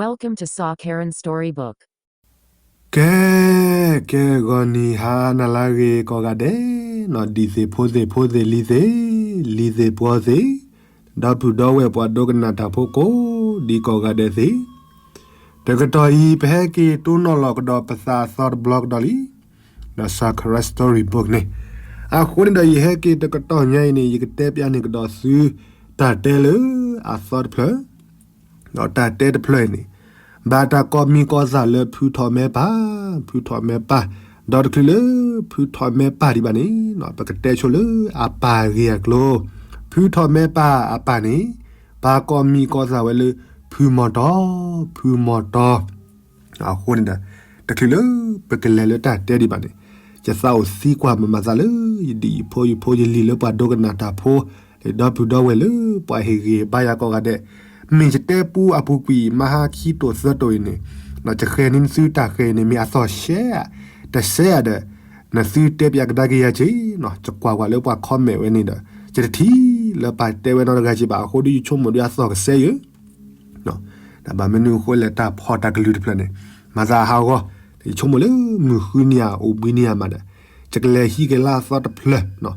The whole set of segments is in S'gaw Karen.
Welcome to Saw Karen Storybook. ကဲ, ကဲဂီၤနံၤဟါနၤလၢအဂ့ၤကိးဂၤဒဲး, နီၢ်ဒံးသ့ၣ်ဖိသ့ၣ်ဖိသ့ၣ်လံၤသ့ၣ်, လံၤသ့ၣ်ပှီၤသ့ၣ်, ဒီပုၢ်ဒီဝဲၢ်ပှၤဒိကနၣ်တၢ်ဖိကိးဒံးကိးဂၤဒဲးသ့ၣ်, တကတီၢ်အံၤ ပဟဲက့ၤတိၢ်နီၣ်လီၤကဒီးပသးအသီတဘျီကဒီးလံ. ဒီး Saw Karen Storybook န့ၣ်, အဃိန့ၣ်ဒီး ယဟဲက့ၤတကတီၢ်ညါအံၤန့ၣ် ယကတဲပျးန့ၢ်ကဒီးသု တၢ်တဲလၢအသီတဖျၢၣ် ဒီးတၢ်တဲတဖျၢၣ်အံၤန့ၣ် ဘၣ်တၢ်ကိးမံၤကိးသးလၢဖုထီၣ်မဲပၢ်, ဖုထီၣ်မဲပၢ်, ဒီးတချုးလၢဖုထီၣ်မဲပၢ်ဒံးဘၣ်န့ၣ် ပကတဲဆိလၢအပၢ်အဂ့ၢ်အကျိၤ, ဖုထီၣ်မဲပၢ်အပၢ်န့ၣ် ပၢ်ကိးမံၤကိးသးဝဲလၢ ဖုမီၤတီ, ဖုမီၤတီ အဃိန့ၣ်ဒီး တချုးလၢပကလဲၤလၢတၢ်တဲဒံးဘၣ်န့ၣ်, ယသးအိၣ်သံကွၢ်မၤမၤသးလၢ ယဒ်ယဖိယဖိယလံၤလၢပှၤဒိကနၣ်တၢ်ဖိ, လၢဒီပုၢ်ဒီဝဲၢ်လၢပှၤဟ့ၣ်ဂံၢ်ဘါယၤကိးဂၤဒဲး, မ့ၢ်ယတဲပူအပူၤကွံာ် မဟါခံတိာ်သၢတိာ်အံၤန့ၣ်, ယဃဲၤန့ၢ်သုတၢ်ဃဲၤအံၤန့ၣ် မ့ၢ်အသီၣ်ရှဲဧါ, တရှဲဧါဒီး, နသုတဲပျးကဒါက့ၤယၤက့ၤ, ယကွၢ်ကွၢ်လၢပှၤ comment ဝဲန့ၣ်ဒီး, ယတထံၣ်လၢပၢ်တဲဝဲနီတဂၤက့ၤဘၣ်အဃိဒီး ယဆိကမိၣ်ဒီးအသီၣ်ကစဲယဲ ဘၣ်မနုၤအဃိလဲၣ် တၢ်ဖီၣ်တၢ်ကလုၢ်တဖျၢၣ်န့ၣ် မၤသးဟးဂီၤ, ယဆိကမိၣ်လၢမုၢ်ဃုနံၤဧါ အိၣ်ဘှံးနံၤဧါမးဒီး, ယကလဲၤဟံးက့ၤလၢအသီတဖျၢၣ်,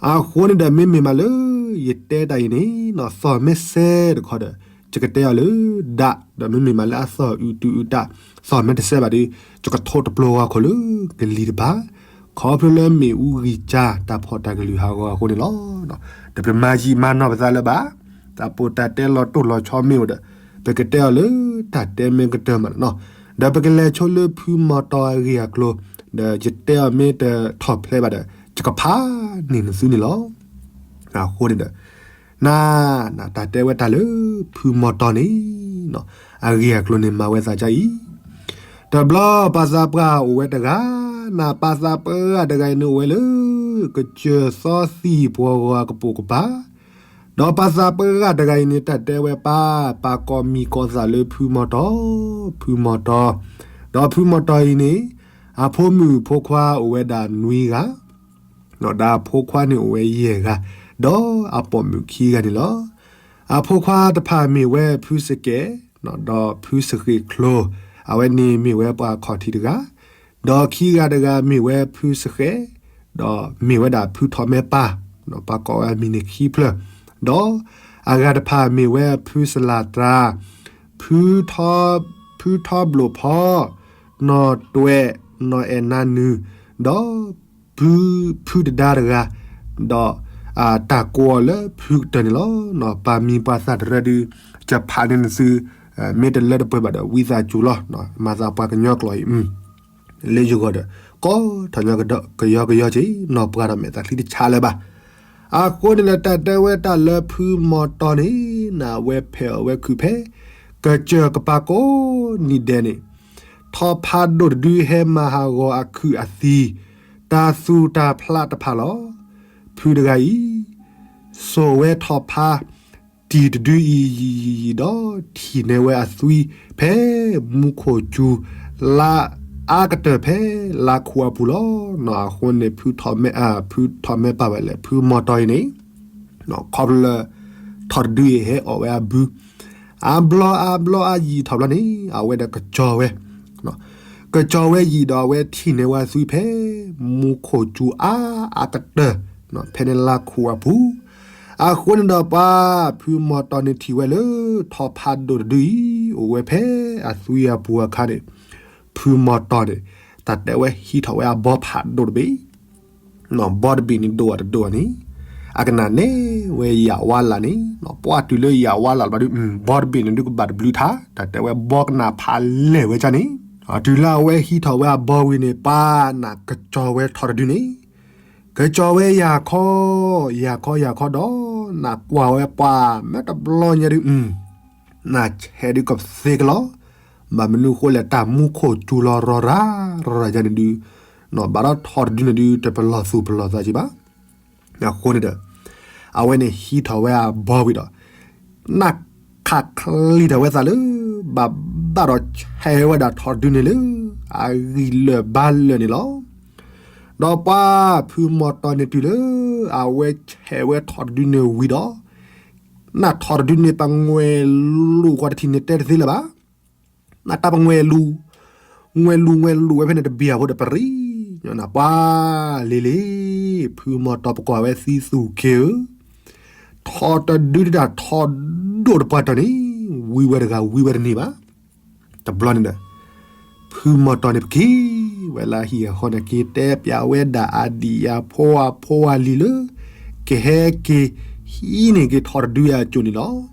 အဃိန့ၣ်ဒီး မ့မ့ၢ်မးလၢ ယတဲတၢ်အံၤန့ၣ် သီၣ်မ့ၢ်စဲတခီဒီး ယကတဲအီၤလၢဒၣ်, ဒီးမ့မ့ၢ်မးလၢအသီၣ်အုးတုအုးတၢ်, သီၣ်မ့ၢ်တစဲဘၣ်ဒီး ယကထိးတပျိၤဂီၤခိၣ်လၢကလံၤတဖၣ်, ခီဖျိလၢမ့ၣ်အူဂံၢ်စၢ် တၢ်ဖီၣ်တၢ်ကလုၢ်ဟးဂီၤအဃိန့ၣ်လီၤ. ဒီးပမၤယံာ်မၤနီၢ်ပသးလၢၤဘၣ်, တၢ်ပီးတၢ်တဲလီၤတိၢ်လီၤဆီမ့ၢ်အိၣ်ဒီး, ပကတဲအီၤလၢတၢ်တဲမ့ၢ်ကတၢၢ်မးန့ၣ်လီၤ. ဒီးပကလဲၤဆိလၢဖုမီၤတီအဂ့ၢ်အကျိၤ, ဒီးယတဲအီၤမ့ၢ်တထီၣ်ဖျဲးဘၣ်ဒီး ယကဖးန့ၢ်နသုန့ၣ်လီၤ. အဃိန့ၣ်ဒီး န, နတၢ်တဲဝဲတၢ်လၢဖုမီၤတီန့ၣ် အဂ့ၢ်အကျိၤန့ၣ်မၤဝဲသးဒ်အံၤ, တဘျီပၢ်သးပှၢ်အိၣ်ဝဲတဂၤ, နပၢ်သးပှၢ်တဂၤအံၤန့ၣ်အိၣ်ဝဲလၢ ကစၢၢ်သီသံၣ်ပှီၤဂီၤအကပိာ်ကပၤ, ဒီးပၢ်သးပှၢ်တဂၤအံၤန့ၣ် တၢ်တဲဝဲပၢ်, ပၢ်ကိးမံၤကိးသးလၢဖုမီၤတီ, ဖုမီၤတီ, ဒီးဖုမီၤတီအံၤန့ၣ် အဖိမုၣ်ဖိခွါအိၣ်ဝဲဒၣ်နွံဂၤ ဒီးအဖိခွါန့ၣ်အိၣ်ဝဲယဲၢ်ဂၤ, ဒီးအပိာ်မုၣ်ခံဂၤန့ၣ်လီၤ. အဖိခွါတဖၣ်မ့ၢ်ဝဲဖုစကဲး, ဒီးဖုစဃံးချိ, အဝဲန့ၣ်မ့ၢ်ဝဲပှၤခီၣ်ထံးတဂၤ, ဒီးခံဂၤတဂၤမ့ၢ်ဝဲဖုစဃဲး, ဒီးမ့ၢ်ဝဲဒၣ်ဖုထီၣ်မဲပၢ်, ပှၤကိးဝဲအမံၤန့ၣ်ခံဖျၢၣ်, ဒီးအဂၤတဖၣ်မ့ၢ်ဝဲဖုစလၤတြၤ, ဖုထီ, ဖုထီဘျိးဖီ, နီၢ်တွဲၣ်, နီၢ်အဲၣ်နါနုၢ်, ဒီး ဖု, ဖုတဒါတဂၤ, ဒီးတၢ်ကိးအီၤလၢဖုကတၢၢ်န့ၣ်လီၤ. ပၢ်မံၤပှၤသၣ်တရၢဒုး ယဖးန့ၢ်နသု မ့ၢ်တလၢတပှဲၤဘၣ်ဒီး ဝံသးစူၤလီၤ. မၤသးပှၤကညီကျိာ်အံၤ လၢယဂီၢ်ဒီး ကိးထီၣ်ညီကယီကယီက့ၤ နီၢ်ပှၢ်ဒီးမဲာ်သးချံတဆါလၢၤဘၣ်. အဃိန့ၣ်ဒီး တၢ်တဲဝဲတၢ်လၢဖုမီၤတီန့ၣ် နဝဲဖဲးအီၤဝဲခုးဖဲ ကစၢၢ်ကပၤကိးနံၤဒဲးန့ၣ် ထီၣ်ဖးဒိၣ်တဒုဟဲမၤဟးဂီၤအခုးအသံ တၢ်သူၣ်တၢ်ဖျးတဖၣ်လီၤ. ဖုတဂၤအံၤ စိာ်ဝဲထီၣ်ဖးတံၢ်တဒုအံၤယံာ်ယံာ်ယံာ်ဒီး ထံၣ်န့ၢ်ဝဲအသွံဖဲမူခိၣ်စူၤ လါအါကတၢၢ်ဖဲလါခူအပူၤလီၤ. နီၢ်အဃိန့ၣ် ဖုထီၣ်မဲ, ဖုထီၣ်မဲပၢ်ဝဲလဲၣ် ဖုမီၤတီအံၤန့ၣ် ခီဖျိလၢ ထီၣ်တဒုအံၤဟဲအီၣ်ဝဲအဘု အါဘျီအါဘျီအါယံာ်ထီၣ်ဘျီန့ၣ် အဝဲဒီးကစီၤဝဲ, ကစီၤဝဲယံာ်ဒီး အဝဲထံၣ်န့ၢ်ဝဲအသွံဖဲ မူခိၣ်စူၤအါအါကတၢၢ် ဖဲန့ၣ်လါခူအပူၤ. အဃိန့ၣ်ဒီး ပှၤဖုမီၤတီန့ၣ်ထံၣ်ဝဲလၢ ထီၣ်ဖးဒိၣ်တဒုအံၤ အိၣ်ဝဲဖဲအသွံအပူၤအခါန့ၣ် ဖုမီၤတီန့ၣ် တၢ်တဲဝဲဟံးထီၣ်ဝဲအဘီဖးဒိၣ်တဘ့ၣ် ဘီတဘ့ၣ်န့ၣ်ဒိၣ်အတဒိၣ်န့ၣ် အကနၣ်န့ၢ်ဝဲယၤဝါလၢ်န့ၣ် ပှၢ်တုၤလၢယၤဝါလၢ်လီၤဒီး ဘီတဘ့ၣ်န့ၣ်ဒုးကဘၣ်တဘျုးထါ တၢ်တဲဝဲဘီကနၣ်ဖးလဲၢ်ဝဲဒ်န့ၣ် တုၤလၢအဝဲဟံးထီၣ်ဝဲအဘီဝံၤန့ၣ် ပှၢ်နၢ်ကစီၤဝဲထီၣ်တဒုန့ၣ် ကစီၤဝဲယၤခီ ယၤခီယၤခီဒီး နၢ်ကွၢ်ဝဲပှၢ်မ့ၢ်တဘျီညါဒုး နၢ်ဆဲးဒုးကသ့ကလီၤ. ဘၣ်မနုၤအဃိလဲၣ် တၢ်မူခိၣ်စူၤလီၤရီၤရၤ ရီၤရၤယါန့ၣ်ဒုး ဘၣ်ဒီးထီၣ်တဒုန့ၣ်ဒုး တပလီၢ်သူၣ်ပလီၢ်သးက့ဘၣ်. အဃိန့ၣ်ဒီး အဝဲန့ၣ်ဟံးထီၣ်ဝဲအဘီဝံၤဒီး နၢ်ခးချံးထီၣ်ဝဲသးလၢ ဘၣ်ဘၣ်ဒီးဆဲးဝဲဒၣ်ထီၣ်တဒုန့ၣ်လၢ အဂံၢ်လၢာ်ဘါလၢာ်န့ၣ်လီၤ. ဒီးပှၢ်ဖုမီၤတီန့ၣ်တုၤလၢ အဝဲဆဲးဝဲထီၣ်တဒုန့ၣ်ဝံၤဒီး နၢ်ထီၣ်တဒုန့ၣ် ပှၤငွဲၤလိာ်ကွၢ်တထံၣ်န့ၣ်တဲတသ့လၢၤဘၣ်. နတၢ်ပငွဲလူၤ, ငွဲလူၤငွဲလူၤဝဲဖဲန့ၣ်တဘ့ၣ်အဖိဒီးပရံၣ်ညီနၤ ပှၤလံၤလံၤ, ဖုမီၤတီၤပကွၢ်ဝဲသံသူၣ်က့ၤဧၢ, ထီတဒုဒၣ်ထီဒိၣ်တပှၢ်တီၤန့ၣ်, ဝံဝဲတဂၤဝံဝဲတန့ၢ်ဘၣ်. တဘျီန့ၣ်ဒီး ဖုမီၤတီၤန့ၣ်ပက့ၤဝဲလၢဟံၣ်အဃီန့ၣ် က့ၤတဲပၠးဝဲဒၣ်အဒံၣ်အဖိအဖိအလံၤလၢ ကဟဲက့ၤဟံးန့ၢ်က့ၤထီတဒုအစိၣ်န့ၣ်လီၤ.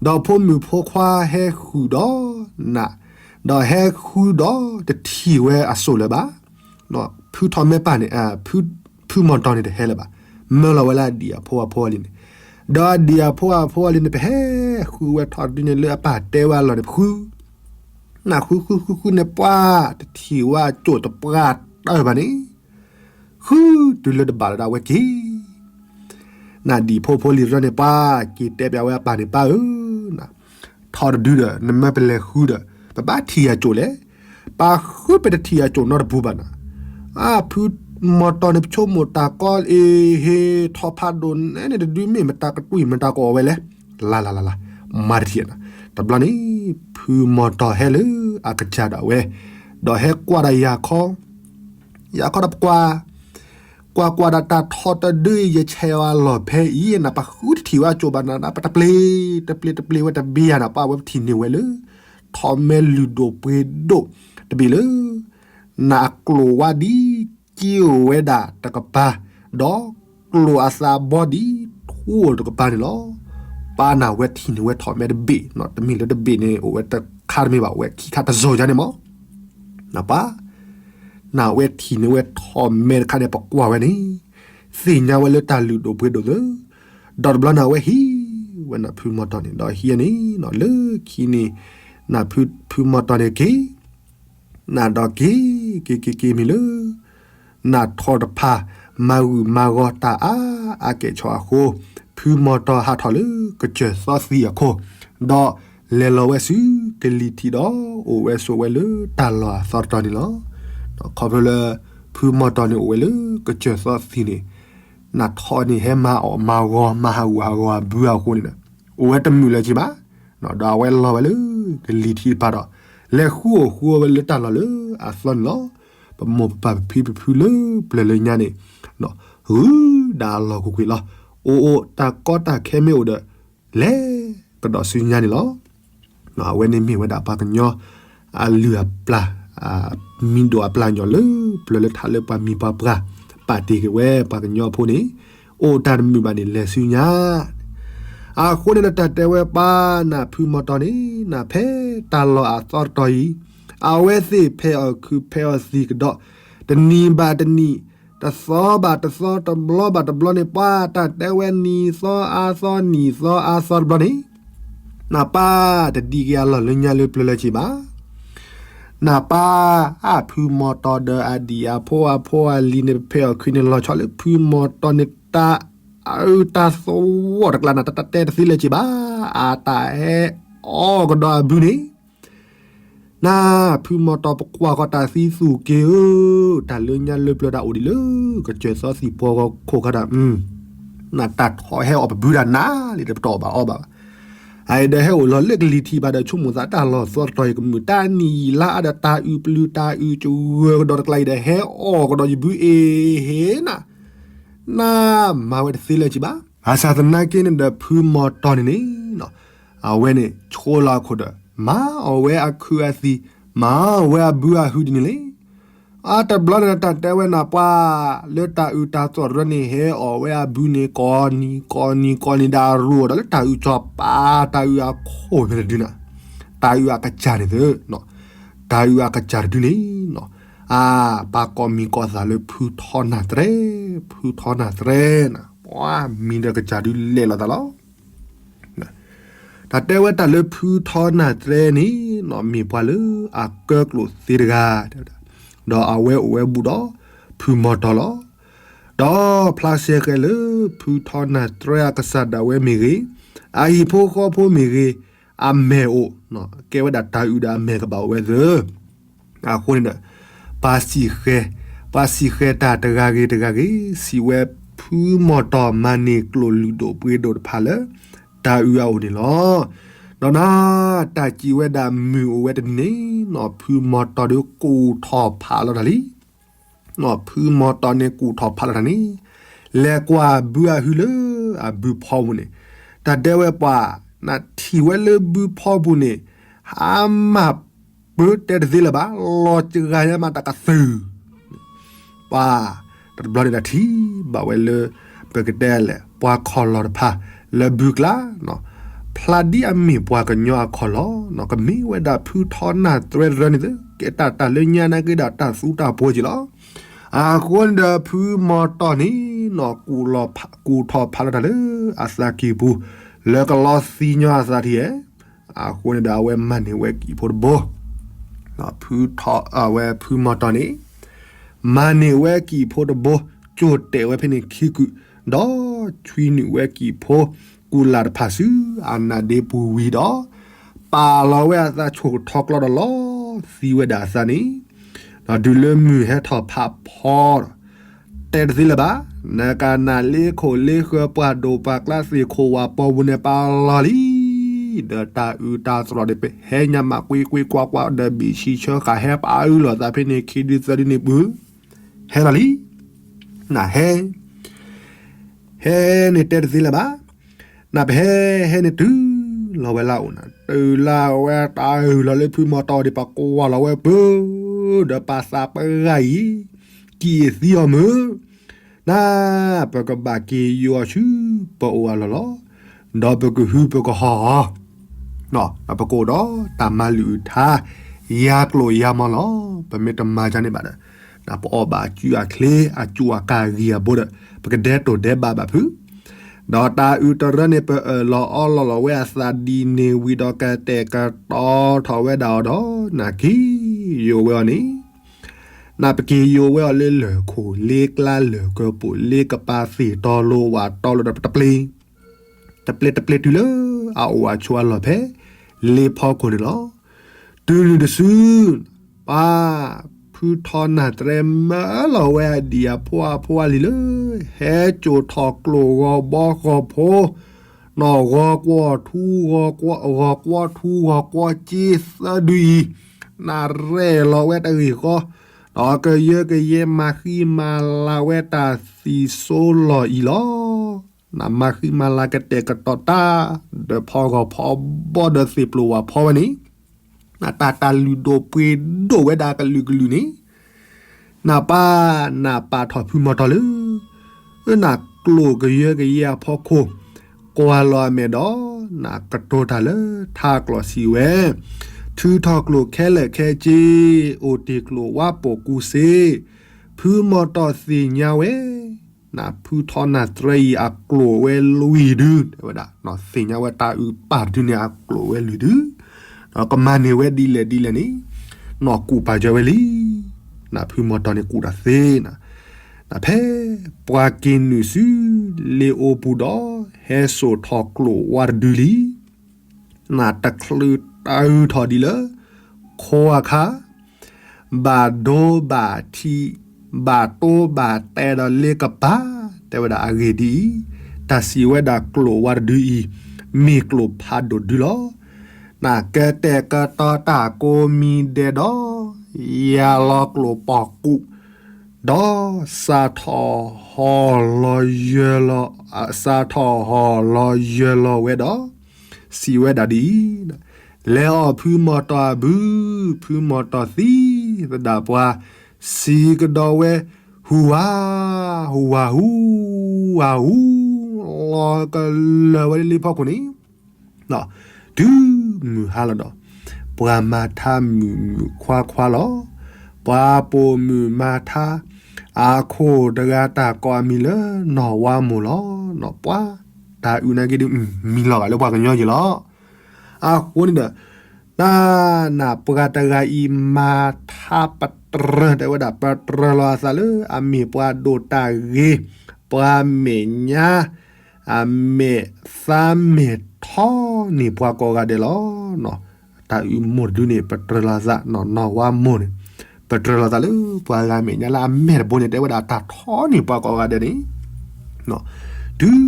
ဒီးဖိမုၣ်ဖိခွါဟဲဃုာ်ဒီးနၤ, ဒီးဟဲဃုာ်ဒီးတထံၣ်ဝဲအစိၣ်လၢၤဘၣ်. ဖုထီၣ်မဲပၢ်န့ၣ်, ဖုမီၤတီၤန့ၣ်တဟဲလၢၤဘၣ်, မၢလီၤဝဲလၢအဒံၣ်အဖိအဖိအလံၤန့ၣ်, ဒီးအဒံၣ်အဖိအဖိအလံၤန့ၣ် ပဟဲဃုာ်ဝဲထီၣ်ဒုန့ၣ်လၢအပၢ်တဲဝဲအလီၢ်န့ၣ် ပဃု နၢ်ဃုဃုဃုဃုန့ၣ် ပှၤတထံၣ်ဝဲအစိၣ်တပှၢ်တၢၢ်ဘၣ်န့ၣ်, ဃုတုၤလၢတဘၣ်လီၤဒၣ်ဝဲက့ၤ နဒံၣ်ဖိဖိလံၤတဘျီန့ၣ် ပှၤက့ၤတဲပၠးဝဲအပၢ်န့ၣ် ပၢ်ဧၢ, ထီတဒုဒီး နမ့ၢ်ပလဲၤဃုဒီး ပဘၣ်ထံၣ်အစိၣ်လဲၣ်, ပာ်ဃုပတထံၣ်အစိၣ်နီတပူၤဘၣ်နၤ, အါ ဖုမီၤတီၤန့ၣ် ပဆိကမိၣ်တၢ်ကီအ့ဟ့ ထီဖးဒိၣ်နဲန့ၣ် တဒုမ့ၢ်မတၤကတွံၢ်မတၤကအီၣ်ဝဲလဲၣ်, လၢ်လၢ်လၢ်လၢ်, မၤတထံၣ်နၤ, တဘျီန့ၣ် ဖုမီၤတီၤဟဲလၢအကစၢ်ဒၣ်ဝဲ, ဒီးဟဲကွၢ်ဒီးယၤခီ ယၤခီဒီးပကွၢ်, ကွၢ်ကွၢ်ဒီးတၢ်ထီတဒုအံၤ ယဆဲးအီၤအလီၢ်ဖဲအံၤ နပဃုတထံၣ်ဝဲအစိၣ်ဘၣ်နၤ ပတပျ့ၤ, တပျ့ၤတပျ့ၤဝဲတဘ့ၣ်ယၤနၤ ပှၤဝဲပထံၣ်န့ၢ်ဝဲလၢ ထီၣ်မဲလုၢ်ဒိၣ်ပှ့ၤဒိၣ်တဘ့ၣ်လၢ နအကျိာ်ဝါဒ်က့အိၣ်ဝဲဒၣ်တကပၤ, ဒီးကျိာ်အသးဘီဒ်ထူအိၣ်တကပၤန့ၣ်လီၤ. ပၢ်နဝဲထံၣ်န့ၢ်ဝဲထီၣ်မဲတဘ့ၣ်, တမ့ၢ်လၢတဘ့ၣ်န့ၣ် အိၣ်ဝဲတခါတမ့ၢ်ဘၣ်, အိၣ်ဝဲခံခါတစိၤယါန့ၣ်မး နပၢ်, နဝဲထံၣ်န့ၢ်ဝဲထီၣ်မဲတခါန့ၣ် ပကွၢ်ဝဲန့ၣ်, သ့ၣ်ညါဝဲလၢတၢ်လုၢ်ဒိၣ်ပှ့ၤဒိၣ်သၢ, ဒီးတဘျီန့ၣ် အဝဲဟံးဝဲနဖုမီၤတီၤန့ၣ် ဒီးဟံးန့ၣ် လၢခံန့ၣ် နဖုမီၤတီၤန့ၣ်က့ၤ နဒီးက့ၤ က့ၤက့ၤက့ၤမ့ၢ်လၢ နထီၣ်တဖၣ် မၤဂုာ်မၤဂီၤတၢ်အါအါကဲၣ်ဆိးအဃိ, ဖုမီၤတီၤဟးထီၣ်လၢကစၢၢ်သီသံၣ်အခိၣ်, ဒီးလဲၤလီၤဝဲဆူကလံၤထံးဒီး အိၣ်ဝဲဆိးဝဲလၢတၢ်လီၢ်အသီတတီၤန့ၣ်လီၤ. ခီဖျိလၢ ဖုမီၤတီၤန့ၣ်အိၣ်ဝဲလၢကစၢၢ်သီသံၣ်န့ၣ်, နထီၣ်န့ၣ်ဟဲမၤအီၣ်မၤဂီၤ မၤဟးဂူာ်ဟးဂီၤအဘုအဃိန့ၣ်ဒီး အိၣ်ဝဲတမုာ်လၢၤက့ၤဘၣ်, ဒီးအဝဲလီၤဝဲလၢကလံၤထံးတဖၣ်ဒီး လဲၤဃုအီၣ်ဃုအီဝဲလၢတၢ်လီၢ်လၢအသီန့ၣ်လီၤ. ပမိၢ်ပပၢ်ပဖံပဖုလၢပျၢၤလၢညါန့ၣ် ဂုာ်ဒၣ်အလီၢ်ကွ့ၢ်ကွ့ၢ်လီၤ. အိၣ်အိၣ်တၢ်ကီတၢ်ခဲမ့ၢ်အိၣ်ဒီး လဲၤကဒီးဆူညါန့ၣ်လီၤ. အဝဲန့ၣ်မ့ၢ်ဝဲဒၣ်ပှၤကညီ အလုၢ်အပျၢ်, မံၤဒိၣ်အပျၢ်ညီလၢပျၢၤလၢထးလၢပှၤမံၤပှၤပှၢ်, ပာ်တ့ၢ်က့ၤဝဲပှၤကညီဖိန့ၣ်, အိၣ်တၢ်တမုာ်ဘၣ်န့ၣ် လဲၤဆူညါ အဃိန့ၣ်ဒီးတၢ်တဲဝဲပၢ်နဖုမီၤတီၤန့ၣ် နဖဲတၢ်လီၢ်အသီတတီၤအံၤ, အဝဲသ့ၣ်ဖဲးအီၣ်ခုးဖဲးအီၣ်သံၣ်ကဒီး, တနံၤဘၣ်တနံၤ, တသီဘၣ်တသီ, တဘျီဘၣ်တဘျီန့ၣ် ပှၤတၢ်တဲဝဲနံၤသီအါသီ နံၤသီအါသီတဘျီန့ၣ်, နပၢ်တဒံးက့ၤအလီၢ်လၢညါလၢပျၢၤလၢက့ၤဘၣ် နပၢ်အဖုမီၤတီၤဒီးအဒံၣ်အဖိ အဖိအလံၤန့ၣ် ဖဲးအီၣ်ခုးန့ၣ် လီၤဆီလၢဖုမီၤတီၤန့ၣ် တၢ်အုးတၢ်သဝီတကျါန့ၣ် တၢ်တဲတသ့လၢၤက့ၤဘၣ်. အတၢ်ဟဲအီၣ်ကဒီးအဘုန့ၣ်, နဖုမီၤတီၤ ပကွၢ်ဃီၤတၢ်သံသူၣ်က့ၤဧၢ, တၢ်လၢညါလၢပျၢၤဒၣ်အိၣ်ဒံးလၢ ကစၢၢ်သီသံၣ်ပှီဂီၤခိၣ်ခါဒၣ် နတၢ်ထီၣ်ဟဲအီၣ်ပဘုဒၣ်နၤလံဒီး ပတအီၣ်ဘၣ်အီဘၣ်ဘၣ်. အအံၤဒီးဟဲအိၣ်လီၤလၢကလံၤထံးဘၣ်ဒီး ဆိကမိၣ်သးတၢ်လီၢ်သီတတီၤအံၤ ကမုာ်တၢ်နံၣ်ယံာ်လါအါဒီး တၢ်အုးပျုၤတၢ်အုးကဝၢၤကဒီးတကျါအံၤဒီး ဟဲအီၣ်ကဒီးယဘုအ့ၣ်ဟ့နၤ, နမၤဝဲတသ့လၢၤက့ၤဘၣ်. ဘၣ်ဆၣ်သနာ်က့န့ၣ်ဒီး ဖုမီၤတီၤန့ၣ်န့ၣ် အဝဲန့ၣ် ဆိလီၤအခိၣ်ဒီး မၤအီၣ်ဝဲအခုးအသံၣ်, မၤအီၣ်ဝဲအဘုအဟုဒ်န့ၣ်လံ. အတဘျီန့ၣ် တၢ်တဲဝဲနၤပှၤ လၢတၢ်အုးတၢ်သီၣ်တရၢန့ၣ် ဟဲအီၣ်ဝဲအဘုန့ၣ် ကိးနံၤ ကိးနံၤ ကိးနံၤဒီး အရိၣ်ဒီးလၢတၢ်အုးစီၤပၤ တၢ်အုးအခိၣ်ဖဲတဒုန့ၣ်, တၢ်အုးအကစၢ်န့ၣ်သ့, တၢ်အုးအကစၢ်တဒုန့ၣ် အါ ပာ်ကိးမံၤကိးသးလၢဖုထီနၢ်သရဲ, ဖုထီနၢ်သရဲနၤ, ပှၤမံၤဒီးကစၢ်ဒုလဲၣ်လိာ်သးလီၤ. တၢ်တဲဝဲတၢ်လၢဖုထီနၢ်သရဲန့ၣ် မ့ၢ်ပှၤလၢအကၢကျိၣ်သ့တဂၤ, ဒီးအဝဲအိၣ်ဝဲဘူးဒီးဖုမီၤတီၤလီၤ. ဒီးဖျါဆဲဃဲၤလၢ ဖုထီနၢ်သရဲအကစၢ်ဒၣ်ဝဲမ့ၢ်ဂ့ၤ, အဟံၣ်ဖိဃီဖိမ့ၢ်ဂ့ၤ, အမဲာ်အိၣ်, ကဲဝဲဒၣ်တၢ်အုးဒီးအမဲာ်ကဘၣ်အိၣ်ဝဲသ့ အဃိန့ၣ်ဒီး ပှၤစံၣ်ဃဲၤ, ပှၤစံၣ်ဃဲၤတၢ်တဂၤဂ့ၤတဂၤဂ့ၤ စံးဝဲဖုမီၤတီၤမၤန့ၢ်ကျိၣ်လုၢ်ဒိၣ်ပှ့ၤဒိၣ်တဖၣ်လၢ တၢ်အုးအအိၣ်န့ၣ်လီၤ. ဒီးနၤ တၢ်စံးဝဲဒၣ်မုၢ်အိၣ်ဝဲတနံၤန့ၣ် နီၢ်ဖုမီၤတီၤဒုးကူၣ်ထီၣ်ဖးလီၤတၢ်လံ. နီၢ်ဖုမီၤတီၤန့ၣ်ကူၣ်ထီၣ်ဖးလီၤတၢ်န့ၣ် လဲၤကွၢ်ဘုအဟုလၢအဘုဖီပူၤန့ၣ် တၢ်ဒဲဝဲပှၤ နထံၣ်ဝဲလၢဘုဖီပူၤန့ၣ် ဟါမၢ်ပၢတဲတသ့လၢၤဘၣ် လီၤစှၤညါမးတၢ်ကသုၣ် ပှၤ တဘျီန့ၣ်တၢ်ထံၣ်ဘၣ်ဝဲလၢ ပကတဲလဲၣ် ပှၤခီၣ်လီၢ်တဖၣ် လၢဘုကျါ ဖျါဒ်အမ့ၢ်ပှၤကညီအခီၣ်လီၢ် ကမ့ၢ်ဝဲဒၣ်ဖုထီနၢ်တြဲတရၢန့ၣ်သ့ ကဲတၢ်တၢ်လၢညါနာ်က့ဒီးတၢ်သူတၢ်ပှီၤက့ၤလီၤ. အဃိန့ၣ်ဒီးဖုမီၤတီၤန့ၣ် နီၢ်ကူၣ်ထီၣ်ဖးလီၤတၢ်လၢအသးကံၢ်ပူၤ လၢကလီသံညီအသးထံၣ်ဧါ အဃိန့ၣ်ဒီးအဝဲမၤန့ၢ်ဝဲကံၢ်ဖိတဘိ အဝဲဖုမီၤတီၤန့ၣ် မၤန့ၢ်ဝဲကံၢ်ဖိတဘိ ကၠိၣ်တဲာ်ဝဲဖဲန့ၣ်ခံကုာ် ဒီးဆွံနုာ်ဝဲကံၢ်ဖိ ကူၣ်လၢ်တဖၣ်ဆူအနါဒ့ပူၤဝံၤဒီး ပာ်လီၤဝဲအသးဆိၣ်ထီၣ်ကျီဒီးလီၤသံဝဲဒၣ်အသးန့ၣ် ဒီးတုၤလၢမုၢ်ဟဲထီၣ်ဖးဖီဒီး တဲတသ့လၢၤဘၣ် နကနၣ်လ့ခိၣ်လ့ဃၢၤပှၤဒိၣ်ပှၤကျါသ့ၣ်ခိၣ်ဝၣ်ပီပူၤန့ၣ်ပာ်လီၤလံ ဒီးတၢ်အုးတၢ်သရိာ်န့ၣ် ပဟဲညါမးကွ့ကွ့ကွၢ်ကွၢ်ဒီးဘံၣ်ဆံဆၢဃာ် ဟဲပာ်အုးလီၤသးဖဲန့ၣ် ခံဒုသၢဒုန့ၣ်ပူၤ ဟဲလီၤလံ နဟဲ ဟဲန့ၣ်တဲတသ့လၢၤဘၣ် နပဟဲဟဲန့ၣ်တုၤလီၤဝဲလၢအအိၣ်နၤ တုၤလၢအဝဲတၢ်အုးလီၤလၢဖုမီၤတီၤဒံး ပကွၢ်လီၤဝဲပၢ ဒီးပာ်သးပှၢ်ဂၤအံၤ ကံၢ်အသံအီၤမုၢ် န ပကဘၣ်က့ၤယိးအီၤဆူပအိၣ်အလီၢ်လီၤ. ဒီးပကဟုပကဟီၣ်အီၤ ဒီးပကအိၣ်ဒီးတၢ်မၤလုၢ်အုးထါ ယၤကျိာ်ယၤမီၤလီၤ. ပမ့ၢ်တမၤဒ်န့ၣ်ဘၣ်ဒီး ပအီၣ်ဘၣ်အစုအချ့ အစူၣ်အကၢ်အဂံၢ်အဘိဒီး ပကဒဲတိၢ်ဒဲးဘးဘၣ်ဖုး ဒီးတၢ်အုးတရၢန့ၣ် ပအၢၣ်လီၤအီလီၤလီၤဝဲအသးဒ်န့ၣ်ဝံၤဒီး ကတဲာ်ကတီၤထီၣ်ဝဲဒၣ်အီၤဒီး နက့ၤယိးဝဲအီၤန့ၣ် နပက့ၤယိးဝဲအီၤလၢလၢၢ်ခိၣ် လၢကျါလၢၢ်ကၢပူၤ လၢကပၤသ့ၣ်တီလိၤဝၣ်တီလိၤဒီးတပျ့ၤ တပျ့ၤတပျ့ၤတုၤလၢအအိၣ်အဆိးအလီၢ်ဖဲ လ့ဖီခိၣ်န့ၣ်လီၤ. တုၤနုၤတစု ပှၤ ဖုထီနၢ်တြဲမၢလီၤဝဲအဒံၣ်အဖိအဖိအလံၤလၢ ဟဲစိာ်ထီၣ်ကျိၣ်ဂီၤဘီဂီၤဖိ နီၢ်ဂီၤကွီၢ်ထူ ဂီၤကွီၢ်ထူ ဂီၤကွီၢ်က့သၢဒုအံၤ နရဲၣ်လီၤဝဲတဂ့ၢ်ဃီ ဒီးကယၢကယဲမၤဃံမၤလၤဝဲတၢ်သံၣ်စိလီၢ်အံၤလီၤ. နမၤဃံမၤလၤကတဲာ်ကတီၤတၢ် ဒီးဖီဂီၤဖီဘီဒီးသ့ၣ်ပျိၢ်ဝၣ်ဖီဝဲန့ၣ် နတၢ်တၢ်လုၢ်ဒိၣ်ပှ့ၤဒိၣ်ဝဲဒၣ်ကလုာ်ကလုာ်န့ၣ် နပၢ်နပာ်ထီၣ်ဖုမီၤတီၤလၢ နကျိၣ်ကယၢကယဲအဖီခိၣ် ကွၢ်လီၤအမဲာ်ဒီး နကတိၤတၢ်လၢထးကျိာ်စံးဝဲ ထုးထီၣ်ကျိၣ်ခဲလၢာ်ခဲဆ့ အိၣ်တ့ၢ်ကျိၣ်ဝါပိာ်ကူစ့ ဖုမီၤတီၤသ့ၣ်ညါဝဲ နဖုထီနၢ်တြဲအံၤအကျိၣ်ဝဲလွံၢ်ဒု တဲဝဲဒၣ် သ့ၣ်ညါဝဲတၢ်အုးပၢ်တဒုန့ၣ်အကျိၣ်ဝဲလွံၢ်ဒု ဒီးကမၤန့ၢ်ဝဲဒ်လဲၣ်ဒ်လဲၣ်န့ၣ် နီၢ်ကူၣ်ပာ်စၢၤဝဲလံ နဖုမီၤတီၤန့ၣ်ကူၣ်တၢ်သ့နၤ နဖဲ ပှၤက့ၤနုာ်ဆူလ့အိပူၤဒီး ဟဲစိာ်ထီၣ်ကျိၣ်ဝါတဒုလံ နတချုးတၢ်အုးထီၣ်ဒ်လၢ ခိအခါ ဘၣ်ဒိဘၣ်ထံး ဘၣ်တိဘၣ်တဲဒီးလ့ကပၤ တဲဝဲဒၣ်အဂ့ၢ်ဒ်အံၤ, တၢ်စံးဝဲဒၣ်ကျိာ်ဝါတဒုအံၤ မ့ၢ်ကျိာ်ဖးဒိၣ်ဒုလီၤ. နကတဲာ်ကတီၤတၢ်ကိးမံၤဒဲးဒီး ယၤလီၤကျိာ်ပီၢ်ကူး ဒီးစးထီၣ်ဟီၣ်လီၤယၢၤလီၤ စးထီၣ်ဟီၣ်လီၤယၢၤလီၤဝဲဒီး စံးဝဲဒၣ်ဒ်အံၤ, လဲၤအီၣ်ဖုမီၤတီၤအဘု, ဖုမီၤတီၤသံသဒၣ်ပှၤ, စံးကဒီးဝဲ, ဟူဝါ, ဟူဝါဟူ, ဝါဟူ, လီၤကလၢာ်ဝဲလၢလ့ဖီခိၣ်န့ၣ် တုၤမုၢ်ဟါလီၤဒီး ပှၤမၤထါမုာ်မုာ်ခွါခွါလီၤ. ပှၤပိာ်မုၣ်မၤထါ အခိၣ်တဂၤတၢ်ကိးအမံၤလၢနီၢ်ဝါမိၢ်လီၤ. နီၢ်ပှၤ တၢ်အုးနာ်က့ဒုး မံၤလီၤဂာ်လၢပှၤကညီယ့ၢ်လီၤ. အဃိန့ၣ်ဒီး နနပှၤတဂၤအံၤမၤထါပတြၢၤ တဲဝဲဒၣ် ပတြၢၤလီၤအသးလၢအမ့ၢ်ပှၤဒိၣ်တၢ်ဂ့ၤ, ပှၤမဲာ်ညါ အမဲာ်သးမဲာ်ထီန့ၢ်ပှၤကိးဂၤဒဲးလီၤ. တၢ်အုးမိၢ်တဒုန့ၣ် ပတြၢၤလီၤသး, နီၢ်ဝါမိၢ်န့ၣ် ပတြၢၤလီၤသးလၢပှၤဂၤမဲာ်ညါလၢအမဲာ်တဘိန့ၣ် တဲဝဲဒၣ်တၢ်ထီန့ၢ်ပှၤကိးဂၤဒဲးန့ၣ် တုၤ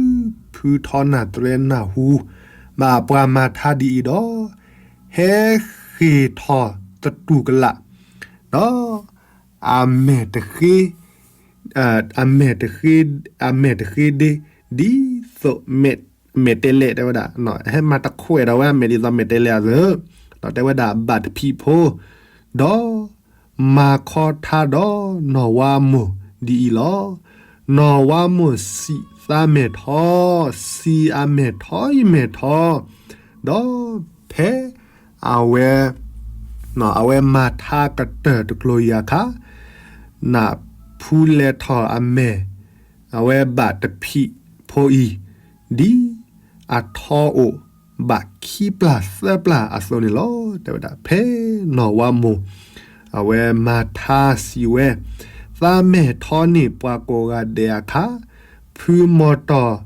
ဖုထီနၢ်တြဲနၢ်ဟူ ဘၣ်ပှၤမၤထါဒ်အံၤဒီး, ဟဲဃ့ၢ်ထီၣ်သတူၢ်ကလာ်, ဒီးအမဲာ်တဃ့, အမဲာ်တဃ့, အမဲာ်တဃ့ဒ့ ဒ်သိးမဲာ်တဲးလဲး တဲဝဲဒၣ်, ဟဲမၤတခွဲးဒီးဝဲအမဲာ်ဒ်သိးမဲာ်တဲးလဲးအသိး, ဒီးတဲဝဲဒၣ်ဘၣ်တဖံးဖိ, ဒီးမၤခီထါဒီးနီၢ်ဝါမိၢ်ဒ်အံၤလီၤ. နီၢ်ဝါမိၢ်စံးသးမဲာ်ထီ, စံးအမဲာ်ထီယမဲာ်ထီ, ဒီးဖဲအဝဲ, အဝဲမၤထါကတၢၢ်တကျိၤအံၤအခါ, နၢ်ဖူလဲၤထီၣ်အမဲာ်, အဝဲဘၣ်တဖံးဖိအံၤ, ဒ်အထီအိၣ်ဘၣ်ခံပျၢ်သၢပျၢ်အသိးန့ၣ်လီၤ. တဲဝဲဒၣ် ဖဲနီၢ်ဝါမိၢ် အဝဲမၤထါစံးဝဲ, သးမဲာ်ထီန့ၢ်ပှၤကိးဂၤဒဲးအခါ, ဖုမီၢ်တီၢ်,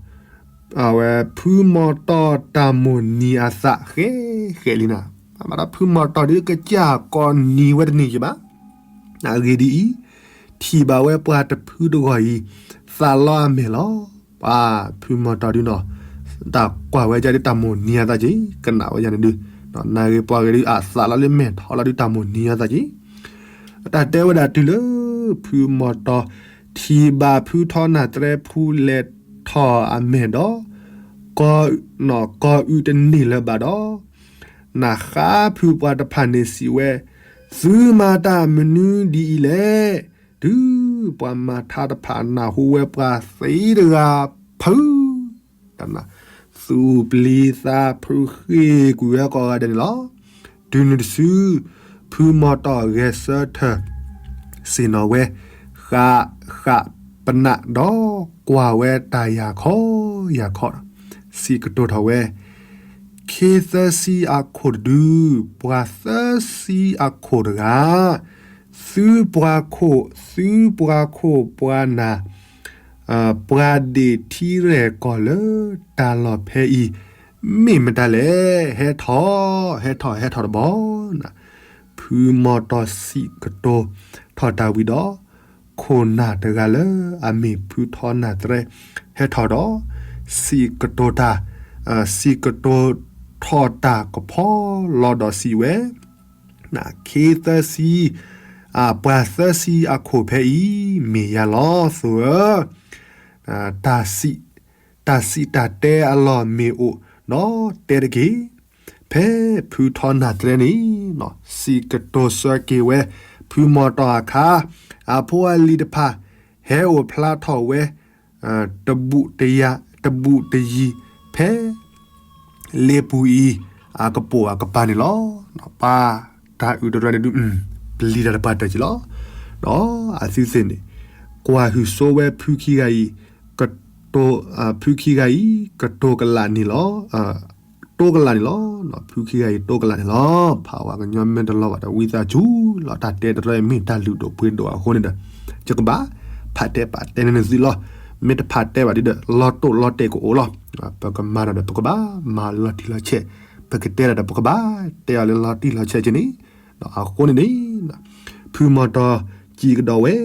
အဝဲဖုမီၢ်တီၢ်တၢ်မိၣ်နံၤအသးဃဲဃဲလံနၤ, ဘၣ်ဒီးဖုမီၢ်တီၢ်ဒုးကစၢ်ကိးနံၤဝဲတန့ၢ်ယဘၣ်. အဂ့ၢ်ဒ်အံၤ, ထံၣ်ဘၣ်ဝဲပှၤတဖုတဂီၢ်အံၤ, သးလီအမဲာ်လီၤ. ပှၤဖုမီၢ်တီၢ်ဒုးနီၤ, တၢ်ကွၢ်ဝဲဒ်တၢ်မိၣ်နံၤအသးက့ၤ, ကနၣ်ဝဲဒ်န့ၣ်ဒုး, နၢ်ဂ့ၤပှၤဂ့ၤဒုး အသးလီလၢမဲာ်ထီလီၤဒုးတၢ်မိၣ်နံၤအသးက့ၤ, တၢ်တဲဝဲဒၣ်တုၤလၢ ဖုမီၢ်တီၢ် ထံၣ်ဘၣ်ဖုထီနၢ်သရဲဖူလဲၤထီၣ်အမဲာ်ဒီး, ကီၤအုးတန့ၢ်လၢၤဘၣ်ဒီး, နၢ်ဃါဖုပှၤတဖၣ်န့ၣ်စံးဝဲ, သုမၤတၢ်မနုၤဒ်အံၤလဲၣ်. တုၤပှၤမၤထါတဖၣ်နၢ်ဟူဝဲပှၤသံတဂၤဖု သူၣ်ပျံၤသးဖုးဃ့ၢ်ကွံာ်ဝဲကိးဂၤဒဲးန့ၣ်လီၤ. တုၤနုၤတစု, ဖုမီၢ်တီၢ်ဂဲၤဆၢထၢၣ် ဆ့ၣ်နီၤဝဲ, ဃၣ်ဃၣ်ပနၢ်ဒီးကွၢ်ဝဲတၢ်ယၤခီယၤခီ, စံးကတိၤထီၣ်ဝဲ, ခ့သၢဆံအခိၣ်တဒု, ပှၤသၢဆံအခိၣ်တဂၤ, သုပှၤခိၣ်, သုပှၤခိၣ်ပှၤနၢ်, ပှၤဒ့ၣ်ထံရဲၣ်ကီၢ်လၢတၢ်လီၢ်ဖဲအံၤ, မ့ၢ်မတၤလဲၣ်. ဟဲထီၣ်, ဟဲထီၣ်, ဟဲထီၣ်တဘျီ, ဖုမီၢ်တီၢ်စံးကတိၤထီၣ်တၢ်ဝံၤဒီး, ခိၣ်နၢ်တဂၤလၢအမ့ၢ်ဖုထီနၢ်သရဲ ဟဲထီၣ်ဒီး, စံးကတိၤတၢ်, စံးကတိၤထီၣ်တၢ်ကဖီလီၤဒီးစံးဝဲ, ခ့သၢဆံ, ပှၤသၢဆံအခိၣ်ဖဲအံၤ မ့ၢ်ယၤလီၤ. သိဧၢ, တၢ်စံးတၢ်တဲအလီၢ်မ့ၢ်အိၣ်ဒီးတဲတက့ၢ်. ဖဲဖုထီနၢ်သရဲန့ၣ် စံးကတိၤဆၢက့ၤဝဲ ဖုမီၢ်တီၢ်အခါ, အဖိအလံၤတဖၣ် ဟဲအိၣ်ဖျါထီၣ်ဝဲ တဘူၣ်တယၤ, တဘူၣ်တယံၤ ဖဲ လ့ပူၤအံၤ အကပိာ်အကပၤန့ၣ်လီၤ. ပၢ်တၢ်အုးတရၢန့ၣ်ဒုး ပျံၤတၢ်တပှၢ်တၢၢ်က့ၤလီၤ. ဒီးအသုသ့ၣ်န့ၣ် ကွၢ်ဟုၣ်ဆိဝဲဖုခံဂၤအံၤ, ဖုခံဂၤအံၤ ကတိၤကလာ်န့ၣ်လီၤ. တိကလာ်န့ၣ်လီၤ. ဖုခံဂၤအံၤတိကလာ်န့ၣ်လီၤ. ဖးဝဲကညီမ့ၢ်တလီၤဘၣ်ဒီး ဝံသးစူၤလီၤ. တၢ်တဲတရၢအံၤမ့ၢ်တၢ်လုၢ်ဒိၣ်ပှ့ၤဒိၣ်အဃိန့ၣ်ဒီး ယကဘၣ်ဖးတဲပာ်တဲန့ၢ်သုလီၤ. မ့ၢ်တဖးတဲဘၣ်ဒ်ဒီး လီၤတိၢ်လီၤတဲာ်ကအိၣ်လီၤ. ပကမၤဒီး ပကဘၣ်မၤလီၤတံၢ်လီၤဆဲး, ပကတဲဒီး ပကဘၣ်တဲအီၤလၢလီၤတံၢ်လီၤဆဲးက့ၤန့ၣ်, အဃိန့ၣ်န့ၣ် ဖုမီၢ်တီၢ်စံးကဒီးဝဲ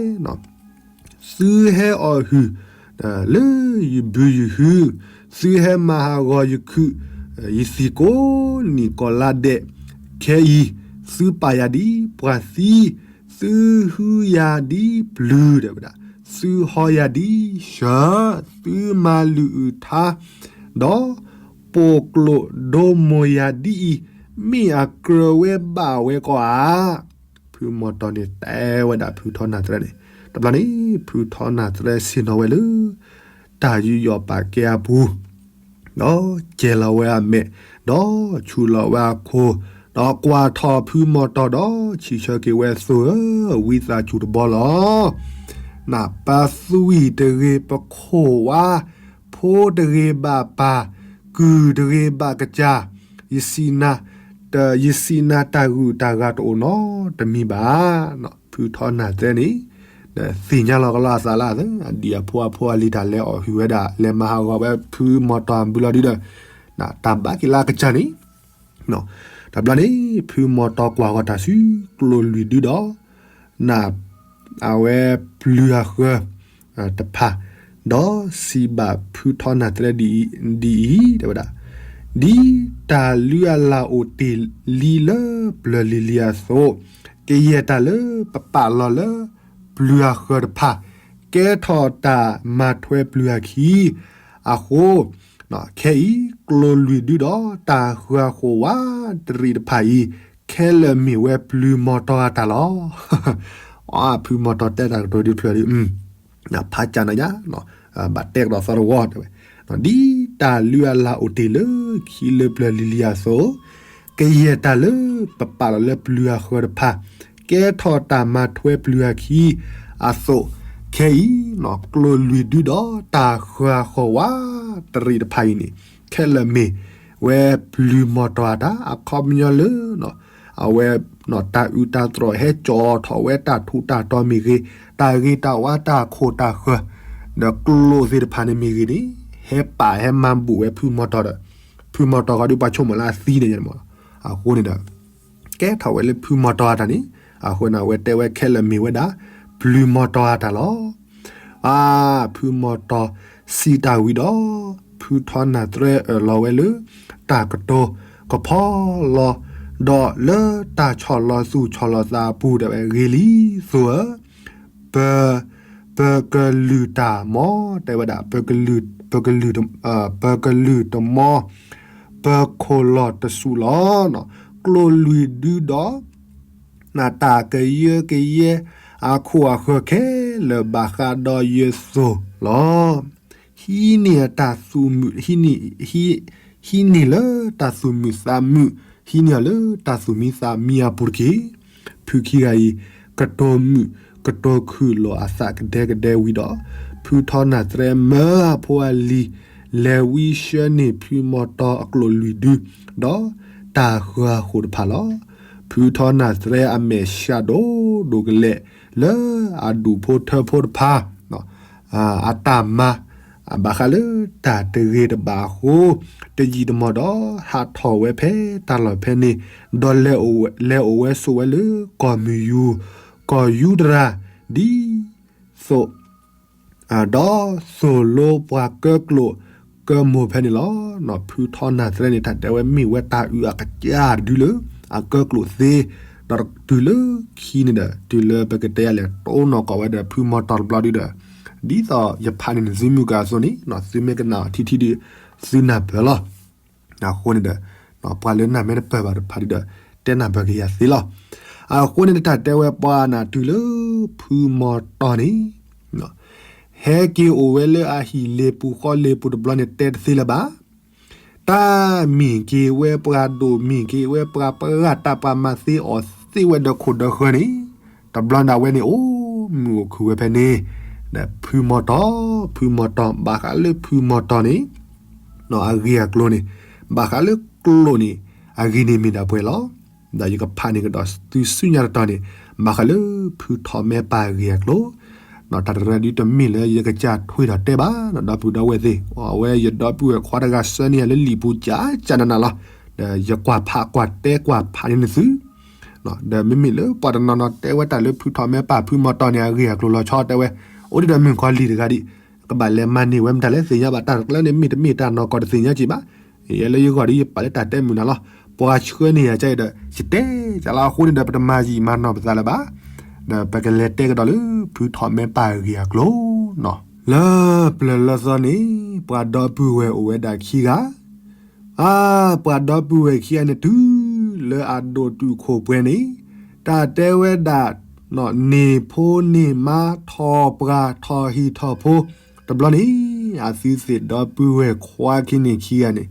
သုဟဲအီၣ်ဟုၣ် လၢယဘုယဟု, သုဟဲမၤဟးဂီၤယခုး, ယသံၣ်ကိးနံၣ်ကိးလါဒဲး, ခဲအံၤ သုပာ်ယၤဒ်ပှၤသံ, သုဟုယၤဒ်ပျုၤ, တဲဝဲဒၣ်, သုဟီယၤဒ်ဆၢ, သုမၤလုၢ်အုၣ်ထါ, ဒီး ပိာ်ကျိာ်ဒိမိၢ်ယၤဒ်အံၤ, မ့ၢ်အကြၢးဝဲဘၣ်ဝဲကီးဧါ. ဖုမီၢ်တီၢ်န့ၣ်တဲဝဲဒၣ်ဖုထီနၢ်သရဲန့ၣ်, တဘျီန့ၣ် ဖုထီနၢ်သရဲဆ့ၣ်နီၤဝဲလၢ တၢ်ယူးယီၣ်ပာ်ကဲအပူၤ, ဒီးကဲလီၤဝဲအမဲာ်, ဒီးဆူၣ်လီၤဝဲအခိၣ်, ဒီးကွၢ်ထီၣ်ဖုမီၢ်တီၢ်ဒီး စံးဆၢက့ၤဝဲ သိဧၢ, ဝံသးစူၤတဘီလီၤ. နပၢ်သွံၣ်တဂ့ၤ ပခိၣ်ဝါဖိတဂ့ၤဘၣ်ပၢ်, ကုၢ်တဂ့ၤဘၣ်ကစၢ်, ယစံးနၤ, ယစံးနၤတၢ်ဂုၤတၢ်ဂၤတအိၣ်နီတမံၤဘၣ်. ဖုထီနၢ်သဲန့ၣ် သ့ၣ်ညါလီၤကလီအသးလၢ အဒံၣ်အဖိအဖိအလံၤတၢ်လဲၤအီၣ်ဟုၣ်ဝဲဒၣ် လဲၤမၤဟးဂီၤဝဲဖုမီၢ်တီၢ်အဘုလီၤဒုဒီး တၢ်ဘၣ်က့ၤလၢအကစၢ်န့ၣ် တဘျီန့ၣ် ဖုမီၢ်တီၢ်ကွၢ်ဂီၤတၢ်ဆူကျိၣ်လွံၢ်ဒုဒီး နၢ် အဝဲပျုၤအဃၢၤတဖၣ် ဒီးစံးဘၣ်ဖုထီနၢ်သဲဒ်အံၤ တဲဝဲဒၣ်, ဒ်တၢ်လုၢ်အလၢ်အိၣ်တ့ၢ်လံလၢပျၢၤလံၤလံၤအသိး, ကယဲၢ်တၢ်လၢပပာ်လီၤလၢပျုၤအဃၢၤတဖၣ်, ကဲထီၣ်တၢ်မၤထွဲပျုၤအခံအဃိ, ခဲအံၤ ကျိၣ်လွံၢ်ဒုဒီးတၢ်ဃၢၤဃိးဝးတရံးတဖၣ်အံၤ, ခဲလၢာ်မ့ၢ်ဝဲပျုၤမီတီၤအတၢ်လီၤ. ဖုမီတီၤတဲတၢ်ကတိၤဒုးဖျၢၣ်ဒုး ဖးကၢ်နၤညါ, ဘၣ်တဲကဒီးသီတဝီတဲဝဲ, ဒ်တၢ်လုၢ်အလၢ်အိၣ်တ့ၢ်လၢခံလၢပျၢၤလံၤလံၤအသိး, ကယဲၢ်တၢ်လၢပပာ်လီၤလၢပျုၤအဃၢၤတဖၣ်, ကဲထီၣ်တၢ်မၤထွဲပျုၤအခံအသိး, ခဲအံၤ ကျိၣ်လွံၢ်ဒုဒီးတၢ်ဃၢၤဃိးဝးတရံးတဖၣ်အံၤန့ၣ်, ခဲလၢာ်မ့ၢ်ဝဲပျုၤမီတီၤအတၢ် အခီပညီလၢ အဝဲ တၢ်အုးတၢ်သြီၣ်ဟဲကၠီထီၣ်ဝဲတၢ်ထူးတၢ်တီၤမ့ၢ်ဂ့ၤ, တၢ်ဂ့ၤတၢ်ဝါတၢ်ခိၣ်တၢ်ဃၢၤ, ဒီးကျိၣ်သ့ၣ်တဖၣ်န့ၣ်မ့ၢ်ဂ့ၤန့ၣ်, ဟဲပာ်ဟဲမၤဘူးဝဲဖုမီတီၤဒီး, ဖုမီတီၤဃီဒုးပှၤဆိကမိၣ်လၢအသံန့ၣ်, အဃိန့ၣ်ဒီး ကဲထီၣ်ဝဲလၢဖုမီတီၤအတၢ်န့ၣ်, အဃိန့ၣ် အဝဲတဲဝဲခဲလၢာ်မ့ၢ်ဝဲဒၣ် ပျုၤမီတီၤအတၢ်လီၤ. အါ, ဖုမီတီၤစံးတၢ်ဝံၤဒီး, ဖုထီနၢ်သရဲအၢၣ်လီၤဝဲလၢ တၢ်ကတိၤကဖီလီၤ, ဒီးလၢတၢ်ဆီၣ်လီၤသူၣ်ဆီၣ်လီၤသးအပူၤ တဲဝဲဂ့ၤလံသိးဧၢ, ပ ပကလုၢ်တၢ်မီ, တဲဝဲဒၣ် ပကလုၢ်, ပကလုၢ်တမီ, ပခိၣ်လီၤတစူၣ်လီၤ. ကျိၣ်လွံၢ်ဒုဒီး နတၢ်ကယၢကယဲ အခိၣ်အဃၢၤခဲလၢာ်ဘၣ်ဃးဒီးယသိၣ်လီၤ. ဟံးန့ၢ်တၢ်သူၣ်မုာ်, ဟံးန့ၢ်လၢတၢ်သူၣ်မုာ်သးမုာ်, ဟံးန့ၢ်အီၤလၢတၢ်သူၣ်မံသးမံအပူၤတက့ၢ်. ဖုခံဂၤအံၤ ကတိၤမုာ်ကတိၤခုၣ်လိာ်အသးကဒဲကဒဲဝံၤဒီး, ဖုထီနၢ်သရဲမၢအဖိအလံၤ လဲၤဝံဆှၢန့ၢ်ဖုမီတီၤအကျိၣ်လွံၢ်ဒု ဒီးတၢ်ဃၢၤဃိၣ်တဖၣ်လီၤ. ဖုထီနၢ်သရဲအမဲာ်ဆှးဒိၣ်ဒိၣ်ကလဲာ် လၢအဒူၣ်ဖိထၢဖိတဖၣ် အတၢ်မၤ ဘၣ်ဃးလၢတၢ်တဂ့ၤတဘၣ်အဃိ တယံာ်တမီၢ်ဒီး ဟးထီၣ်ဝဲဖဲတၢ်လီၢ်ဖဲန့ၣ်, ဒီးလဲၤအိၣ်ဝဲဆိးဝဲလၢကီၢ်မုၢ်ယူၤ, ကီၢ်ယူတရၤ ဒ်သိး ဒီးသိၣ်လိပှၤကၢကျိၣ်ကၢမိၢ်ဖဲန့ၣ်လီၤ. ဖုထီနၢ်သရဲန့ၣ် တၢ်တဲဝဲမ့ၢ်ဝဲတၢ်အုးအကစၢ်တဒုလၢ အကၢကျိၣ်သ့, ဒီးတုၤလၢခံန့ၣ်ဒီး တုၤလၢပကတဲယၤလဲၣ် တိၢ်နီၢ်ကီးဝဲဒီးဖုမီတီၤတဘျီဒုဒီး, ဒ်သိးယဖးန့ၢ်နသုမုၢ်ကၤအသိးန့ၣ် သုမ့ၢ်ကနၣ်အီၤထံထံဒီး သုနၢ်ပၢၢ်လီၤ. အဃိန့ၣ်ဒီး ပှၤလၢနၢ်မ့ၢ်တပၢၢ်ဘၣ်တဖၣ်ဒုဒီး တဲနၢ်ပၢၢ်က့ၤယၤသ့လီၤ. အဃိန့ၣ် တၢ်တဲဝဲပှၤနၢ်တုၤလၢဖုမီတီၤန့ၣ် ဟဲက့ၤအိၣ်ဝဲလၢအဟံၣ်လ့ပူၤဃီလ့ပူၤတဘျီန့ၣ် တဲတသ့လၢၤဘၣ်. တၢ်မ့ၢ်က့ၤဝဲပှၤဒိၣ် မ့ၢ်က့ၤဝဲပှၤပှၢ်တၢ်ပှၤမၤသ့အီၣ်သ့ဝဲဒီးခိၣ်ဒီးဃၢၤန့ၣ်, တဘျီဒၣ်ဝဲန့ၣ် အိၣ်မုာ်အိၣ်ခုၣ်ဝဲဖဲန့ၣ်, ဒီးဖုမီတီၤ, ဖုမီတီၤ ဘၣ်ဃးလၢဖုမီတီၤန့ၣ် အဂ့ၢ်အကျိၤန့ၣ်, ဘၣ်ဃးလၢကျိာ်န့ၣ် အဂ့ၢ်န့ၣ်မ့ၢ်ဒၣ်ပှဲၤလီၤ. ဒီးယကဖးန့ၢ်ကဒီးသုစုညါတတီၤန့ၣ်, ဘၣ်ဃးလၢဖုထီၣ်မဲပၢ်အဂ့ၢ်အကျိၤ, တၢ်တရၢဒုတမ့ၢ်လၢယကစၢ်ထွံၣ်ထီၣ်တဲဘၣ် ဒီပုၢ်ဒီဝဲၢ်သ့ၣ်, အဝဲယဒီပုၢ်ဝဲၢ်ခွါတဂၤဆှၢန့ၢ်ယၤလၢလံာ်ပူၤကၢ်ကၢ်နးနးလီၤ. ဒီးယကွၢ်ဖးကွၢ်တဲကွၢ်ဖးန့ၢ်နသု ဒီးမ့မ့ၢ်လၢပှၤတနီၤနီၤတဲဝဲတၢ်လၢဖုထီၣ်မဲပၢ်ဖုမီတီၤန့ၣ် အဂ့ၢ်အကျိၤလီၤဆီတဲဝဲ, အိၣ်ဒံးဒီးမုၢ်ခီလံာ်တဂၤဒံး, ကဘၣ်လဲၤမၤန့ၢ်ဝဲမတၤလဲၣ်သ့ၣ်ညါဘၣ် တၢ်တကျၢန့ၣ် မ့ၢ်တမ့ၢ်တၢ်နီၢ်ကီၢ်တသ့ၣ်ညါက့ၤဘၣ်. ယဲလၢယဂီၢ်ဒီးယပာ်လၢတၢ်တဲမုာ်နၤလီၤ. ပှၤဆှၢန့ၢ်ယၤကဲဒီး ယတဲကလီၤအဃိန့ၣ်ဒီး ပတမၤယံာ်မၤနီၢ်ပသးလၢၤဘၣ်. ဒီးပကလဲၤတဲကဒီးလၢဖုထီၣ်မဲပၢ်အဂ့ၢ်အကျိၤ လၢပျၢၤလၢသီန့ၣ် ပှၤဒီပုၢ်ဝဲၢ်အိၣ်ဝဲဒၣ်ခံဂၤ, အါ, ပှၤဒီပုၢ်ဝဲၢ်ခံဂၤန့ၣ် တုၤလၢအဒိၣ်တုာ်ခိၣ်ပှဲၤန့ၣ်, တၢ်တဲဝဲဒၣ် န့ၢ်ဖိန့ၢ်မါ ထီၣ်ပှၢ်ထီၣ်ဟံၣ်ထီၣ်ဖိ, တဘျီန့ၣ် အသုသ့ၣ်ဒီပုၢ်ဝဲၢ်ခွါခံန့ၣ်ခံဂၤန့ၣ်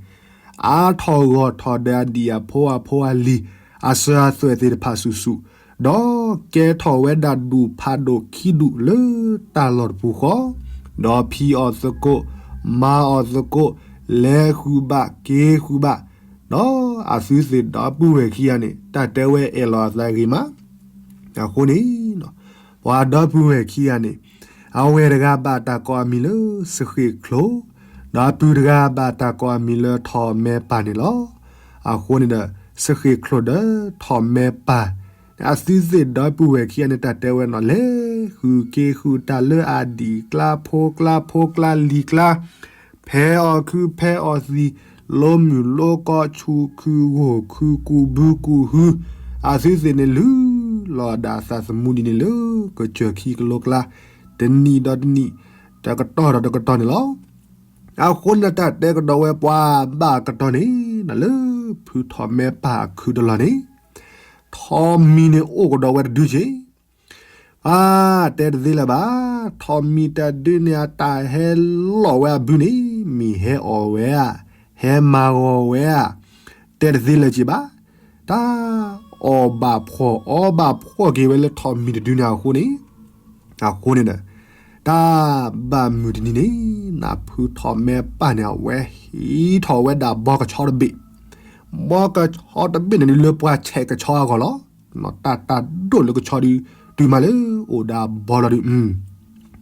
အါထီၣ်ဂီၢ်ထီၣ်ဒီးအဒံၣ်အဖိအဖိအလံၤ အစၢၤအသွဲၣ်သ့ၣ်တဖၣ်ဆူၣ်ဆူၣ်, ဒီးကဲထီၣ်ဝဲဒၣ်ဒူၣ်ဖးဒိၣ်ခံဒူၣ်လၢတၢ်လီၢ်တပူၤဃီ, ဒီးဖံးအီၣ်သကိး, မၤအီၣ်သကိး, လဲၤဃုာ်ဘၣ်က့ၤဃုာ်ဘၣ်, ဒီးအသုသ့ၣ်ဒီပုၢ်ဝဲၢ်ခံဂၤန့ၣ် တၢ်တဲဝဲအဲၣ်လီၤအသးဂ့ၤမး, အဃိန့ၣ် ပှၤဒီပုၢ်ဝဲၢ်ခံဂၤန့ၣ် အဝဲၢ်တဂၤဘၣ်တၢ်ကိးအမံၤလၢစဃ့ၣ်ချိၣ်, ဒီးအပုၢ်တဂၤဘၣ်တၢ်ကိးအမံၤလၢထီၣ်မဲပၢ်န့ၣ်လီၤ. အဃိန့ၣ်ဒီး စဃ့ၣ်ချိၣ်ဒီးထီၣ်မဲပၢ် အသုသ့ၣ်ဒီပုၢ်ဝဲၢ်ခံဂၤန့ၣ် တၢ်တဲဝဲန့ၣ် လဲၤဃုာ်က့ၤဃုာ်တၢ်လၢအဒံၣ်ကျါဖိကျါဖိကျါလံၤကျါ, ဖဲးအီၣ်ခုဖဲးအီၣ်သံ လိမုၢ်လိကီ ဆူၣ်ခုဂိၢ်ခု ကူးဘုကူးဟု, အသုသ့ၣ်န့ၣ်လုၢ်လီၤဒၣ်အသးသမူဒ်န့ၣ်လၢ ကစၢၢ်ခံကလိကျါ, တနံၣ်ဒီးတနံၣ်, တကတီၢ်ဒီးတကတီၢ်န့ၣ်လီၤ. အဃိန့ၣ် တၢ်တဲကဒီးဝဲပှၤဘၣ်ကတီၢ်န့ၣ် လၢဖုထီၣ်မဲပၢ်အခုတလီၢ်န့ၣ်, ထီးမံၤန့ၣ်အိၣ်ကဒီးဝဲတဒုက့ၤ အါ, တဲတသ့လၢၤဘၣ်. ထီးမံၤတဒုန့ၣ် အတၢ်ဟဲလီၤဝဲအဘုန့ၣ် မ့ၢ်ဟဲအီၣ်ဝဲဧါ, ဟဲမၤဂီၤဝဲဧါ, တဲတသ့လၢၤက့ၤဘၣ်. တၢ်အီၣ်ဘၣ်ဖှီၣ် အီဘၣ်ဖှီၣ်က့ၤဝဲလၢထီးမံၤတဒုန့ၣ်အဃိန့ၣ်, အဃိန့ၣ်ဒီး တၢ်ဘၣ်မုာ်တနံၤန့ၣ် နဖုထီၣ်မဲပၢ်န့ၣ် အဝဲဟံးထီၣ်ဝဲဒၣ်ဘီကဆီတဘ့ၣ်, ဘီကဆီတဘ့ၣ်န့ၣ်ဒုးလၢပှၤဆဲးကဆီအဂီၢ်လီၤ. တၢ်တၢ်ဒိၣ်လၢကဆီဒုး တုၤမးလၢအိၣ်ဒီးအဘီလီၤဒုး,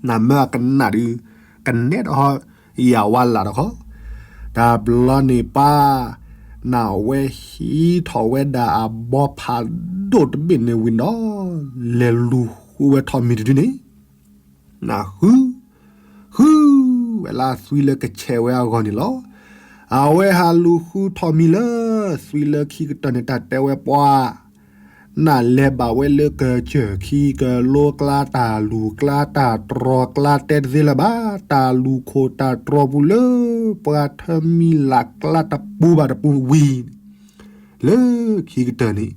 နမ့ၢ်အကနၣ်ဒုး ကနဲတဟီ ယၤဝါလၢ်တခီ, တၢ်ဘျီန့ၣ်ပၢ် နဝဲဟံးထီၣ်ဝဲဒၣ်အဘီဖးဒိၣ်တဘ့ၣ်န့ၣ်ဝံၤဒီး လဲၤလူၤဃုဝဲထီးမံၤတဒုန့ၣ် နဃု, ဃုဝဲလၢအသွံလၢကဆဲးဝဲအဂီၢ်န့ၣ်လီၤ. အဝဲဟးလူၤဃုထီးမံၤလၢ သွံလၢခံကတၢၢ်န့ၣ် တၢ်တဲဝဲပှၤ နလဲၤဘၣ်ဝဲလၢကစၢၢ်ခံကလိကျါ တၢ်လူၤကျါ တၢ်တြီၤကျါ တဲတသ့လၢၤဘၣ်, တၢ်လူၤခိၣ်တၢ်တြီၤပူၤလၢ ပှၤထၢမံၤလၢ်ကျါတပူၤဘၣ်တပူၤဝံၤ လၢခံကတၢၢ်န့ၣ်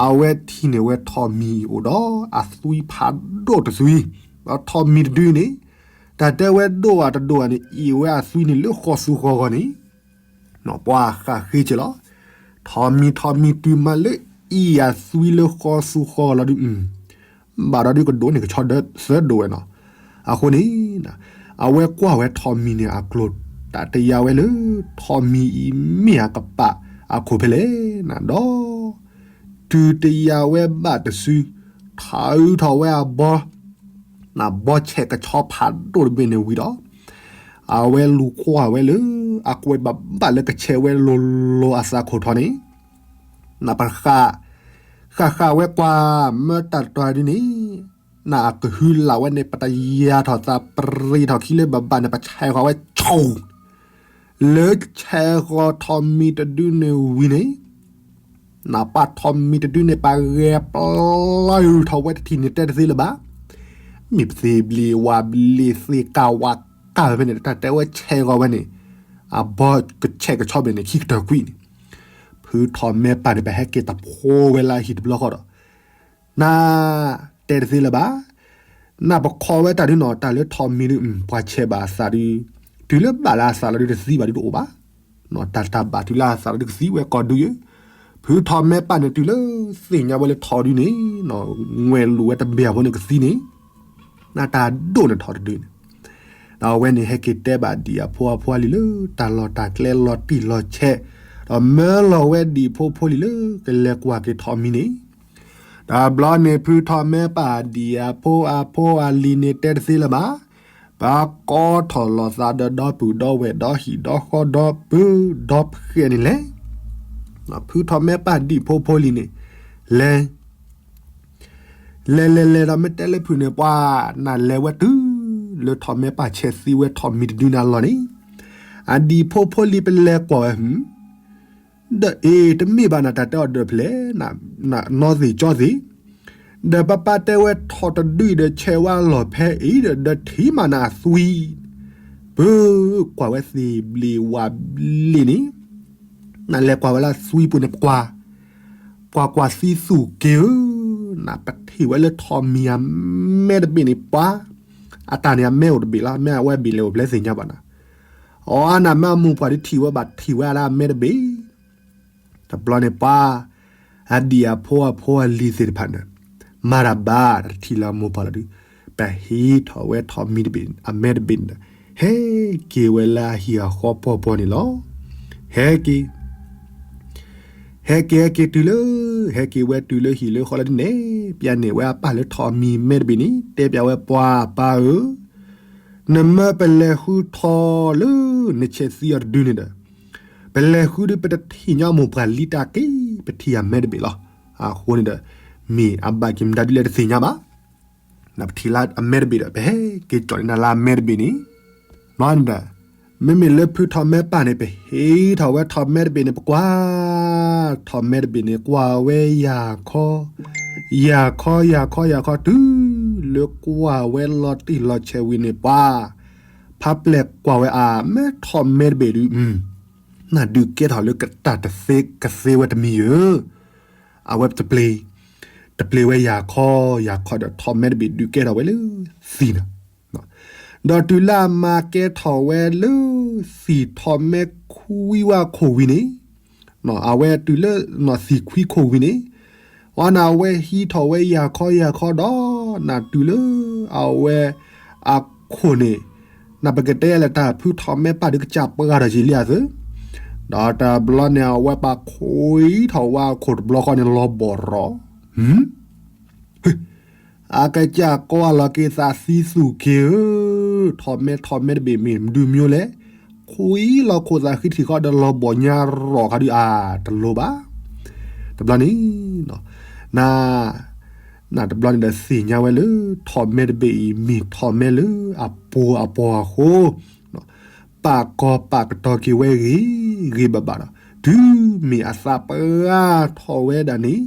အဝဲထံၣ်န့ၢ်ဝဲထီးမံၤအံၤအိၣ်ဒီးအသွံဖးဒိၣ်တသွံ, ဒီးထီးမံၤတဒုန့ၣ် တၢ်တဲဝဲဒိၣ်ဧါတဒိၣ်ဧါန့ၣ် အံၣ်ဝဲအသွံန့ၣ်လၢဃီၤသူဃီၤဂီၢ်န့ၣ် ပှၤဃၣ်ဃ့က့ၤလီၤ. ထီးမံၤထီးမံၤတုၤမးလၢ အံၣ်အသွံလၢဃီၤသူဃီၤဂီၢ်လီၤဒုး ဘၣ်ဒီးဒုးကဒိးန့ၢ်ကဆီသၢဒိၣ်ဝဲနီၤ. အဃိန့ၣ် အဝဲကွၢ်ဝဲထီးမံၤန့ၣ်အကျိၤ တၢ်တယာ်ဝဲလၢ ထီးမံၤအံၤမ့ၢ်အကပာ်အခိၣ်ဖဲလဲၣ်နၤဒီး တုၤတယာ်ဝဲဘၣ်တစု ထးအုးထီၣ်ဝဲအဘီ နဘီဆဲးကဆီဖးဒိၣ်တဘ့ၣ်န့ၣ်ဝံၤဒီး အဝဲလူၤကွၢ်ဝဲလၢ အကွဲးဘၣ်ဘၣ်လၢကဆဲးဝဲလိၤလိၤအသးခိၣ်ထီးန့ၣ် နပဃၣ် ဃၣ်ဃၣ်ဝဲကွၢ် မၢတၢ်တတီၤဒ်န့ၣ် နအကဟုလၢ်ဝဲန့ၣ် ပတယၤထီၣ်သး ပရ့ထီၣ်ခံလၢဘၣ်ဘၣ်န့ၣ် ပဆဲးဃီၤဝဲဆိ လၢဆဲးဃီၤထီးမံၤတဒုန့ၣ်ဝံၤန့ၣ် နပၢ်ထီးမံၤတဒုန့ၣ် ပဂဲၤပျီထီၣ်ဝဲတထံၣ်န့ၣ်တဲတသ့လၢၤဘၣ်. မ့ၢ်ပသ့ၣ်ဘျ့ၣ်ဝၣ်ဘျ့ၣ်သ့ၣ်ကၢ်ဝၣ်ကၢ်ဖဲန့ၣ် တၢ်တဲဝဲဆဲးဃီၤဝဲန့ၣ် အဘီကဆဲးကဆီဘ့ၣ်န့ၣ် ခံကတၢၢ်ကွံာ်န့ၣ် ဖုထီးမဲပၢ်န့ၣ် ပဟဲက့ၤတဖိဝဲလၢအဟံၣ်တဘျီဃီဒီး န တဲတသ့လၢၤဘၣ်. နပခီဝဲတၢ်ဒုးနီၤ တၢ်လၢထီးမံၤဒုး ပှၤဆဲးဘၣ်အသးဒုး တုၤလၢဘၣ်လၢအသးလီၤဒုးတသံဘၣ်ဒုးတအိၣ်ဘၣ်. တၢ်တၢ်ဘၣ်တုၤလၢအသးလီၤဒုးကသံဝဲကီၢ်ဒုးယဲ ဖုထီးမဲပၢ်န့ၣ် တုၤလၢသ့ၣ်ညါဝဲလၢထီးဒုးန့ၣ် ငွဲၣ်လိာ်ဝဲတဘ့ၣ်အဖိန့ၣ်ကသံန့ၣ် နတၢ်ဒိၣ်န့ၣ်ထီးတဒုးန့ၣ် ဒီးအဝဲန့ၣ်ဟဲက့ၤတဲဘၣ်ဒံၣ်အဖိအဖိအလံၤလၢ တၢ်လီၢ်တၢ်ကျဲလီၤတံၢ်လီၤဆဲး ဒီးမၢလီၤဝဲဒံၣ်ဖိဖိလံၤလၢ ကလဲၤကွၢ်က့ၤထီးမံၤန့ၣ် တဘျီန့ၣ် ဖုထီးမဲပၢ်ဒံၣ်အဖိအဖိအလံၤန့ၣ်တဲတသ့လၢၤဘၣ်. ပကိးထီၣ်လီၤသးဒီးဒီပုၢ်ဒီဝဲၢ်ဒီဟံၣ်ဒီဃီဒီပုၢ်ဒီဖှဲးန့ၣ်လဲၣ်. ဖုထီးမဲပၢ်ဒံၣ်ဖိဖိလံၤန့ၣ် လဲၤ လဲၤလဲၤလဲၤဒီးမ့ၢ်တဲလၢဖုၣ်န့ၣ် ပှၤ နလဲၤဝဲတုၤ လၢထီးမဲပၢ်ဆဲးသံဝဲထီးမံၤတဒုန့ၣ်အလီၢ်န့ၣ် အဒံၣ်ဖိဖိလံၤပလဲၤကွၢ်ဝဲ ဒီးအ့ တမ့ၢ်ဘၣ်နတၢ်တဲအီၤဒီးဖျဲၣ် နီၢ်သ့ၣ်ကၠီသ့ၣ်, ဒီးပၢ်ပၢ်တဲဝဲထီးတဒုအံၤဒီးဆဲးဝဲအလီၢ်ဖဲအံၤဒီး ဒီးထံၣ်မးနအသွံ, ပကွၢ်ဝဲသ့ၣ်ဘျ့ၣ်ဝၣ်ဘျ့ၣ်န့ၣ်, နလဲၤကွၢ်ဝဲလၢသွံပူၤန့ၣ် ပကွၢ်, ကွၢ်ကွၢ်သံသူၣ်က့ၤဧၢ, နပထံၣ်ဝဲလၢထီးမံၤအမဲတဘ့ၣ်န့ၣ် ပှၤ, အတၢ်န့ၣ်အမဲအိၣ်တဘ့ၣ်လီၤ, မ့ၢ်အဝဲဘ့ၣ်လဲၤအိၣ်ဖျဲၣ်သ့ၣ်ညါဘၣ်နၤ အီၤအါနၤမ့ၢ်အမိၢ်ပှၢ်ဒုးထံၣ်ဝဲဘၣ်ထံၣ်ဝဲဒၣ်အမဲတဘ့ၣ်, တဘျီန့ၣ်ပှၤ, အဒံၣ်အဖိအဖိအလံၤသ့ၣ်တဖၣ်န့ၣ်, မၤတၢ်ဘၣ်တထံၣ်လၢအမိၢ်ပှၢ်လီၤဒုး, ပဟံးထီၣ်ဝဲထီးမံၤတဘ့ၣ်အမဲတဘ့ၣ်န့ၣ်ဒီး, ဟဲက့ၤဝဲလၢအဟံၣ်အဃီပီၢ်ပီၢ်န့ၣ်လီၤ. ဟဲက့ၤ ဟဲက့ၤဟဲက့ၤတုၤလၢ, ဟဲက့ၤဝဲတုၤလၢဟံၣ်လၢဃီလၢဒ်န့ၣ်, ပျဲန့ၢ်ဝဲအပၢ်လၢထီးမံၤမဲတဘ့ၣ်န့ၣ် တဲပျဲဝဲပှၤပၢ်ဧၢ, နမၢပလဲၤဃုထီးလၢနဆဲးသံအီၤတဒုန့ၣ်ဒီး, ပလဲၤဃုဒုးပတထံၣ်ညီမိၢ်ပှၢ်လံတၢ်က့ၤ, ပထံၣ်အမဲတဘ့ၣ်လီၤ. အဃိန့ၣ်ဒီး, မ့ၢ်အဘၣ်က့ၤမတၤဒုးလဲၣ်တသ့ၣ်ညါဘၣ်. နပထံၣ်လၢအမဲတဘ့ၣ်ဒီး ပဟဲက့ၤကၠီၣ်န့ၢ်နၤလၢအမဲတဘ့ၣ်န့ၣ်, ဘျီန့ၣ်ဒီး မ့မ့ၢ်လၢဖုထီၣ်မဲပၢ်န့ၣ် ပဟံးထီၣ်ဝဲထီၣ်မဲတဘ့ၣ်န့ၣ် ပကွၢ်ထီၣ်မဲတဘ့ၣ်န့ၣ် ကွၢ်ဝဲယၤခီ, ယၤခီ ယၤခီ ယၤခီ တုၤလၢကွၢ်ဝဲလီၤတံၢ်လီၤဆဲးဝံၤန့ၣ် ပှၤဖးပျဲၢ်ကွၢ်ဝဲအါ မ့ၢ်ထီၣ်မဲတဘ့ၣ်ဒုး နဒုးကဲထီၣ်လၢကတၢၢ်တသ့ကသ့ဝဲတမံၤဧၢ, အဝဲတပျ့ၤ, တပျ့ၤဝဲယၤခီ ယၤခီဒီးထီၣ်မဲတဘ့ၣ်ဒုးကဲထီၣ်ဝဲလၢသံၣ်န့ၣ် ဒီးတုၤလၢအမၤကဲထီၣ်ဝဲလၢသံၣ်ထီၣ်မဲခွံဝဲအခိၣ်ဝံၤန့ၣ်, အဝဲတုၤလၢသံၣ်ခွံခိၣ်ဝံၤန့ၣ်, အဝဲဟံးထီၣ်ဝဲယၤခီယၤခီဒီး နတုၤလၢအဝဲအခိၣ်န့ၣ်, နပကတဲလၢတၢ်ဖုထီၣ်မဲပၢ်ဒုးကစၢ်ပှၤဒီးယံာ်လံအသု, ဒီးတဘျီန့ၣ် အဝဲပာ်ခွံထီၣ်ဝဲအခိၣ်တဘျီဃီန့ၣ် လီၤဘီၣ်ရီၣ် အကစၢ်ကိးအလီၢ်က့ၤသးသံသူၣ်က့ၤဧၢ, ထီၣ်မဲထီၣ်မဲတဘ့ၣ်မ့ၢ်မနုၤမ့ၢ်လဲၣ်, ခွံလီၤခိၣ်သးဃံထံၣ်ဃီဒီးလီၤဘီၣ်ညါရီၣ်ခါဒုးအါတလိၤဘၣ်. တဘျီန့ၣ်, န, နတဘျီန့ၣ်ဒီးသ့ၣ်ညါဝဲလၢထီၣ်မဲတဘ့ၣ်အံၤ မ့ၢ်ထီၣ်မဲလၢအပှၤအပှၤအဃိ ပာ်ကီၤပာ်ကတီၤက့ၤဝဲဂ့ၤဂ့ၤဘၣ်ဘၣ်ဒီး တုၤမ့ၢ်အသးပှၢ်ထီၣ်ဝဲဒၣ်န့ၣ်,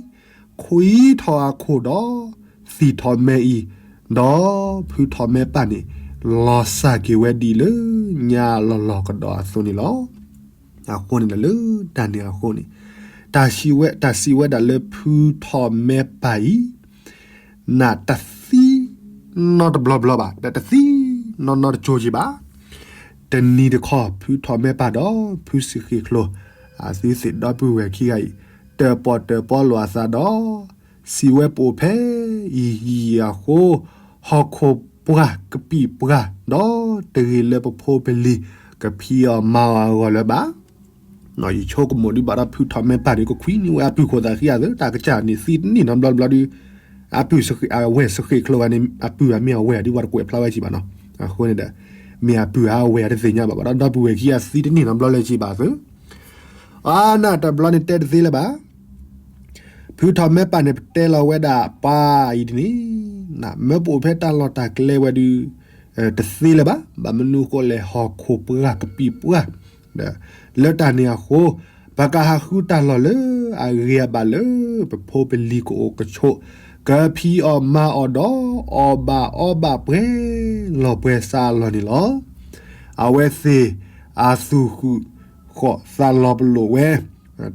ခွံထီၣ်အခိၣ်ဒီးသံၣ်ထီၣ်မဲအံၤ, ဒီးဖုထီၣ်မဲပၢ်န့ၣ် လီၤစၢ်က့ၤဝဲဒ်လၢညါလီၤလီၤကဒီးအသိးန့ၣ်လီၤ. အဃိန့ၣ်ဒီးလၢတၢ်န့ၣ်အဃိန့ၣ်, တၢ်စံးဝဲဒၣ်လၢဖုထီၣ်မဲပၢ်အံၤ နတသံနီတဘျီဘျီဘၣ်, ဒီးတသံနီၢ်နီၢ်တကၠိက့ၤဘၣ်. တနံၤတခီ ဖုထီၣ်မဲပၢ်ဒီးဖုစံဃ့ၣ်ချိၣ် အသုသ့ၣ်ဒီပုၢ်ဝဲၢ်ခံဂၤအံၤ တၢၣ်ပီၣ်တၢၣ်ပီလိာ်အသးဒီး စံးဝဲပအိၣ်ဖဲအံၤအဃိ ဟီၣ်ခိၣ်ပှၢ်ကပံာ်ပှၢ် ဒီးတဂ့ၤလၢပဖိပလံၤကဖံးအီၣ်မၤအီၣ်အဂီၢ်လၢၤဘၣ်. ယဆိကမိၣ်ဒုးဘၣ်ဒီးဖုထီၣ်မဲပၢ်ဒုးကခွံန့ၢ်ဝဲအပုၢ်ခိၣ်သးဃံအသု တၢ်ကစၢ်န့ၣ်သံတနံၣ်နီတဘျီတဘျီဒုး အပုၢ်အဝဲၢ်စဃ့ၣ်ချိၣ်ဂၤန့ၣ် အပုၢ်အမ့ၢ်အဝဲၢ်ဒုးပှၤတကွဲးဖျါဝဲက့ၤဘၣ်နီၤ. အဃိန့ၣ်ဒီး မ့ၢ်အပုၢ်အဝဲၢ်တသ့ၣ်ညါဘၣ်ဘၣ်ဒီး ဒီပုၢ်ဝဲၢ်ခံဂၤသံတနံၣ်နီတဘျီလၢၤက့ၤဘၣ်သု အါနတဘျီန့ၣ်တဲတသ့လၢၤဘၣ်. ဖုထီၣ်မဲပၢ်န့ၣ် ပတဲလီၤဝဲဒၣ်ပၢ်အံၤဒ်န့ၣ်, မၢပအိၣ်ဖဲတၢ်လီၢ်တၢ်ကျဲဝဲဒုး တသ့လၢၤဘၣ်. ဘၣ်မနုၤဃိလဲၣ် ဟီၣ်ခိၣ်ပှၢ်ကပံာ်ပှၢ် လၢတၢ်န့ၣ်အဃိ ပကဟးဃုတၢ်လီၢ်လၢအဂ့ၤအဘၣ်လၢ ပဖိပလံၤကအိၣ်ကဆိး ကဖံးအီၣ်မၤအီၣ်ဒီး အီၣ်ဘၣ်အီဘၣ်ပှဲၤလီၢ်ပှဲၤဆးအလီၢ်န့ၣ်လီၤ. အဝဲသ့ၣ်အသူၣ်ဃုာ်ဃီၣ်သးလီၤပလိာ်ဝဲ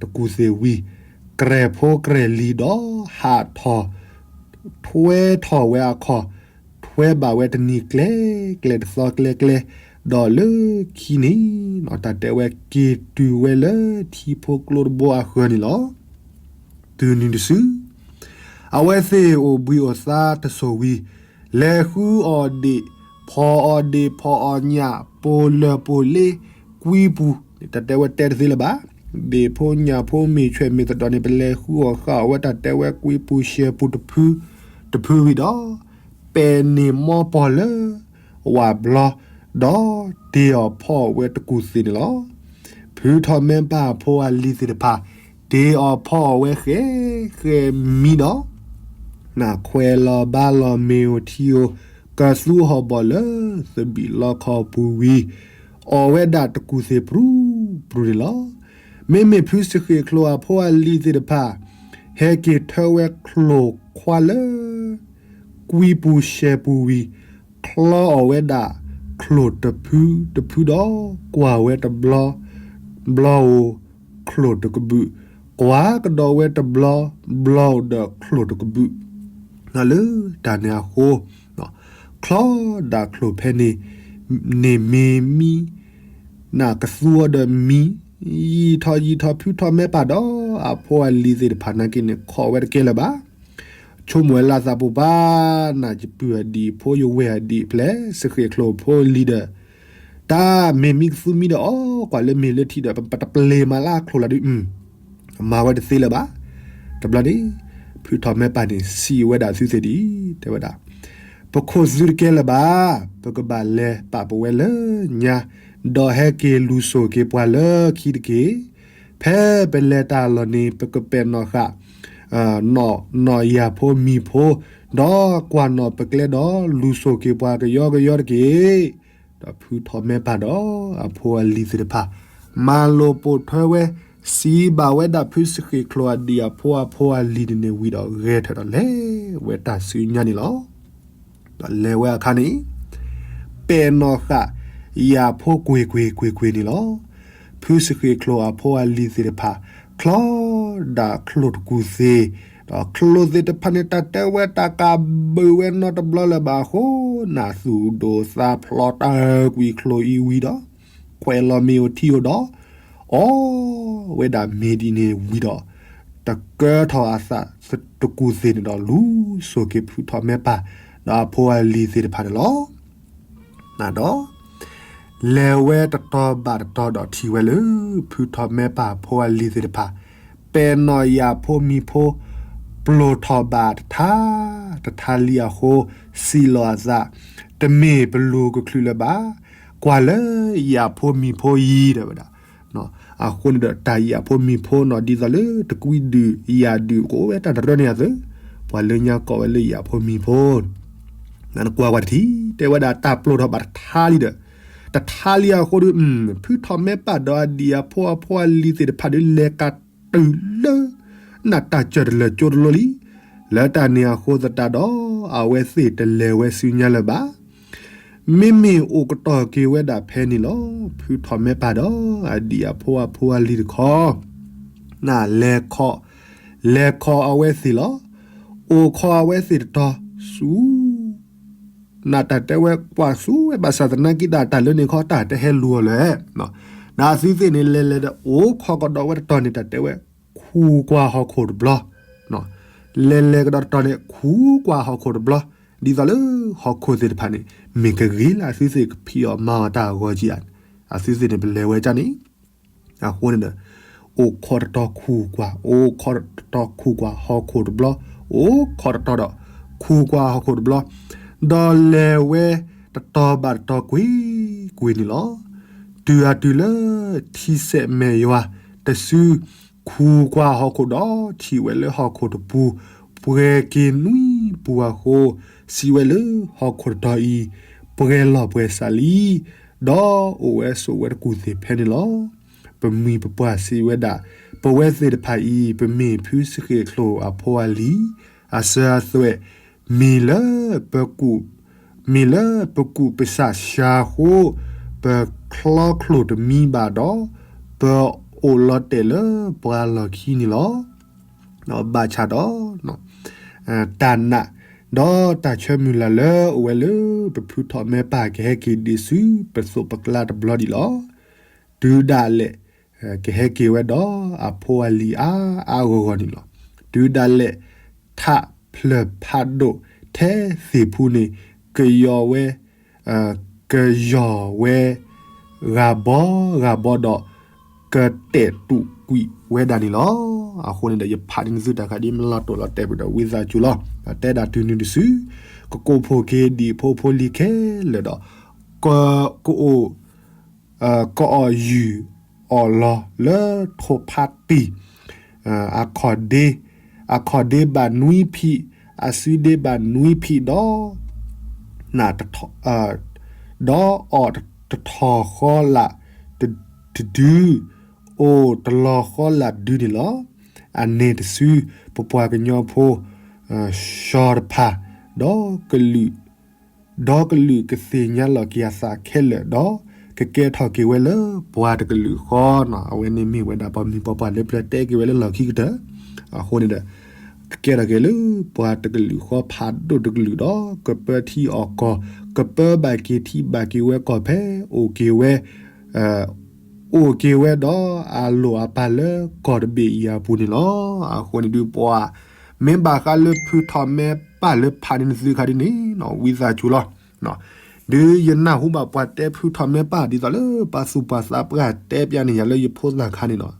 တကူၣ်သ့ၣ်ဝံၤ ကြဲၢ်ဖိကြဲၢ်လံၤဒီး ဟးထီၣ် ထွဲထီၣ်ဝဲအခီၣ် ထွဲဘၣ်ဝဲတနံၤကျဲ ကျဲတသီကျဲကျဲ ဒီးလၢခံန့ၣ် တၢ်တဲဝဲက့ၤတုၤဝဲလၢထံဖိကျိတဘိအဃၢၤန့ၣ်လီၤ. တုၤနုၤတစု အဝဲသ့ၣ်အိၣ်ဘှံးအိၣ်သါတစိၢ်ဝံၤ လဲၤဃုအီၣ်ဒ့ၣ် ဖီၣ်အီၣ်ဒ့ၣ်ဖီၣ်အီၣ်ညၣ် ပိာ်လၢၢ်ပိာ်လ့ ကွံပူၤ တၢ်တဲဝဲတဲတသ့လၢၤဘၣ်. ဒ့ၣ်ဖိညၣ်ဖိမ့ၢ်ဆွဲၣ်မ့ၢ်သဒီၣ်န့ၣ် ပလဲၤဃုအီၣ်ဃုအီၣ်ဝဲတၢ်တဲဝဲကွံပူၤရှဲပူၤတဖု တဖုဝံၤဒီး ပဲာ်န့ၢ်မီပီၢ်လၢ ဝၣ်ဘျီ ဒီးတ့အီၣ်ဖီအီၣ်ဝဲတကူၣ်သ့ၣ်န့ၣ်လီၤ. ဖုထီၣ်မဲပၢ်အဖိအလံၤသ့ၣ်တဖၣ် တ့အီၣ်ဖီအီၣ်ဝဲဃဲးဃဲးမံဒီး နၢ်ခွဲးလီၤဘါလီၤမ့ၤဧိၤထံဧိၤ ကသူဟီၣ်ဘီၣ်လၢသဘံၣ်လီခီပူၤဝံၤ အီၣ်ဝဲဒၣ်တကူၣ်သ့ၣ်ပြူၤပြူၤန့ၣ်လီၤ. မ့မ့ၢ်ဖုစဃ့ၣ်ချိၣ်အဖိအလံၤသ့ၣ်တဖၣ် ဟဲက့ၤထၢဝဲချိၣ်ခွါလၢ ကွံပူၤရှဲပူၤဝံၤ ချီအီၣ်ဝဲဒၣ်ချိၣ်တဖုတဖုဒီး ကွၢ်ဝဲတဘျီ ဘျီဧိၤချိၣ်တကဘုၣ်, ကွၢ်ကဒီးဝဲတဘျီ ဘျီဧိၤဒီးချိၣ်တကဘုၣ် လၢတၢ်န့ၣ်အဃိ ချီဒၣ်ချိၣ်ဖဲန့ၣ် န့ၣ်မ့ၢ်မံ နကသူအီၤဒီးမံ ယံာ်ထီၣ်ယံာ်ထီၣ်ဖုထီၣ်မဲပၢ်ဒီး အဖိအလံၤသ့ၣ်တဖၣ်နာ်က့န့ၣ် ခိးဝဲတကဲလၢၤဘၣ်. ဆိကမိၣ်ဝဲလၢသးပူၤပၢ် နယပုၢ်အဒံးဖိယဝဲၢ်အဒံးဖျဲၣ် စဃ့ၣ်ချိၣ်ဖိလံၤဒီး တၢ်မ့ၢ်မံကသူမံဒီးအီၣ်ကွၢ်လၢမ့ၢ်လၢထံဒီး ပတပျ့ၤမးလၢအချိၣ်လၢဒုး မၤဝဲတသ့လၢၤဘၣ်. တဘျီန့ၣ် ဖုထီၣ်မဲပၢ်န့ၣ် စံးဝဲဒၣ်သုသ့ၣ်ဒ်အံၤ တဲဝဲဒၣ် ပခိၣ်သုတကဲလၢၤဘၣ်, ပကဘၣ်လဲၤပာ်ပဝဲလၢညါ, ဒီးဟဲက့ၤလူၤစိာ်က့ၤပှၤလၢခံတက့ၢ်. ဖဲပလဲၤတၢ်လီၢ်န့ၣ် ပကပဲာ်နီၣ်ဃာ် နီၢ်နီၢ်ယၤဖိမံၤဖိ, ဒီးကွၢ်နီၣ်ပကျဲဒီးလူၤစိာ်က့ၤပှၤကယီကယီတက့ၢ်. ဒီးဖုထီၣ်မဲပၢ်ဒီးအဖိအလံၤသ့ၣ်တဖၣ် မၤလိာ်ပိာ်ထွဲဝဲ စံးဘၣ်ဝဲဒၣ်ဖုစဃ့ၣ်ချိၣ်အဒံၣ်အဖိအဖိအလံၤန့ၣ်ဝံၤဒီး ဂဲၤထၢၣ်ဒီးလဲၤဝဲတၢ်ဆူညါန့ၣ်လီၤ. ဒီးလဲၤဝဲအခါန့ၣ် ပဲာ်နီၣ်ဃာ် ယၣ်ဖိကွ့ၢ်ကွ့ၢ်ကွ့ၢ်ကွ့ၢ်န့ၣ်လီၤ. ဖုစဃ့ၣ်ချိၣ်အဖိအလံၤသ့ၣ်တဖၣ် ချီဒၣ်ချိၣ်တကူၣ်သ့ၣ်, ဒီးချိၣ်သ့ၣ်တဖၣ်န့ၣ် တၢ်တဲဝဲတၢ်ကးဘုးဝဲနီတဘျီလၢၤဘၣ်အဃိ နၢ်သူၣ်ဒိၣ်သးဖျိးတၢ်ကွံာ်ချိၣ်အံၤဝံၤဒီး ကွဲးလီၤမ့ၤအိၣ်ထံအိၣ်ဒီး အီဝဲဒၣ်မ့ၤဒ်န့ၣ်ဝံၤဒီး တကၢထီၣ်အသးတကူၣ်သ့ၣ်န့ၣ်ဒီး လူၤစိာ်က့ၤဖုထီၣ်မဲပၢ် ဒီးအဖိအလံၤသ့ၣ်တဖၣ်န့ၣ်လီၤ. ဒီး လဲၤဝဲတတီၤဘၣ်တတီၤဒီးထံၣ်ဝဲလၢ ဖုထီၣ်မဲပၢ်ဖိအလံၤသ့ၣ်တဖၣ် ပဲာ်နီၣ်ယၣ်ဖိမံၤဖိ ပျိာ်ထီၣ်ဘၣ်တထါ တထါလံအဃိ စံးလီၤအသး, တမ့ၢ်ပလူၤကချုးလၢၤဘၣ်, ကွၢ်လၢယၣ်ဖိမံၤဖိအံၤ တဲဝဲဒၣ်. အဃိန့ၣ်ဒီး တၢ်ယၣ်ဖိမံၤဖိနီၤ ဒ်သိးလၢတကွံဒုၣ်ယၣ်ဒုၣ်ကအိၣ်ဝဲတၢ်တရၢန့ၣ်အသိး, ပှၤလၢညါကိးဝဲလၢယၣ်ဖိမံၤဖိ နကွၢ်ကွၢ်တထံၣ် တဲဝဲဒၣ်တၢ်ပျိာ်ထီၣ်ဘၣ်တထါလံဒီး တထါလံအဃိဒီး ဖုထီၣ်မဲပၢ်ဒီးအဒံၣ်အဖိအဖိအလံၤသ့ၣ်တဖၣ်ဒီး လဲၤကတုၤလၢ နၢ်တၢ်စၢၢ်တလၢာ်ကၠိတလိလံ. လၢတၢ်န့ၣ်အဃိသတးဒီး အဝဲသ့ၣ်တလဲၤဝဲဆူညါလၢၤဘၣ်. မ့မ့ၢ်အိၣ်ကတီၢ်က့ၤဝဲဒၣ်ဖဲန့ၣ်လီၤ. ဖုထီၣ်မဲပၢ်ဒီးအဒံၣ်အဖိအဖိအလံၤတခီ နၢ်လဲၤခီ လဲၤခီအဝဲသ့ၣ်လီၤ. အိၣ်ခီအဝဲသ့ၣ်တတီၤဆူ နၢ်တၢ်တဲဝဲကွၢ်ဆူဝဲဘၣ်ဆၣ်သနာ်က့ တၢ်တၢ်လၢန့ၣ်ခီ တၢ်တဟဲလူၤအီၤလၢၤ. ဒီးအသုသ့ၣ်န့ၣ် လဲၤလဲၤဒီးအိၣ်ခီကဒီးဝဲတတီၤန့ၣ် တၢ်တဲဝဲ ခူကွၢ်ဟီၣ်ခိၣ်တဘျီ လဲၤလဲၤကဒီးတတီၤန့ၣ် ခူကွၢ်ဟီၣ်ခိၣ်တဘျီ ဒ်သိးလၢဟီၣ်ခိၣ်သ့ၣ်တဖၣ်န့ၣ် မ့ၢ်ကဂ့ၤလၢအသုသ့ၣ်ကဖံးအီၣ်မၤအီၣ်တၢ်အဂီၢ်ကံဧါ. အသုသ့ၣ်န့ၣ် ပလဲၤဝဲဒ်န့ၣ် အဃိန့ၣ်ဒီး အိၣ်ခီတတီၤခူကွၢ်, အိၣ်ခီတတီၤခူကွၢ်ဟီၣ်ခိၣ်တဘျီ, အိၣ်ခီတတီၤဒီး ခူကွၢ်ဟီၣ်ခိၣ်တဘျီ, ဒီးလဲၤဝဲတတီၤဘၣ်တတီၤကွ့ၢ်ကွ့ၢ်န့ၣ်လီၤ. တုၤအတုၤလၢ ထံစဲးမဲာ်ယွၤတစု ခူကွၢ်ဟီၣ်ခိၣ်ဒီး ထံၣ်ဝဲလၢဟီၣ်ခိၣ်တပူၤ ပှဲၤက့ၤနွံပူၤအဃိ, စံးဝဲလၢဟီၣ်ခိၣ်တတီၤအံၤ ပှဲၤလီၤပှဲၤဆးလံ, ဒီးအိၣ်ဝဲဆိးဝဲတကူၣ်သ့ၣ်ဖဲန့ၣ်လီၤ. ပမှံၤပပှၢ်စံးဝဲဒၣ်, ပဝဲသ့ၣ်တဖၣ်အံၤ ပမ့ၢ်ဖုစဃ့ၣ်ချိၣ်အဖိအလံၤ, အစၢၤအသွဲၣ် မ့ၢ်လၢပကူၣ် မ့ၢ်လၢပကူၣ်ပဆးစှၤအဃိ, ပချီချိၣ်တမံဘၣ်ဒီး ပအိၣ်လီၤတဲာ်လၢပှၤလီၢ်ခံန့ၣ်လီၤ. ဘၣ်ဆၣ်ဒီး တၢ်နာ် ဒီးတၢ်ဆၢမုၢ်လၢ်လၢအအိၣ်ဝဲလၢ ပဖုထီၣ်မဲပၢ်ကဟဲက့ၤဒံးဆူပသိးပကျါတဘျီဒံးလီၤ. တုၤဒၣ်လဲာ် ကဟဲက့ၤဝဲဒီးအဖိအလံၤအါအါဂီၢ်ဂီၢ်န့ၣ်လီၤ. တုၤဒၣ်လဲာ် ထးဖျၢၣ်ဖးဒိၣ်ထဲသ့ၣ်ဖူန့ၣ် ကယီၤဝဲ ကယီၤဝဲ ဂၤဘီဂၤဘီဒီး ကတဲာ်တူာ်ကွံာ်ဝဲဒၣ်န့ၣ်လီၤ. အဃိန့ၣ်ဒီး ယဖးန့ၢ်သုတၢ်ခါဒ်မ့ၢ်လီၤတိၢ်လီၤတဲာ်ပူၤဒီး ဝံသးစူၤလီၤ. တဲဒၣ်တုၤနုၤတစု ကကိးဖှိၣ်က့ၤဒံၣ်ဖိဖိလံၤခဲလၢာ်ဒီး ကအိၣ် ကအီၣ်ယုၢ်အီၣ်လီၤလၢထိၣ်ဖးတံၢ် အခီၣ်ဒ့ အခီၣ်ဒ့ဘၣ်နွံဖံး အစုဒ့ဘၣ်နွံဖံးဒီး ဒီးအီၣ်တထီၣ်ဃီလၢ်တဒု အိၣ်တလီၤဃီလၢ်ဒုန့ၣ်လီၤ. အန့ၣ်တစု ပပှၤကညီဖိ စီၤတဖၣ် ဒီးကလုာ် ဒီးကလုာ်ကသ့ၣ်ညါလီၤက့ၤအသးခဲလၢာ်ဒီး ကကဲထီၣ်က့ၤဝဲလၢပှၤတကလုာ်ဃီနီၤ. အဝဲန့ၣ်မ့ၢ်ဝဲဒၣ်ပှၤမံၤပှၤပှၢ်လၢပျၢၤတဲက့ၤဝဲလၢလီၢ်ခံကတၢၢ် အဃိန့ၣ်ဒီး ကကဲထီၣ်က့ၤလၢပှၤတကလုာ်ဃီဖးဒိၣ်တကလုာ်ဒီး ကပၢထံအီၣ်ကီၢ် ကပၢဘၣ်က့ၤထံဘၣ်က့ၤဝဲကီၢ်ဖဲ အိၣ်က့ၤဝဲ အိၣ်က့ၤဝဲဒီးအလိၣ်အပၢ်လၢကီၢ်တဘ့ၣ်အံၤအပူၤန့ၣ်လီၤ. အဃိန့ၣ်ဒုးပှၤ မ့ၢ်ဘၣ်ဃးလၢဖုထီၣ်မဲပၢ်လၢဖးန့ၢ်သုခါဒ်န့ၣ်နီၤ ဝံသးစူၤလီၤ. ဒုးယနၢ်ဟူဘၣ်ပှၤတဲဖုထီၣ်မဲပၢ်ဒ်သိးလၢပှၤသူၣ်ပှၢ်သးပှၢ်တဲပျးန့ၢ်ယၤလၢယဖိသၣ်ခါန့ၣ်နီၤ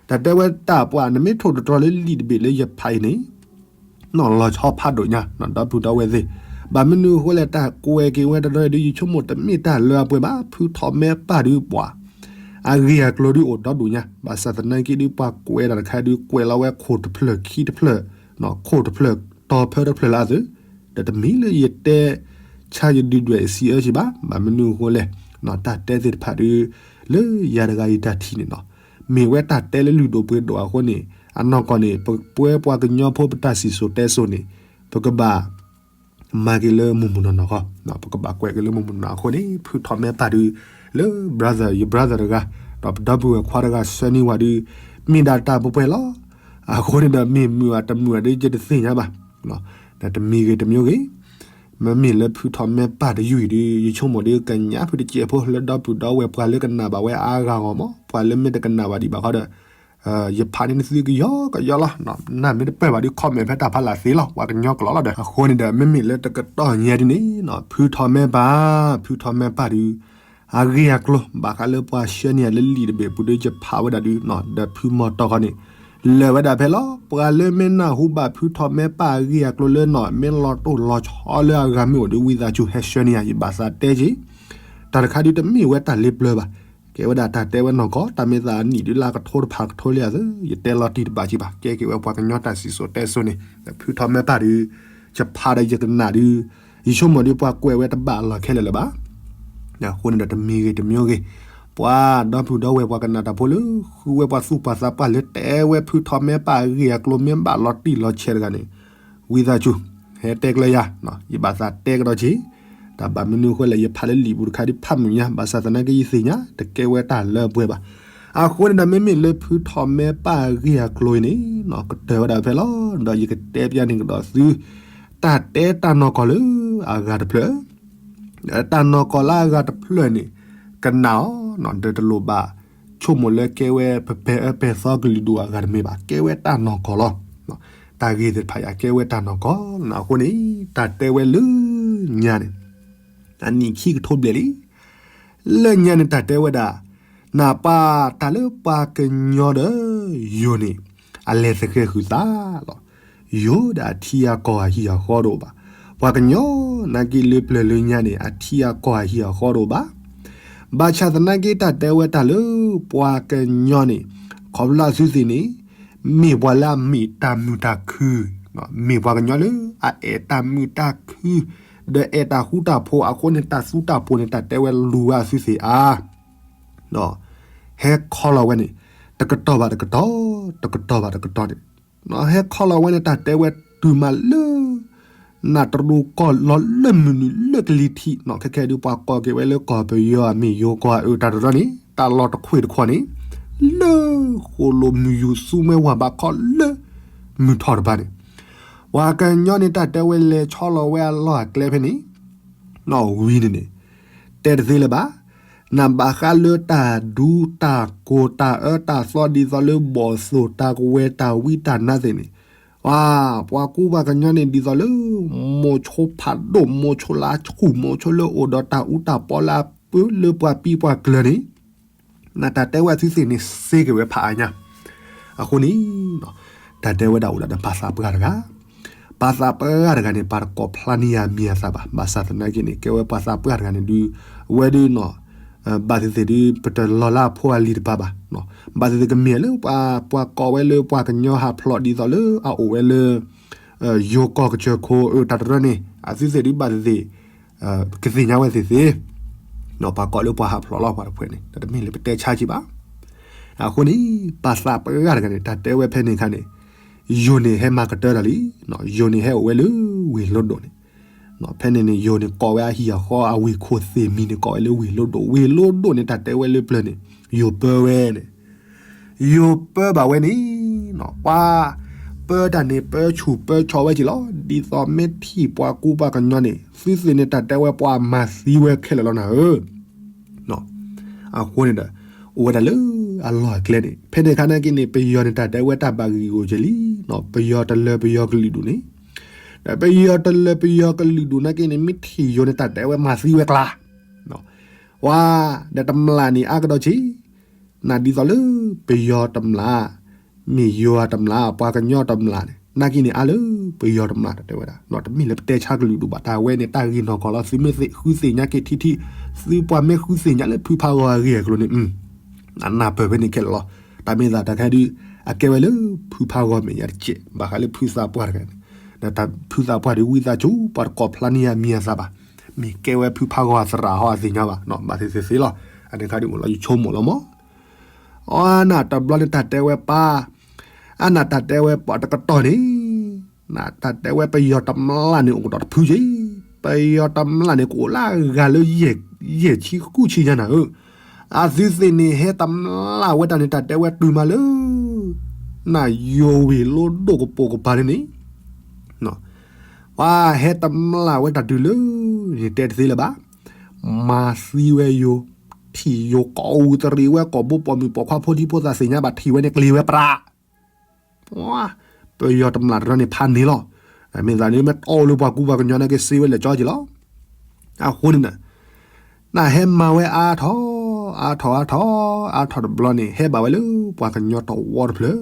တၢ်တဲဝဲတၢ်ပှၤ နမ့ၢ်ထိၣ်တတြီလၢလံာ်တဘ့ၣ်လၢယဖးအံၤန့ၣ် နီၢ်လီၤဆီဖးဒိၣ်ညါ ဒီပုၢ်ဒီဝဲၢ်သ့ၣ်, ဘၣ်မနုၤအဃိလဲၣ် တၢ်ကွဲးက့ၤဝဲတဒီဒုး ယဆိကမိၣ်တမ့ၢ်တၢ်လၢအပှဲၤဘၣ် ဖုထီၣ်မဲပၢ်ဒုးပှၤ အဂ့ၢ်အကျိၤဒုးအိၣ်ဒီဒိၣ်ညါ ဘၣ်ဆၣ်သနာ်က့ဒုး ပှၤကွဲးတၢ်တခါဒုး ကွဲးလီၤဝဲခိၣ်တဖျၢၣ်ခံတဖျၢၣ် ခိၣ်တဖျၢၣ်တီၤဖၢတဖျၢၣ်လၢအသုး, ဒီးတမ့ၢ်လၢယတဲ ဆါယဒုးဒွဲၣ်စံးအၢစံးဘၣ်, ဘၣ်မနုၤအဃိလဲၣ် တၢ်တဲသ့ၣ်တဖၣ်ဒုး လၢယၤတဂၤအံၤတၢ်ထံၣ်န့ၣ်နီၤ, မ့ၢ်ဝဲတၢ်တဲလၢလုၢ်ဒိၣ်ပှ့ၤဒိၣ်အဃိန့ၣ် အနီၢ်ကီၢ်န့ၣ် ပဝဲပှၤကညီဖိပတၢ်စံၣ်စိၤတဲစိၤန့ၣ် ပကဘၣ် မၤက့ၤလၢမုၢ်မုၢ်နီၢ်နီၢ်ဃီ, ပကဘၣ်ကွဲးက့ၤလၢမုၢ်မုၢ်နီၢ်နီၢ်အဃိန့ၣ် ဖုထီၣ်မဲပၢ်ဒုး လၢ brother ယ brother တဂၤ ဒီးပဒီပုၢ်ဝဲၢ်ခွါတဂၤဆှၢန့ၢ်ဝဲဒုး မ့ၢ်ဒၣ်တၢ်ပှဲၤပှဲၤလီၤ. အဃိန့ၣ်ဒီးမ့ၢ်မုာ်အတမုာ်အဒုး ယတသ့ၣ်ညါဘၣ်, ဒီးတမံၤဂ့ၤတမံၤဂ့ၤ မ့မ့ၢ်လၢဖုထီၣ်မဲပၢ်တယုၢ်အံၤဒုး ယဆိကမိၣ်ဒုး ကညးဖုတစဲးဖိလၢဒီပုၢ်ဒီဝဲၢ်ပှၤလၢကနၣ်ဘၣ်ဝဲအါဂၤဂီၢ်မး ပှၤလၢမ့ၢ်တကနၣ်ဘၣ်ဒံးဘၣ်ဃီဒီး ယဖးန့ၢ်နသုကယီကယီလီၤ. နမ့ၢ်တပၢၢ်ဘၣ်ဒုး comment ဖဲတၢ်ဖးလၢ်သ့လီၤ. ပှၤကညီကျိာ်လီၤဒီး အဃိန့ၣ်ဒီး မ့မ့ၢ်လၢတကတီၢ်ညါဒ်န့ၣ် ဖုထီၣ်မဲပၢ် ဖုထီၣ်မဲပၢ်ဒုး အဂ့ၢ်အကျိၤ ဘၣ်ဃးလၢပှၤဆှၢန့ၢ်ယၤလၢလံာ်တဘ့ၣ်ပူၤဒုး ယဖးဝဲဒၣ်ဒုး ဒီးဖုမီၤတီၢ်ဃီန့ၣ် လၢာ်ဝဲဒၣ်ဖဲလီၤ. ပှၤလၢမ့ၢ်နၢ်ဟူဘၣ်ဖုထီၣ်မဲပၢ်အဂ့ၢ်အကျိၤလၢနီၤ မ့ၢ်လီၤတိၢ်လီၤဆီလၢအဂၤမ့ၢ်အိၣ်ဒုး ဝံသးစူၤဟဲဆှၢန့ၢ်ယၤ ယဘၣ်သးတဲက့ၤ တၢ်တခါဒုးတမ့ၢ်ဝဲတၢ်လ့ပျၢၤဘၣ်. ကဲဝဲဒၣ်တၢ်တဲဝဲနီၢ်ကီၢ် တၢ်မ့ၢ်သးအနံၣ်ဒုးလၢအကထိတဖၣ်ကထိလံအသိး ယတဲလီၤတံၢ်တဘၣ်ကံဘၣ် ကဲက့ၤဝဲပှၤကညီတၢ်စံၣ်စိၤတဲစိၤန့ၣ် ဖုထီၣ်မဲပၢ်ဒုး ယဖးဒီးယကနၣ်ဒုး ယဆိကမိၣ်ဒုးပှၤကွဲးဝဲတဘၣ်အလီၢ်ခဲလၢာ်လၢၤဘၣ်. အဃိန့ၣ်ဒီးတမံၤဂ့ၤတမံၤဂ့ၤ ပှၤဒီပုၢ်ဒီဝဲၢ်ပှၤကနၣ်တၢ်ဖိလၢ ဃုဝဲပှၤသူၣ်ပှၤသးပှၢ်လၢတဲဝဲဖုထီၣ်မဲပၢ်အဂ့ၢ်အကျိၤမ့ၢ်ဘၣ်လီၤတံၢ်လီၤဆဲးတဂၤန့ၣ် ဝံသးစူၤ ဟဲတဲကျၢၤယၤ ယဘၣ်သးတဲကဒီးက့ၤ တၢ်ဘၣ်မနုၤအဃိလဲၣ် ယဖးလၢလံာ်ပူၤတခါဒုးဖးမုာ်ညါ ဘၣ်ဆၣ်သနာ်က့ယသ့ၣ်ညါ တကဲဝဲတၢ်လၢပှဲၤဘၣ်. အဃိန့ၣ်ဒီးမ့မ့ၢ်လၢဖုထီၣ်မဲပၢ်အဂ့ၢ်အကျိၤအံၤန့ၣ် ကတၢၢ်ဝဲဒၣ်ဖဲလီၤ ဒီးယကတဲပျးန့ၢ်ကဒီးသု တၢ်တဲတၢ်နီၢ်ကီၢ်လၢအဂၤတဖျၢၣ် တၢ်နီၢ်ကီၢ်လၢအဂၤတဖျၢၣ်န့ၣ် ကနၣ်အီၤ ဒီးတလိၣ်ဘၣ် ဆိကမိၣ်လၢကဲဝဲပပဲာ်အၢပဲာ်သီကလုာ်ဒူၣ်အဂၤတမ့ၢ်ဘၣ် ကဲဝဲတၢ်နီၢ်ကီၢ်လီၤ. တၢ်ဂ့ၢ်သ့ၣ်တဖၣ်ယၤကဲဝဲတၢ်နီၢ်ကီၢ် အဃိန့ၣ် တၢ်တဲဝဲလၢညါန့ၣ် အနံၣ်ခံကထိဘျဲၣ်လံ လၢညါန့ၣ်တၢ်တဲဝဲဒၣ် နၢ်ပၢၢ်တၢ်လၢပှၤကညီဒီး ယိၤန့ၣ် အလဲၤသဃဲၤဃုာ်သးလီၤ. ယိၤဒီးအထံအကီၢ်အဟံၣ်အဃီတအိၣ်ဘၣ်. ပှၤကညီနာ်က့လၢပျၢၤလၢညါန့ၣ် အထံအကီၢ်အဟံၣ်အဃီတအိၣ်ဘၣ်. ဘၣ်ဆၣ်သနာ်က့တၢ်တဲဝဲတၢ်လၢပှၤကညီန့ၣ် ခီဖျိအသုသ့ၣ်န့ၣ် မ့ၢ်ပှၤလၢအမ့ၢ်တၢ်မုာ်တၢ်ခုၣ်, မ့ၢ်ပှၤကညီလၢအအဲၣ်တၢ်မုာ်တၢ်ခုၣ် ဒီးအဲၣ်တၢ်ဃူတၢ်ဖိးအဃိန့ၣ် တၢ်သူတၢ်ပိၤန့ၣ် တၢ်တဲဝဲလူၤဝဲအသုသ့ၣ်အါ ဟဲခီလီၤဝဲန့ၣ် တကတီၢ်ဘၣ်တကတီၢ်, တကတီၢ်ဘၣ်တကတီၢ်န့ၣ် ဟဲခီလီၤဝဲန့ၣ် တၢ်တဲဝဲတုၤမးလၢ နၢ်တရူးကီၢ်လီၤလၢမုၢ်နုာ်လၢကလံၤထံးနီၤ ခဲခဲဒုးပှၤကိးက့ၤဝဲလၢကီၢ်ပယီၤအမ့ၢ်ယိၤကီၢ်အတၢ်တရၢန့ၣ် တၢ်လီၢ်တခွ့ၣ်တခီန့ၣ် လၢဃိၣ်လိာ်မုၢ်ယူၤသူမွဲဝၤဘးခီလၢ မုၢ်ထီၣ်တပၤန့ၣ် ပှၤကညီန့ၣ် တၢ်တဲဝဲလဲၤဆီလီၤဝဲအလီၢ်အကျဲဖဲန့ၣ် နီၣ်ဝံၤန့ၣ်န့ၣ် တဲတသ့လၢၤဘၣ်. နဘၣ်ဃးလၢတၢ်ဒူတၢ်ကိၢ်တၢ်အၢတၢ်သီဒ်သိးလၢဘီၣ်သိၣ်တၢ်ကဝဲၤတၢ်ဝံတၢ်နါသ့ၣ်န့ၣ် ပှၤကူပှၤကညီန့ၣ် ဒ်သိးလၢ မိၤဆိဖးဒိၣ် မိၤဆိလၢအဆူၣ် မိၤဆိလၢအိၣ်ဒီးတၢ်အူတၢ်ပီလၢအပၢလၢပှၤပံၤပှၤကျၢၤန့ၣ် နတၢ်တဲဝဲအသုသ့ၣ်န့ၣ် စ့က့ၤဝဲဖးအါညါ အဃိန့ၣ် တၢ်တဲဝဲဒၣ်အိၣ်ဒၣ်ဒီးပှၤသးပှၢ်တဂၤ ပှၤသးပှၢ်တဂၤန့ၣ် ပှၤတကိးဖျါန့ၢ်ယၤမံၤအသးဘၣ်. ဘၣ်ဆၣ်သနာ်က့န့ၣ် ကဲဝဲပှၤသးပှၢ်တဂၤန့ၣ်ဒုး အဝဲဒုးနီၤ ဘၣ်သ့ၣ်သ့ၣ်ဒုး ပတလီၤလၢအဖိအလံၤတပၤဘၣ်. ဘၣ်သ့ၣ်သ့ၣ်ကမ့ၢ်လၢ ပှၤကိးဝဲလၢပှၤကညီဟးဖျိးဒ်သိးလၢအအိၣ်ဝဲလၢ ယိၤကီၢ်ကစၢၢ်ခိၣ်အတၢ်တရၢန့ၣ် အသုသ့ၣ်ဒုးဘၣ်သ့ၣ်သ့ၣ် ကသ့ၣ်ညါဝဲသ့ၣ်သ့ၣ် ပှၤကိးလၢပှၤဟးဖျိးလီၤပှၤတဖုန့ၣ် တမ့ၢ်လၢပတဲဆါက့ၤဘၣ်. အဃိန့ၣ် ပှၤသးပှၢ်တဂၤန့ၣ် တၢ်တဲဝဲဖဲန့ၣ်အခါန့ၣ် ယိၤန့ၣ်ဟဲမၤကတၢၢ်တၢ်လံ. ယိၤန့ၣ်ဟဲအိၣ်ဝဲလၢဝ့ၢ်လိဒိၣ်န့ၣ် ဖဲန့ၣ်န့ၣ် ယိၤန့ၣ်ကိးဝဲအဟံၣ်အဃီအဝ့ၢ်ခိၣ်သ့ၣ်မံၤန့ၣ် ကိးဝဲလၢဝ့ၢ်လိဒိၣ်. ဝ့ၢ်လိဒိၣ်န့ၣ် တၢ်တဲဝဲလၢပျၢၤန့ၣ် ယိၤပၢဝဲန့ၣ် ယိၤပၢဘၣ်ဝဲန့ၣ် ပှၤပၢတၢ်န့ၣ် ပၢဆူၣ်ပၢဆီးဝဲက့ၤလီၤ. ဒ်သိးမ့ၢ်ထံၣ်ပှၤကူပှၤကညီန့ၣ် သုသ့ၣ်န့ၣ် တၢ်တဲဝဲပှၤမၤသံဝဲခဲလၢာ်လီၤနၤဧၢ. အဃိန့ၣ်ဒီး အိၣ်ဝဲဒၣ်လၢအလီၢ်အကျဲန့ၣ် ဖဲန့ၣ်အခါနာ်က့န့ၣ် ပယီၤန့ၣ် တၢ်တဲဝဲတၢ်ဘၣ်ဂံၢ်ဂီၢ်က့ၤလံ. ပယီၤတလၢပယီၤကလုာ်ဒူၣ်န့ၣ် ဒီးပယီၤတလၢပယီၤကလုာ်ဒူၣ်နာ်က့န့ၣ် မ့ၢ်ထံၣ်ယိၤန့ၣ် တၢ်တဲဝဲမၤသံဝဲကျါ ဝါ ဒီးတမျၢ်န့ၣ်အါကဒီးက့ၤ နဒ်သိးလၢ ပယီၤတမျၢ် မ့ၢ်ယိၤတမျၢ် ပှၤကညီတမျၢ်န့ၣ် နာ်က့န့ၣ်အါလၢပယီၤတမျၢ် တၢ်တဲဝဲဒၣ် တမ့ၢ်လၢပတဲဆါကလုာ်ဒူၣ်ဘၣ် တၢ်ဝဲန့ၣ် တၢ်ဂ့ၢ်နီၢ်ကီၢ်လီၤ. သုမ့ၢ်ဃုသ့ၣ်ညါက့ၤထံထံ သုပှၤမ့ၢ်ဃုသ့ၣ်ညါလၢဖုဖးဂီၤအဂ့ၢ်အကျိၤန့ၣ် အနၢ်ပၢၢ်ဖဲန့ၣ်ခဲလၢာ်လီၤ. တၢ်မ့ၢ်သးတၢ်ခဲဒုး အကဲဝဲလၢဖုဖးဂီၤမဲာ်ညါတကဲး ဘၣ်ဃးလၢဖုသးပှၢ်တဂၤန့ၣ် ဒီးတၢ်ဖုသးပှၢ်ဒုးဝံသးစူၤ ပှၤတကိးဖျါန့ၢ်ယၤမံၤအသးဘၣ်. မ့ၢ်ကဲဝဲဖုဖးဂီၤအသရၣ်ဟီအသ့ၣ်ညါဘၣ်, ဘၣ်သ့ၣ်သ့ၣ်သ့လီၤ. အန့ၣ်ခါဒ်အိၣ်လီၤ ယဆိကမိၣ်လီၤမး. အီ နတဘျီန့ၣ်တၢ်တဲဝဲပၢ်, အနတၢ်တဲဝဲပှၤတကတီၢ်န့ၣ်, နတၢ်တဲဝဲပယီၤတမျၢ်န့ၣ်အိၣ်ကဒီးတဖုက့, ပယီၤတမျၢ်န့ၣ်ကအိၣ်လၢအဂၤလၢ ယဲၢ်ဆံဃုဆံညါနၤဧၢ, အသုသ့ၣ်န့ၣ် ဟဲတမျၢ်ဝဲတၢ်န့ၣ် တၢ်တဲဝဲတုၤမးလၢ နယိၤဝ့ၢ်လိဒိၣ်ကပိာ်ကပၤန့ၣ်န့ၣ် ပှၤဟဲတမျၢ်ဝဲတၢ်တုၤလၢ ယတဲတသ့လၢၤဘၣ်, မၤသံဝဲယိၤ, ထံၣ်ယိၤကိးဝူတရံးဝဲ ကိာ်ဘိပိာ်မုၣ်ပိာ်ခွါဖိဒံဖိသၣ်သ့ၣ်ညါဘၣ် ထံၣ်ဝဲန့ၣ်ကျ့ၤဝဲပြး, ပယီၤတမျၢ်တရၢန့ၣ်ဖးန့ၢ်လီၤ. မ့ၢ်သးန့ၣ်မ့ၢ်တီအိၣ်လၢပှၤကူပှၤကညီနာ်က့ စ့ဝဲလဲၤကၠီက့ၤလီၤ. အဃိန့ၣ် နဟဲမၤဝဲအါထီၣ်, အါထီၣ်အါထီၣ်, အါထီၣ်တဘျီန့ၣ် ဟဲဘၣ်ဝဲလၢပှၤကညီတဝီတဖျၢၣ်,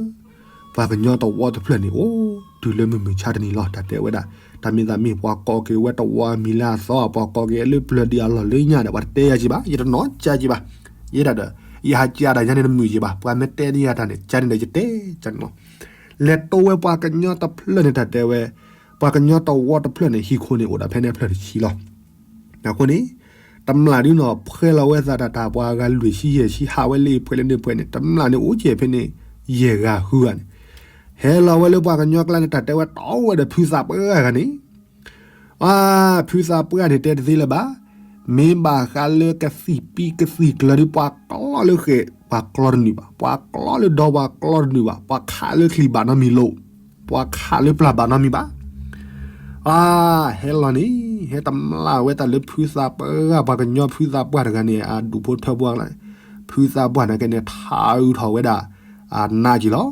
ပှၤကညီတဝီတဖျၢၣ်န့ၣ် အိၣ်တုၤလၢမုၢ်မုၢ်ဆါတနံၤလီၤ. တၢ်တဲဝဲဒၣ် တၢ်မ့ၢ်သးမ့ၢ်ပှၤကိးက့ၤဝဲတဝီအမံၤလၢအသီ ပှၤကိးက့ၤလၢပျၢၤဒံးအလီၢ်လၢညါဒီး ပှၤတတဲယၤက့ၤဘၣ်, ယတနီၣ်ကၠၢက့ၤဘၣ်, ယဲဒၣ်ဒီး ယဟးကၠၢဒၣ်ယၤန့ၣ်တမုာ်က့ၤဘၣ်, ပှၤမ့ၢ်တဲန့ၢ်ယၤတၢ်န့ၣ် ကၠၢန့ၣ်ဒီးယတဲကၠၢန့ၣ်လီၤ. လဲၤတိဝဲပှၤကညီတဖျၢၣ်န့ၣ် တၢ်တဲဝဲ ပှၤကညီတဝီတဖျၢၣ်န့ၣ် ဟံၣ်ခိၣ်န့ၣ်အိၣ်ဒၣ်ဖဲန့ၣ်အဖျၢၣ်တဆံလီၤ. အဃိန့ၣ် တမျၢ်ဒုနီၤ ဖှဲလီၤဝဲသးတၢ်တၢ် ပှၤဂၤလွံၢ်ဆံယဲၢ်ဆံ ဟးဝဲလၢဖှဲလၢန့ၣ်ဖှဲန့ၣ် တမျၢ်န့ၣ်အိၣ်ကဲဖဲန့ၣ် ယဲၢ်ဂၤဃုဂၤန့ၣ် ဟဲလီၤဝဲလၢပှၤကညီကျါန့ၣ် တၢ်တဲဝဲတီဝဲဒီးဖုသးပှၢ်ဂၤန့ၣ် အါ ဖုသးပှၢ်န့ၣ်တဲတသ့လၢၤဘၣ်, မ့ၢ်ဘၣ်ဃးလၢကသံၣ်ပံကသံၣ်ကျၢၤဒီး ပှၤကျီလၢဃဲၤ ပှၤကျီတနုာ်ဘၣ်, ပှၤကျီလၢဒီပှၤကျီတနုာ်ဘၣ်, ပှၤခးလၢချံဘၣ်နီတမံၤလိၤ, ပှၤခးလၢပျၢ်ဘၣ်နီတမံၤဘၣ်. အါ ဟဲလီၤန့ၣ် ဟဲတမျၢ်ဝဲတၢ်လၢဖုသးပှၢ် ပှၤကညီဖုသးပှၢ်တဂၤန့ၣ် အဒူၣ်ဖိထၢဖိအကျါန့ၣ် ဖုသးပှၢ်န့ၣ်ကဲန့ၣ် ထးအုးထီၣ်ဝဲဒၣ် အနးက့ၤလီ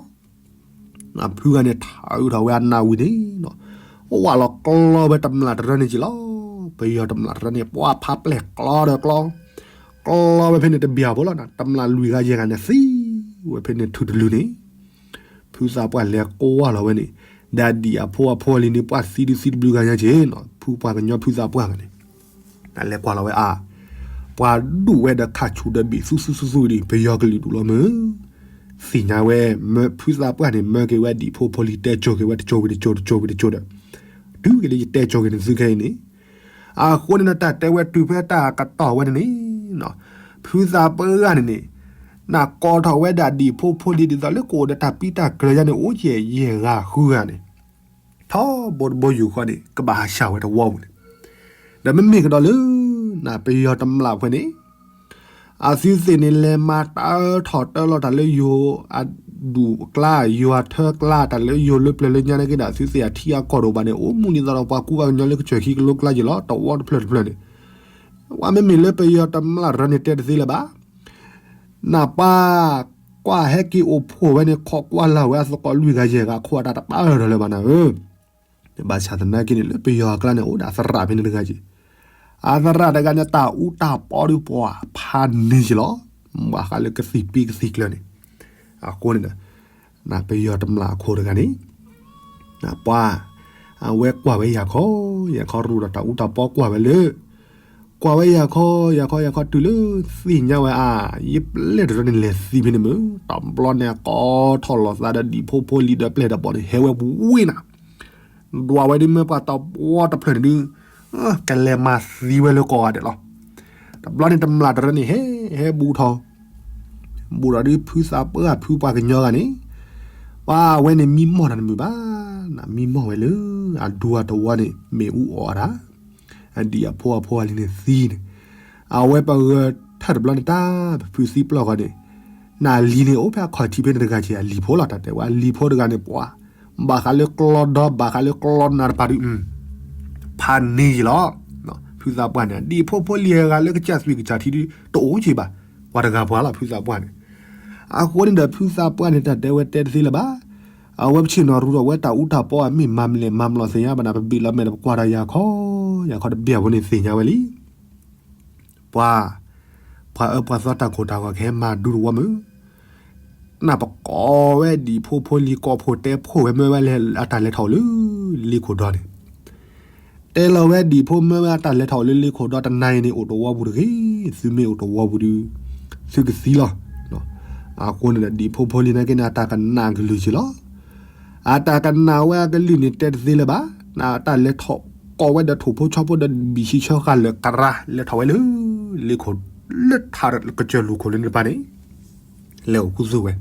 ၤ. ဖုဂၤန့ၣ် ထးအုးထီၣ်ဝဲအနးဝံၤန့ၣ် ဝးလီၤကျီဝဲတမျၢ်တရၢန့ၣ်က့ၤလီၤ. ပယီၤတမျၢ်တရၢန့ၣ် ပှၤဖးပျဲၢ်ကျီဒီးကျီ, ကျီဝဲဖဲန့ၣ်တဘျီဖိလီၤ. တမျၢ်လွံၢ်ဂၤယဲၢ်ဂၤန့ၣ်သံဝဲဖဲန့ၣ်ထုးတလုာ်န့ၣ် ဖုသးပှၢ်လဲၤကွၢ်လီၤဝဲန့ၣ် ဒၣ်ဒံၣ်အဖိအဖိလံန့ၣ် ပှၤသံဒုသံတဘျုးဂၤညါက့ၤနီၤ ဖုပှၤကညီဖုသးပှၢ်ဂၤန့ၣ် တၢ်လဲၤကွၢ်လီၤဝဲအါ ပှၤဒူၣ်ဝဲဒီးခးဆူၣ်ဒီးဘ့ၣ်သူသူသူသူဒ် ပယီၤကလုာ်ဒူၣ်လီၤမုၢ် သ့ၣ်ညါဝဲ မၢဖုသးပှၢ်န့ၣ် မၢက့ၤဝဲဒံၣ်ဖိဖိလံ တဲကၠိက့ၤဝဲတကၠိဝံၤတကၠိတကၠိဝံၤတကၠိဒီး တုၤက့ၤလၢယတဲကၠိက့ၤနသုခဲအံၤန့ၣ် အဃိန့ၣ် တၢ်တဲဝဲတုၤဖဲတၢ်ကတီၢ်ဝဲန့ၣ်န့ၣ် ဖုသးပှၢ်ဂၤန့ၣ်န့ၣ် နကိးထီၣ်ဝဲဒၣ်ဒံၣ်ဖိဖိလံ ဒ်သိးလၢကအိၣ်ဒီးတၢ်ပံတၢ်ကျၢၤယါန့ၣ် အိၣ်ကဲယဲၢ်ဂၤဃုဂၤန့ၣ် ထီဘိတဘိယူၢ်ဃီန့ၣ် ကဘၣ်ဟးဆှၢဝဲတဝီပူၤန့ၣ် ဒီးမ့မ့ၢ်ကဒီးလၢ နပယီၤတမျၢ်ဖဲန့ၣ် အသုသ့ၣ်န့ၣ် လဲၤမၤတၢထီၣ်တၢလီၤတၢ်လၢယိၤအဒူၣ်အကျါ ယိၤအထၢကျါ တၢ်လၢယိၤလၢပျၢၤလၢညါန့ၣ်က့ၤဒီး အသုသ့ၣ်အထံအကီၢ်တအိၣ်ဘၣ်န့ၣ် အိၣ်မူဒ်သိးဒီးပှၤကူပှၤကညီလၢကစၢၢ်ခံကလိကျါယ့ၢ်လီၤ တဝီတဖျၢၣ်တဖျၢၣ်န့ၣ် ပှၤမ့မ့ၢ်လၢပယီၤတမျၢ်တရၢန့ၣ်တဲတသ့လၢၤဘၣ် နပၢ်ကွၢ်ဟဲက့ၤအိၣ်ဖှိၣ်ဝဲန့ၣ် ခိးကွၢ်လၢ်ဝဲအသကိးလွံၢ်ဂၤယဲၢ်ဂၤ ခိးအတၢ်တပာ်လၢၤလၢၤဘၣ်နၤဧၢ ဘၣ်ဆၣ်သနာ်က့န့ၣ် လၢပယီၤအကျါန့ၣ် အိၣ်ဒီးအသရၣ်ဖဲန့ၣ်တဂၤက့ၤ အသရၣ်တဂၤန့ၣ် တၢ်အူတၢ်ပီဒီးပှၤဖးန့ၢ်က့ၤလီၤ ဘၣ်ဃးလၢကသံၣ်ပံကသံၣ်ကျၢၤန့ၣ် အဃိန့ၣ်ဒီး နပယီၤတမျၢ်အခိၣ်တဂၤန့ၣ် နပှၤ အဝဲကွၢ်ဝဲယၤခီ ယၤခီရူၢ်ဒီး တၢ်အူတၢ်ပီကွၢ်ဝဲလၢ ကွၢ်ဝဲယၤခီ ယၤခီ ယၤခီတုၤလၢသ့ၣ်ညါဝဲအါ ယပျဲၢ်တရၢန့ၣ်လဲၤသံဖဲန့ၣ်မုၢ် တဘျီန့ၣ် အကိးထီၣ်လီၤသးဒီးဒံၣ်ဖိဖိလံဒီးပျဲၢ်ဒီးဘီန့ၣ် ဟဲဝဲဝ့ၢ်နၤ ဒွးဝဲဒ်မ့ၢ်ပှၤတဝီတဖျၢၣ်န့ၣ်ဒုး ကလဲၤမၤသံဝဲလၢကိးဂၤဒဲးလီၤ. တဘျီန့ၣ်တမျၢ်တရၢန့ၣ် ဟဲ ဟဲဘူးထီၣ် ဘူးထီၣ်ဒ်ဖုသးပှၢ်ဖုပှၤကညီဂၤန့ၣ် ပှၤဝဲန့ၣ်မံမီၢ်တၢ်တမုာ်ဘၣ် မံမီၢ်ဝဲလၢ အဒူအတဝီန့ၣ် မ့ၣ်အူအီၣ်အတၢ် အဒံၣ်အဖိအဖိအလံၤန့ၣ်သံန့ၣ် အဝဲပဂၢၢ်ထၢၣ်တဘျီန့ၣ်တၢ် ပဖုသံပျီၢ်ဃီန့ၣ် နအလံၤန့ၣ် အိၣ်ဖဲအခီၣ်ထံးဖဲန့ၣ်တဂၤက့ၤ အလံၤဖိလီၤ တၢ်တဲဝဲအလံၤဖိတဂၤန့ၣ် ပှၤ ဘၣ်ဃးလၢကျီဒီ ဘၣ်ဃးလၢကျီနးတပၤဒုး ဖးန့ၢ်ယံၤလီၤ. ဖုသးပှၢ်န့ၣ် ဒံၣ်ဖိဖိလံၤအဂၤလၢကစၢ်သွံၣ်ကစၢ်ထံဒုး တအိၣ်က့ၤဘၣ် ပှၤတဂၤပှၤလီၤ ဖုသးပှၢ်န့ၣ် အဃိန့ၣ်ဒီး ဖုသးပှၢ်န့ၣ် တၢ်တဲဝဲတဲတသ့လၢၤဘၣ်. အဝဲပဆ့ၣ်နီၤရူဒီးဝဲတၢ်အူတၢ်ပီအမ့ၢ်မၤမလဲၣ်မၤမလီၤသ့ၣ်ညါဘၣ်နၤ ပဘ့ၣ်လီၤမဲာ်ဒီးပကွၢ်ဒီးယၤခီ ယၤခီတဘ့ၣ်အဖိန့ၣ်သ့ၣ်ညါဝဲလံ ပှၤ ပှၤအၢပှၤသီတၢ်ကိၢ်တၢ်ဂီၤကဟဲမၤဒူတဝီမုၢ် နၢ်ပကိးဝဲဒံၣ်ဖိဖိလံၤ ကိးဖိတဲဖိဝဲမၢဝဲလၢအတၢ်လဲၤထီၣ်အိၣ်လၢလ့ခိၣ်ဒီန့ၣ် တဲလီၤဝဲဒံၣ်ဖိမၢဝဲအတၢ်လဲၤထီၣ်အိၣ်လၢလ့ခိၣ်ဒီတနၤအံၤန့ၣ် အိၣ်တဝီပူၤတဂ့ၤ သုမ့ၢ်အိၣ်တဝီပူၤဒုး သုကသံလီၤ. အဃိန့ၣ်ဒီးဒံၣ်ဖိဖိလံၤနာ်က့န့ၣ် အတၢ်ကနၣ်ကလုၢ်က့ၤလီၤ. အတၢ်ကနၣ်ဝဲအကလုၢ်န့ၣ်တဲတသ့လၢၤဘၣ်. နတၢ်လဲၤထီၣ် ကိးဝဲဒီးထိၣ်ဖိဆီဖိဒီးဘံၣ်ဆံဆၢဃာ်လၢကရၢ လဲၤထီၣ်ဝဲလၢ လ့ခိၣ် လၢထးကစၢၢ်လူၢ်ခိၣ်လၢန့ၣ်တဖၣ်န့ၣ် လဲၤအိၣ်ခူသူၣ်ဝဲ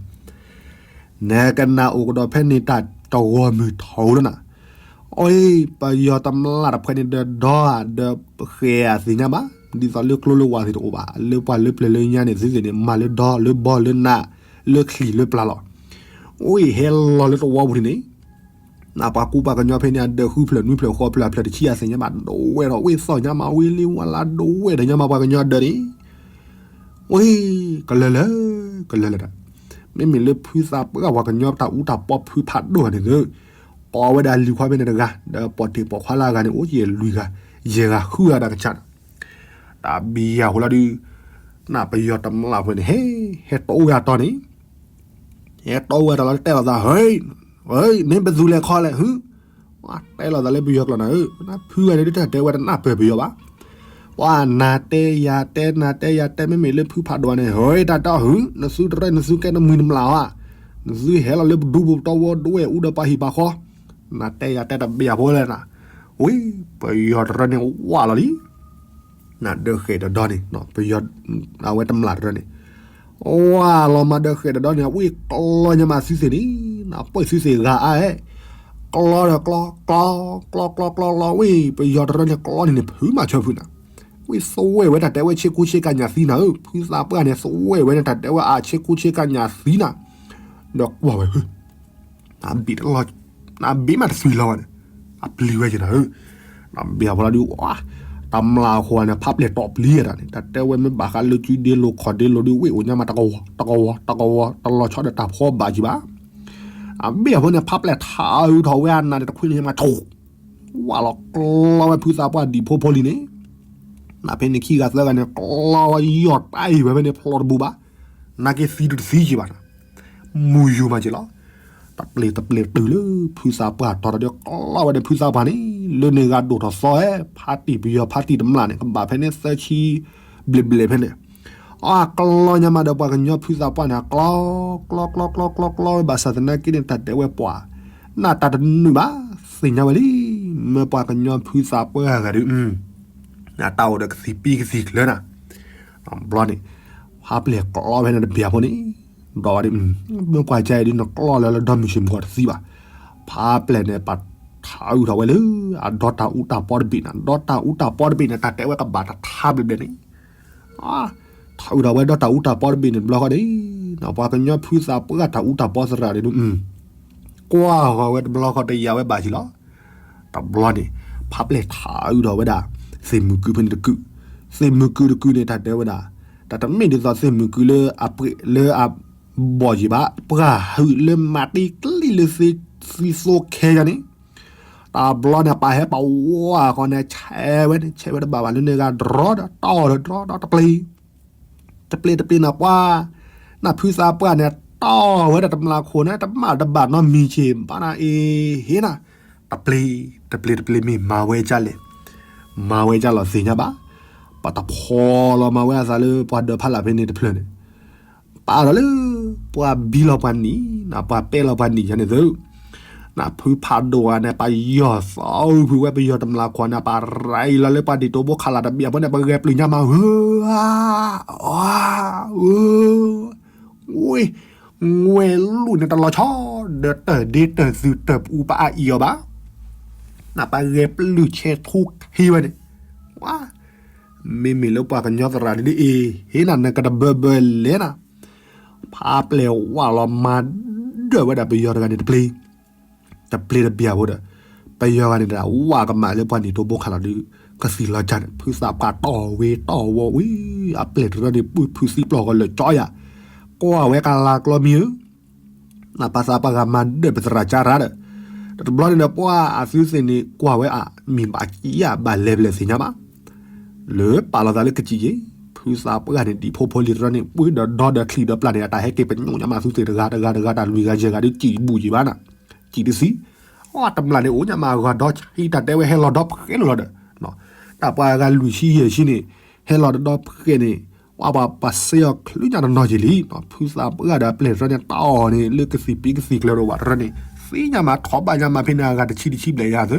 နကနၣ်အိၣ်ကဒီးဖဲန့ၣ်တၢ်တဂီၤမုၢ်ထီၣ်လီၤနၤ, အီ ပယီၤတမျၢ်တဖုန့ၣ်ဒီးဒီဧါဒီးဃဲၤဧါသ့ၣ်ညါဘၣ်, ဒ်သိးလၢကျိလၢဝၢ်သ့ၣ်တအိၣ်ဘၣ်, လၢပှၢ်လၢပျၢၤလၢညါန့ၣ် သုသ့ၣ်န့ၣ် မၤလၢဒီလၢဘီလၢနး လၢချံလၢပျၢၤလီၤ. အီ ဟဲလီၤလၢတဝီပူၤန့ၣ် နပှၤကူပှၤကညီဖဲန့ၣ် အဒၢးဃုဖျၢၣ်နွံဖျၢၣ်ဃိးဖျၢၣ်ဖျၢၣ်တဆံအသ့ၣ်ညါဘၣ်, ဒိးဝဲဒီး ဝ့ၢ်သီၣ်ညါမး ဝ့ၢ်လ့ဝါလါ ဒိးဝဲဒီးညါမးပှၤကညီအဒၢးန့ၣ် ဝ့ၢ် ကလၢာ်လၢာ် ကလၢာ်လၢာ်ဒီး မ့မ့ၢ်လၢဖုသးပှၢ်ပှၤကညီတၢ်အူတၢ်ပီဖုဖးဒိၣ်ဂၤန့ၣ်သု, ကိးဝဲဒၣ်လံၤခွါဖဲန့ၣ်တဂၤ ဒီးပိာ်တ့ၢ်ပိာ်ခွါလၢအဂၤန့ၣ် အိၣ်ယဲၢ်လွံၢ်ဂၤ ယဲၢ်ဂၤဃုဂၤတၢ်ကစၢ်န့ၣ်, တၢ်ဘံၣ်ယၢ်ဟိလီၤဒုး နပယီၤတမျၢ်ဖိန့ၣ် ဟဲ ဟဲတီဝဲအတီၤန့ၣ် ဟဲတီဝဲတၢ်လီၤတဲလိာ်သး ဟဲ မ့ၢ်ပသူလဲၤခီလဲၣ် ဟု တဲလိာ်သးလၢပယီၤကျိာ်နၤဧၢ, ဖုဂၤန့ၣ်ဒ်တၢ်တဲဝဲတနၢ်ပၢၢ်ပယီၤဘၣ်, ပှၤနၤတဲယၤတဲ နၤတဲယၤတဲ မ့မ့ၢ်လၢဖုဖးဒိၣ်န့ၣ် ဟဲတၢ်တီ ဟု နသုတရၢ နသုကဲနမှံၤနမျၢ်ဧါ, နသုဟဲလီၤလၢပဒူပူၤပတီဝီဒိဝဲၢ်အူဒီးပှၤဟံၣ်ပှၤဃီ, နၤတဲယၤတဲတဘၣ်ဖိလဲၣ်နၤ, ဝံၤ ပယီၤတရၢန့ၣ်ဝးလီၤလံ နဒၢဃဲၣ်တဒီန့ၣ် ပယီၤ အဝဲတမျၢ်တရၢန့ၣ်, ဝးလီၤမးဒၢဃဲၣ်တဒီန့ၣ် ဝံၤကျီညါမးသုသ့ၣ်န့ၣ် နပှဲၢ်သုသ့ၣ်ဂၤအါအဲၣ်, ကျီဒီးကျီ ကျီ ကျီ ကျီ ကျီ ကျီ ဝံၤ ပယီၤတရၢန့ၣ်ကျီန့ၣ်န့ၣ် ဖုမၤဆၢဖုနၤ, ဝံၤသဝဲၣ်ဝဲတၢ်တဲဝဲဆ့ကူဆ့ကညၣ်သံနၤဧၢ, ဖုသးပှၢ်န့ၣ် သဝဲၣ်ဝဲန့ၣ်တၢ်တဲဝဲအဆ့ကူဆ့ကညၣ်သံနၤ, ဒီးကွၢ်ဝဲ အဘ့ၣ်တလီၤ, အဘ့ၣ်မးတသွံၣ်လီၤဝဲန့ၣ်, အပျံၤဝဲက့ၤနၤဧၢ, နဘၣ်ဖီလီၤဒုး, တမျၢ်အဃိန့ၣ် ဖးပျဲၢ်တီၣ်ပျံၤတၢ်န့ၣ် တၢ်တဲဝဲမ့ၢ်ဘၣ်ဃးလၢကုဒ့လိၤခီၣ်ဒ့လိၤဒုး ဝ့ၢ်အိၣ်ညါမးတကဝီၤ တကဝီၤ တကဝီၤ တလီၤဆီဒီးတၢ်ဖီဘၣ်ကံဘၣ်, အဘ့ၣ်အဃိန့ၣ် ဖးပျဲၢ်ထးအုးထီၣ်ဝဲအနၢ်န့ၣ် တခွံန့ၣ်မးဆိၣ်, ဝးလီၤကျီဝဲဖုသးပှၢ်ဒံၣ်ဖိဖိလံန့ၣ်, နဖဲန့ၣ်ခံဂၤသၢဂၤန့ၣ် ကျီဝဲယီၢ်တၢ်အံၤဝဲဖဲန့ၣ်ဖျိတဘူးဘၣ်, နာ်က့သံတသံကံဘၣ်နၤ မူယူၤမးက့ၤလီၤ, တပျ့ၤတပျ့ၤတုၤလၢဖုသးပှၢ်တီၤဒီးကျီဝဲဒီးဖုသးပှၢ်န့ၣ် လၢန့ၣ်ဂၤဒိၣ်ထီၣ်သီဝဲ ဖါတံၢ်ပယီၤဖါတံၢ်တမျၢ်န့ၣ် ကဘၣ်ဖဲန့ၣ်သၢဆံဘျဲၣ်ဘျဲၣ်ဖဲန့ၣ်, အကျီညါမးဒီးပှၤကညီဖုသးပှၢ်န့ၣ် အကျီ ကျီ ကျီ ကျီ ကျီ ကျီဝဲဘၣ်ဆၣ်သနာ်က့န့ၣ် တၢ်တဲဝဲပှၤ နၢ်တၢ်တနုာ်ဘၣ် သ့ၣ်ညါဝဲလံ, မ့ၢ်ပှၤကညီဖုသးပှၢ်ဂၤဒုး အတၢ်အိၣ်ဒီးကသံၣ်ပံကသံၣ်ကျၢၤနၤ, ဘျီန့ၣ် ဖးပျဲၢ်ကျီဝဲန့ၣ်တဘၣ်ဖိန့ၣ်, ဒီးဝဲဒုး မ့ၢ်ပှၤကညီအံၤဒုးနကျီလၢလၢဒီမုၢ်ဆ့ၣ်မုၢ်ဂီၤတသံဘၣ်, ဖးပျဲၢ်န့ၣ် ပာ်ထးအုးထီၣ်ဝဲလၢ အဒီတၢ်အူတၢ်ပီတဘ့ၣ်န့ၣ် ဒီတၢ်အူတၢ်ပီတဘ့ၣ်န့ၣ် တၢ်တဲဝဲကဘၣ်တထါဘျဲၣ်ဘျဲၣ်န့ၣ်, ထးအုးထီၣ်ဝဲဒီတၢ်အူတၢ်ပီတဘ့ၣ်န့ၣ် တဘျီဃီန့ၣ် ပှၤကညီဖုသးပှၢ်တၢ်အူတၢ်ပီသရၣ်ဒုး ကွၢ်ဃီၤဝဲတဘျီဃီတယာ်ဝဲဘၣ်က့ၤလီၤ, တဘျီန့ၣ် ဖးပျဲၢ်ထးအုးထီၣ်ဝဲဒၣ် သ့ၣ်မုၢ်ကုဖဲန့ၣ်တကုာ်, သ့ၣ်မုၢ်ကုတကုာ်န့ၣ် တၢ်တဲဝဲဒၣ် တၢ်တမ့ၢ်ဒ်သိးသ့ၣ်မုၢ်ကုလၢအပှဲၤလၢအဘီၣ်ယံၤဘၣ်, ပှၤဟုးလၢမၤတ့ကျံလၢသ့ၣ်သံသိခဲယၤန့ၣ်, တဘျီန့ၣ် ပာ်ဟဲပာ်ဝီအဃိန့ၣ် ဆဲးဝဲန့ၣ် ဆဲးဝဲတဘၣ်ဘၣ်လၢန့ၣ်ဂၤ ဒြီဒီးတီၢ်ဒီးဒြီဒီးတပျ့ၤ တပျ့ၤတပျ့ၤနၤပှၤ, နဖုသးပှၢ်န့ၣ် တီၢ်ဝဲဒၣ်တမျၢ်ခိၣ်န့ၣ် တမ့ၢ်တဘၣ်နီတမံၤက့ၤဘၣ်နၤအ့ၤဟ့နၤ, တပျ့ၤ တပျ့ၤတပျ့ၤ မ့ၢ်မၤဝဲဒ်လဲၣ်, မၤဝဲဒ်လီၤသ့ၣ်ညါဘၣ်, ပတဖီလီၤမၤဝဲအသးလၢပှၤဒၢးဖးလၢ်ဖဲန့ၣ်တဖျၢၣ်န့ၣ် ပာ်ဒီးလၢ ပှၤဘံလီၤပှၤနံၤ ပှၤပဲလီၤပှၤနံၤယၤန့ၣ်သု, နဖုဖးဒိၣ်ဂၤန့ၣ် ပယီၤသီဖုဝဲပယီၤတမျၢ်ခိၣ်န့ၣ် ပရၤအံၤလီၤလၢပှၤဒံၣ်တိဘိခးလၢ်တဘ့ၣ်အဃိန့ၣ် ပဂဲၤပျုၢ်ညါမးဧၢ, ဝ့ၢ် ငွဲလူၢ်န့ၣ်တလီၤဆီ ဒီးတၢၢ်ဒ့တၢၢ်သုးတၢၢ်ပအူပအါအံၤအီၤဘၣ်, နပဂဲၤပျုၢ်ဆဲးထူခံဝဲန့ၣ်, ဝါ မ့မ့ၢ်လၢပှၤကညီသရၣ်ဒ်အံၤ ဟ့ၣ်နၤနကတဘၢဘၢလဲၣ်နၤ, ဖးပျဲၢ်ဝးလီၤမၤဒၢၣ်ဝဲဒၣ်ပယီၤတဂၤန့ၣ်တပျ့ၤ, တပျ့ၤတဘၣ်ဖိဒီး, ပယီၤဂၤန့ၣ်တဝးကမၣ်လၢပှၤနံၤတိဘိခးလီၤဒုး ကသံၣ်လီၤကၢ်န့ၣ် ဖုသးပှၢ်တီၢ်ဝဲတီၢ်ဝီဝံၤ အပျဲၢ်တရၢန့ၣ် ပုၢ်ဖုသံပျီၢ်ဃီလၢာ်ကၠီယၤ, ကွၢ်ဝဲကလၤကျီမံၤဧၢ နပှၤသးပှၢ်ဂၤမၤဒၢၣ်ပသရၣ်ကၠါရၤဒီး, တဘျီန့ၣ်ဒီးပှၤအသုသ့ၣ်န့ၣ် ကွၢ်ဝဲအ မ့ၢ်ဘၣ်ကံယၤဘၣ်လဲၤပလဲၣ်သ့ၣ်ညါဘၣ်, လၢပာ်လီၤသးလၢကစံၣ်က့ၤ, ဖုသးပှၢ်ဂၤန့ၣ် ဒံၣ်ဖိဖိလံၤတရၢန့ၣ် ပှ့ၤဒီးဒီဒီးချံဒီးပျၢ်န့ၣ် အတၢ်ဟဲက့ၤပညိၣ်ညါမးသုသ့ၣ်တဂၤတဂၤတဂၤ တၢ်လွံၢ်ဂၤယဲၢ်ဂၤဒုးကံၣ်တဘူၣ်ကံၣ်ဘၣ်နၤ, ကံၣ်တသံ, အတမျၢ်န့ၣ် အိၣ်ညါမးအဂၤဒီဆံ တၢ်တဲဝဲဟဲလီၤဒီဖှဲးလီၤဒီး, တၢ်ပှၤဂၤလွံၢ်ဆံယဲၢ်ဆံန့ၣ် ဟဲလီၤဒီဒီဖှဲးန့ၣ်, ဝဲပှၤပှၤစ့အီၤချုးညါတနီၤက့ၤလံ, ဖုသးပှၢ်ဒီးအပျဲၢ်တရၢန့ၣ် တီၢ်အီၤန့ၣ် လၢကသံၣ်ပံကသံၣ်ကျၢၤဒီးဝဲတရၢန့ၣ် သ့ၣ်ညါမးထီၣ်ဘၣ်ညါမးဖဲန့ၣ်အဂၤတဆံတဆံဘျဲၣ်ယၤသု,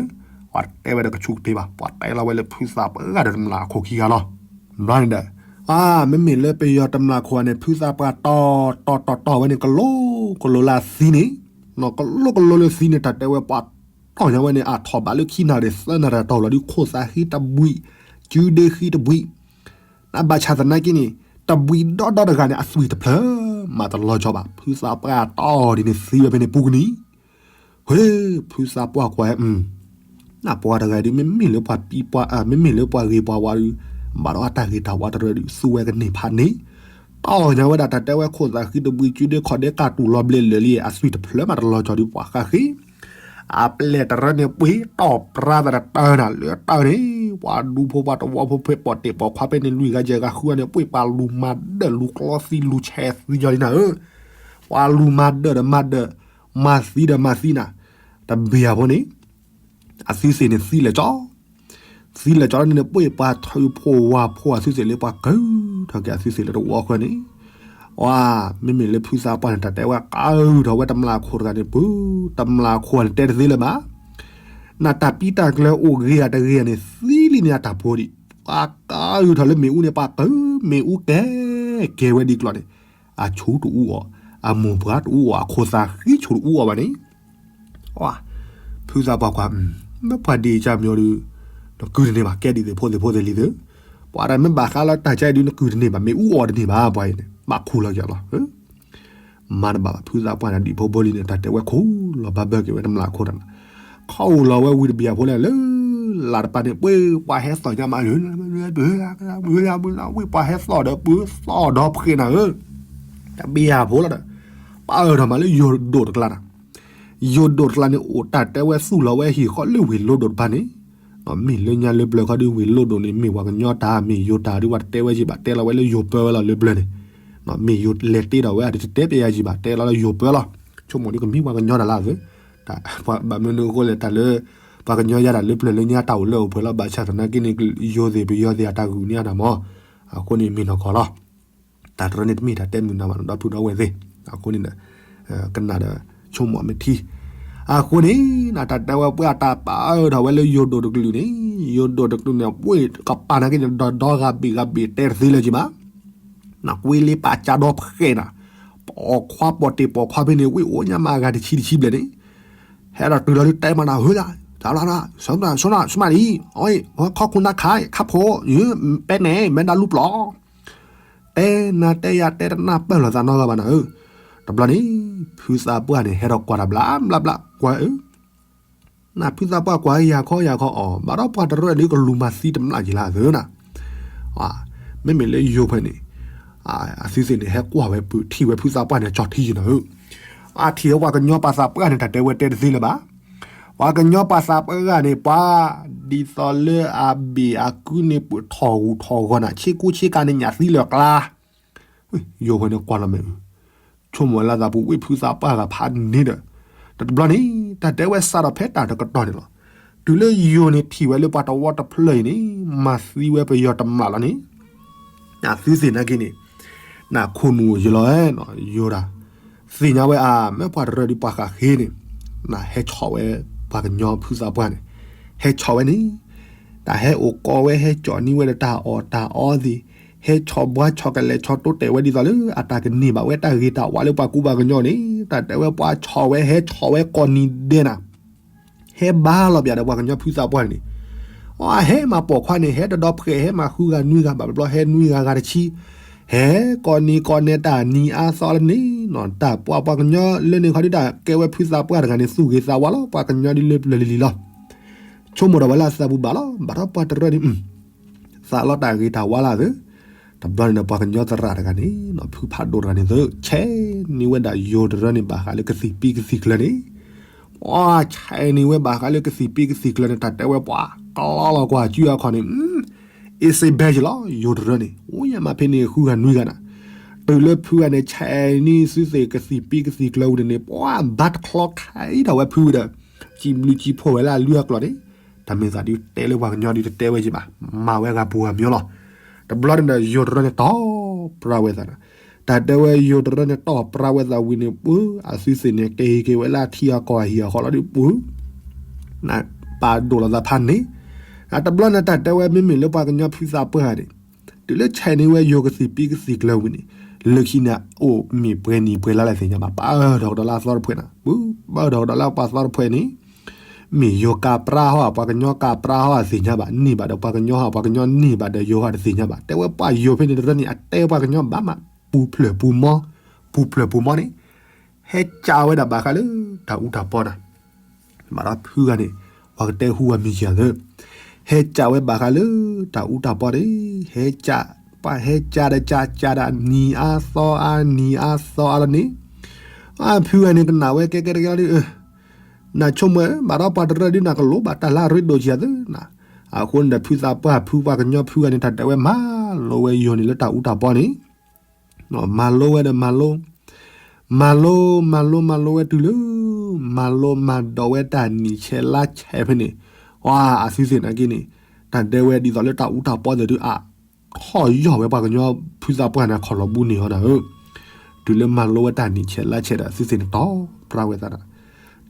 ပှၤတဲဝဲဒီးကဆူးကတ့ၢ်ဘၣ်, ပှၤတဲလီၤဝဲလၢဖုသးပှၢ်တဂၤဒီးတမျးအခိၣ်ခံဂၤလီၤ. ဘျီန့ၣ်ဒီး အါ မ့မ့ၢ်လၢပယီၤတမျးခိၣ်န့ၣ် ဖုသးပှၢ်တီတီတီတီဝဲန့ၣ် ကလိကလိလၢအသံန့ၣ်, ကလိကလိလၢသံန့ၣ် တၢ်တဲဝဲပှၤတီၢ်ညါဝဲန့ၣ် အထီၣ်ဘးလၢခံနၣ်ရံၣ်သၢနၣ်ရံၣ်တီၢ်လီၤဒုး ခိၣ်သးဃံတဘှံး, စုဒ့ဃံတဘှံး, နဘၣ်ဆၣ်သနာ်က့န့ၣ် တဘှံးဒီဒီတဂၤန့ၣ် အသွံၣ်တဖျၢၣ်မးတလီၤကီဘၣ်, ဖုသးပှၢ်တီၢ်ဒ်န့ၣ်သံဝဲဖဲန့ၣ်ပူၤကနံၤ ဟ့ ဖုသးပှၢ်ကွၢ် နပှၤတဂၤဒုး မ့မ့ၢ်လၢပှၤပံပှၤ မ့မ့ၢ်လၢပှၤဂ့ၤပှၤဝါဒုး ဘၣ်ဒီးအတၢ်ဂ့ၤတၢ်ဝါတရၢဒုး သူဝဲကန့ၢ်ဖးန့ၣ်, တီၢ်ညါဝဲဒၣ်တၢ်တဲဝဲခိၣ်သးဃံတဘှံး စုဒ့ခီၣ်ဒ့ကၢ်တူၢ်လီၤဘျဲးလၢာ်လံ အသွံၣ်တဖျၢၣ်မးတလီၤကီဒုး ပှၤဃၣ်ဃ့ အပျဲၢ်တရၢန့ၣ် ပှ့ၤတီၢ်ပြါသးတတၢၢ်နၤ လၢတၢၢ်န့ၣ် ပှၤဒူဖိပှၤတဝီဖိဖဲပိာ်တ့ၢ်ပိာ်ခွါဖဲန့ၣ် လွံၢ်ဂၤယဲၢ်ဂၤဃုဂၤန့ၣ် ပှ့ၤပှၤလူၤမၤဒၢၣ်လူၤကျီသံလူၤဆဲးသံယီၤလံနၤဧၢ, ပှၤလူၤမၤဒၢၣ်ဒီးမၤဒၢၣ် မၤသံဒီးမၤသံနၤ, တဘ့ၣ်အဖိန့ၣ် အသုသ့ၣ်န့ၣ်သံလဲၤကၠီ သံလဲၤကၠီလီၤန့ၣ် ပှ့ၤပှၤထုးဖိဝါဖိအသုသ့ၣ်လၢပှၤကၢထီၣ်က့ၤအသုသ့ၣ်လၢတဝီဃၢၤန့ၣ်, ဝါ မ့မ့ၢ်လၢဖုသးပှၢ်န့ၣ် တၢ်တဲဝဲကၢထီၣ်ဝဲတမျးခိၣ်တဂၤန့ၣ် ပှၤ တမျးခိၣ်န့ၣ်တဲတသ့လၢၤဘၣ်, နတၢ်ပံတၢ်ကျၢၤအိၣ်ဂ့ၤဧါတဂ့ၤဧါန့ၣ် သံလံန့ၣ်အတၢ်ဖိဒံး, ပှၤကၢထီၣ်လၢမ့ၣ်အူန့ၣ် ပှၤကၢမ့ၣ်အူကဲ ကဲဝဲဒ်ကျီၢ်န့ၣ်, အဆူၣ်တအူအီၣ်, အမိၢ်ပှၢ်တအူအီၣ်, အခိၣ်သးဃံဆူၣ်တအူအီၣ်ဘၣ်န့ၣ် ဝါ ဖုသးပှၢ်ကွၢ် မ့ၢ်ပှၤဒံးကၢမံၤအီၤဒုး နကုၢ်တန့ၢ်ဘၣ် ကဲဒ်သိးဖိသ့ၣ်ဖိသ့ၣ်လံသု, ပှၤတၢ်မ့ၢ်ဘၣ်ဃးလၢတၢ်ကဲဒုး နကုၢ်တန့ၢ်ဘၣ် မ့ၣ်အူအီၣ်တန့ၢ်ဘၣ် ပှၤအံၤန့ၣ် ဘၣ်ခူၣ်လီၤက့ၤလီၤ, မၤတဘၣ်ဘၣ် ဖုသးပှၢ်န့ၣ် ဒံးဖိဘိလံန့ၣ် တၢ်တဲဝဲခူၣ်လီၤဘၣ်ဘၢက့ၤဝဲတမျးခိၣ်တၢ်န့ၣ်, ခီၣ်အိၣ်လီၤဝဲဝံၤတဘ့ၣ်အဖိလဲၣ် လၢလၢ်တပၤန့ၣ် ပှ့ၤပှၤဟဲသီၣ်ညါမး ဝံၤပှၤဟဲသီၣ်ဒီးပှ့ၤသီၣ်ဒီဖှဲးနၤဧၢ, တဘ့ၣ်အဖိလီၤဒီး ပၢ်အၢၣ်ထီၣ်မးလၢယိၤဒိၣ်တကျါနၤ ယိၤဒိၣ်တကျါန့ၣ် အိၣ်တၢ်တဲဝဲသူၣ်လီၤဝဲဟံၣ်ဃီလၢဝ့ၢ်လိဒိၣ်တဖၣ်န့ၣ်, မ့ၢ်လၢညါလၢပျၢၤခီဒုးဝ့ၢ်လိဒိၣ်န့ၣ် မ့ၢ်ပှၤကညီတၢ် မ့ၢ်ယိၤတၢ်ဒုး ပှၤတတဲဝဲယံၤဘၣ် တဲလီၤဝဲလၢယိၤပၢဝဲလီၤလၢပျၢၤန့ၣ်, မ့ၢ်ယိၤလဲၤတ့ဒီးဝဲအတတဲပယၤယံၤဘၣ် တဲလီၤလၢယိၤပၢလီၤ, ဆိကမိၣ်ဒုးကမ့ၢ်ပှၤကညီတၢ်လၢအသ့, ဘၣ်မနုၤအဃိလဲၣ် တၢ်လၢ ပှၤကညီယါတၢ်လၢပျၢၤလၢညါတၢ်အိၣ်လၢအိၣ်ပှဲၤလီၤ ဘၣ်ဆၣ်သနာ်က့န့ၣ် ယိၤသ့ၣ်ပယီၤသ့ၣ်အတၢ်ဂုာ်န့ၢ်အတၢ်မၤ, အဃိန့ၣ်မ့ၢ်နီၢ်ကီၢ်လီၤ တၢ်တရၢန့ၣ်တမ့ၢ်တၢ်တဲမုာ်နၤဘၣ် ဒီပုၢ်ဒီဝဲၢ်သ့ၣ်, အဃိန့ၣ်ဒီး ကနၣ်ဒီး ဆိကမိၣ်မ့ၢ်ထံ, အဃိန့ၣ် တၢ်တဲဝဲပှၤတၢ်ပာ်အၢၣ်ထီၣ်ဝဲလၢယိၤဒိၣ်တကလုာ်န့ၣ်, ယိၤဒိၣ်တကလုာ်န့ၣ် ပှ့ၤကပၤနာ်က့န့ၣ် ဒီဒီဂၤဘ့ၣ်ဂၤဘ့ၣ်တဲတသ့လၢၤက့ၤဘၣ်, နကွ့လံပာ်ကၢဒီဖှဲးနၤ, ပိာ်ခွါပိာ်တ့ၢ်ပိာ်ခွါဖဲန့ၣ် ဝ့ၢ်အိၣ်ညါမးအဂၤတဆံတဆံဘျဲၣ်န့ၣ်, ဟဲဒီးတုၤလီၤဒုးတဲမးနၤ ဟၢယၤ, ဆိနၤ ဆိနၤ ဆိနၤလံ, အီ ခီၣ်ခိၣ်နၢ်ခါ ခါဖိ, ယမ့ၢ်ပဲနဲၣ် မ့ၢ်ဒၣ်လူပျီၢ် တဲနၤတဲယၤတဲတနၢ်ပၢၢ်လိာ်သးနီတဂၤဘၣ်နၤဧၢ, တဘျီန့ၣ် ဖုသးပှၢ်န့ၣ် ဟဲဒီးကွၢ်တၢ်ဘျးဘျးဘျး ကွၢ်ဧၢ, နဖုသးပှၢ်ကွၢ်ယၤခီယၤခီအီၤ ဘၣ်ဒီးပှၤတရၢဒုးကလူၤမၤသံတမျးက့ၤလၢအသၢနၤ, မ့မ့ၢ်လၢယိၤဖဲန့ၣ် အသုသ့ၣ်န့ၣ် ဟဲကွၢ်ဝဲပုၢ်ထံၣ်ဝဲဖုသးပှၢ်န့ၣ် ကၠီထံယံၤနၤဧၢ, အထံၣ်ဝဲပှၤကညီပှၤသးပှၢ်န့ၣ် တၢ်တဲဝဲတဲတသ့လၢၤဘၣ် ပှၤကညီပှၤသးပှၢ်န့ၣ် ပှၤဒ်သိးလၢအဘ့ၣ်အကုန့ၣ် ပထီၣ်ဂူာ်ထီၣ်ဂီၤနၤ ဆ့ကူဆ့ကၤန့ၣ် ညၣ်သံလၢာ်ကျါ, ယိၤဝဲန့ၣ်ကွၢ်လီၤမ့ၢ်, ဆိကမိၣ်ဝဲလၢသးပူၤဝ့ၢ်ဖုသးပှၢ်ဂၤဖးန့ၣ်ဒီး, တဘျီန့ၣ် တၢ်တဲဝဲစးထီၣ်ဖဲတၢ်တကတီၢ်န့ၣ်လီၤ, တုၤလၢယိၤန့ၣ်ထံၣ်ဝဲလၢပှၤတဝီတဖျၢၣ်အံၤန့ၣ် မၤသံဝဲပယီၤတမျးလီၤန့ၣ် နသုသ့ၣ်နာ်က့န့ၣ်, နခိၣ်နူာ်ယလီၤ, ယိၤဒၣ်, သ့ၣ်ညါဝဲအါ မ့ၢ်ပှၤတရၢဒ်ပှၤဃးဃ့န့ၣ်, နဟဲဆီၣ်ဝဲ ပှၤကညီဖုသးပှၢ်န့ၣ်, ဟဲဆီၣ်ဝဲန့ၣ်, တၢ်ဟဲအိၣ်ကီဝဲဟဲကၠီၣ်န့ၢ်ဝဲဒီးတၢ်အီၣ်တၢ်အီသ့ၣ်, ဟဲဆီၣ်ဘှါဆီၣ်ကလဲၤဆီၣ်တိတဲာ်ဝဲဒ်သိးလၢ အတၢ်ကန့ၢ်ဘၣ်ဝဲတၢ်ဂ့ၤတၢ်ဝါလၢပှၤကူပှၤကညီန့ၣ်, တၢ်တဲဝဲပှၤဆီၣ်ဝဲဟဲဆီၣ်ဝဲကိးနံၤဒဲးနၤ ဟဲဘါလီၤပၠးဒီးပှၤကညီဖုသးပှၢ်န့ၣ်, အဟဲမၤပိာ်ခွါန့ၣ် ဟဲတဒီဖှဲး ဟဲမၤဃုဂၤနွံဂၤ ဘၣ်ဘျီဟဲနွံဂၤဂၤတဆံ, ဟဲကိးနံၤကိးနဲတၢ်နံၤအါသီလၢန့ၣ်, တၢ်ပှၤပှၤကညီလၢန့ၣ်ခီဒုးတၢ်ကဲဝဲဖုသးပှၢ်တဂၤန့ၣ် သူၣ်ဂ့ၤသးဝါလီၤ ပှၤကညီဒ်လၢပျၢၤလံၤလံၤလီၤ, ဆိကမိၣ်ဒီးဝဲလၢအသးပူၤဘၣ်လီၤ ဘၣ်ဒီးပှၤတရၢန့ၣ် သးလီၤတၢ်ဂ့ၤတၢ်ဝါလၢသၢ, တဘျီန့ၣ်ဒီးပှၤကညီသရၣ်တဂၤန့ၣ် ဖုဖးဒိၣ်တဂၤန့ၣ်သၢ ဆဲးန့ၢ်ဝဲဒၣ်ယိၤတရၢန့ၣ် ဘၣ်ဃးလၢကသံၣ်ပံကသံၣ်ကျၢၤန့ၣ်, ပှၤဆဲးန့ၢ်ဝဲဘၣ်ဃးလၢကသံၣ်ပံကသံၣ်ကျၢၤန့ၣ် တၢ်တဲဝဲပှၤကလီလီၤကွၢ်စုအခီန့ၣ်, အ့စ့ဘဲယလီၤ ယိၤတရၢန့ၣ် အိၣ်ယမးဖဲန့ၣ်ဃုဂၤနွံဂၤနၤ, တုၤလၢဖုဂၤန့ၣ် ဆဲးန့ၢ်သုသ့ၣ်ကသံၣ်ပံကသံၣ်ကျၢၤဝံၤန့ၣ် ပှၤဘါတချီခးအံၤထီၣ်ဝဲဖုဝံၤဒီး စံးဘျုးစံးဖှိၣ်ဝဲလၢအလုၢ်အကျိၤန့ၣ်, တၢ်မ့ၢ်သးဒုးတဲလၢပှၤကညီဒုးတတဲဝဲယံၤဘၣ်, မၤဝဲဂၤပူၤဂၤမီၤလီၤ. တဘျီန့ၣ်ဒီးယိၤတရၢန့ၣ်တီၢ်ပြါဝဲသး, တၢ်တဲဝဲယိၤတရၢန့ၣ်တီၢ်ပြါဝဲသးဝံၤန့ၣ်ပှၤ အသုသ့ၣ်န့ၣ် ကဟ့ၣ်က့ၤဝဲလၢအထံအကီၢ်အဟံၣ်အဃီလီၤဒုးပှၤ, န ပာ်ဒိၣ်လီၤသးဖးန့ၣ်, အတဘျီန့ၣ် တၢ်တဲဝဲမ့မ့ၢ်လၢပှၤကညီဖုသးပှၢ်န့ၣ်, တုၤလၢဆဲးန့ၢ်ဝဲယိၤကသံၣ်ပံကသံၣ်ကျၢၤဝံၤန့ၣ်, လၢခံန့ၣ် အိၣ်မ့ၢ်ပှဲၤနံၣ်ပှဲၤလါလၢသ့ၣ်ညါဘၣ်, ပာ်အၢၣ်ထီၣ်ကဒီးလၢအသီတဖှဲးန့ၣ်, ပာ်အၢၣ်ထီၣ်ကဒီးလၢပှၤသီတဖှဲးန့ၣ် မ့ၢ်ယိၤကးပြါဟီၣ် ပှၤကညီကးပြါဟီၣ်သ့ၣ်ညါဘၣ်, န့ၢ်ဘၣ်ဒီးပှၤကညီဟီၣ် ပှၤကညီန့ၢ်ဘၣ်ဒီးယိၤဟီၣ်တသ့ၣ်ညါဘၣ်. တဲဝဲပှၤယိၤဖဲန့ၣ်တရၢန့ၣ် အတဲပှၤကညီဘၣ်မး, ပူၤဖျၢၣ်ပူၤမီ, ပူၤဖျၢၣ်ပူၤမီန့ၣ် ဟဲကးဝဲဒၣ်ဘၣ်ဃးလၢတၢ်အူတၢ်ပီတၢ် ဘၣ်ဒီးဖုဂၤန့ၣ် ပှၤကတဲဟူအမံၤယၤသၢ, ဟဲကးဝဲဘၣ်ဃးလၢတၢ်အူတၢ်ပီန့ၣ်, ဟဲကး, ပှၤဟဲကးဒီးကးကးဒီးနံၤအါသီအါ နံၤအါသီအါလီၤန့ၣ်, အဖုဂၤန့ၣ်ကနၣ်ဝဲကဲကဲတကဲလီၤဒီး, နဆိကမိၣ်ဘၣ်ဒီးပှၤတရၢဒုးနၤကလိၣ်ဘၣ်တၢ်လၢအရ့ဒိၣ်ကယၤသၢနၤ, အဃိန့ၣ်ဒီးဖုသးပှၢ်ဖုပှၤကညီဖုဂၤန့ၣ် တၢ်တဲဝဲမၤလိဝဲယိၤန့ၣ်လၢတၢ်အူတၢ်ပီန့ၣ် မၤလိဝဲဒီးမၤလိ, မၤလိ မၤလိ မၤလိဝဲတုၤလၢ မၤလိမၤဒိးဝဲတၢ်နံၣ်ဆဲးလါဆဲးဖဲန့ၣ်, အသုသ့ၣ်နာ်က့န့ၣ်, တၢ်တဲဝဲဒ်သိးလၢတၢ်အူတၢ်ပီသ့ၣ်ဒုးအါ, ထီၣ်ယီၢ်ဝဲပှၤကညီဖုသးပှၢ်န့ၣ် ခီၣ်လီၤဘူးန့ၢ်အီၤနၤဧၢ, တုၤလၢမၤလိဝဲတၢ်နံၣ်ဆဲးလါဆဲးဒီး အသုသ့ၣ်န့ၣ်တီၢ်ပြၢဝဲသးဒီး,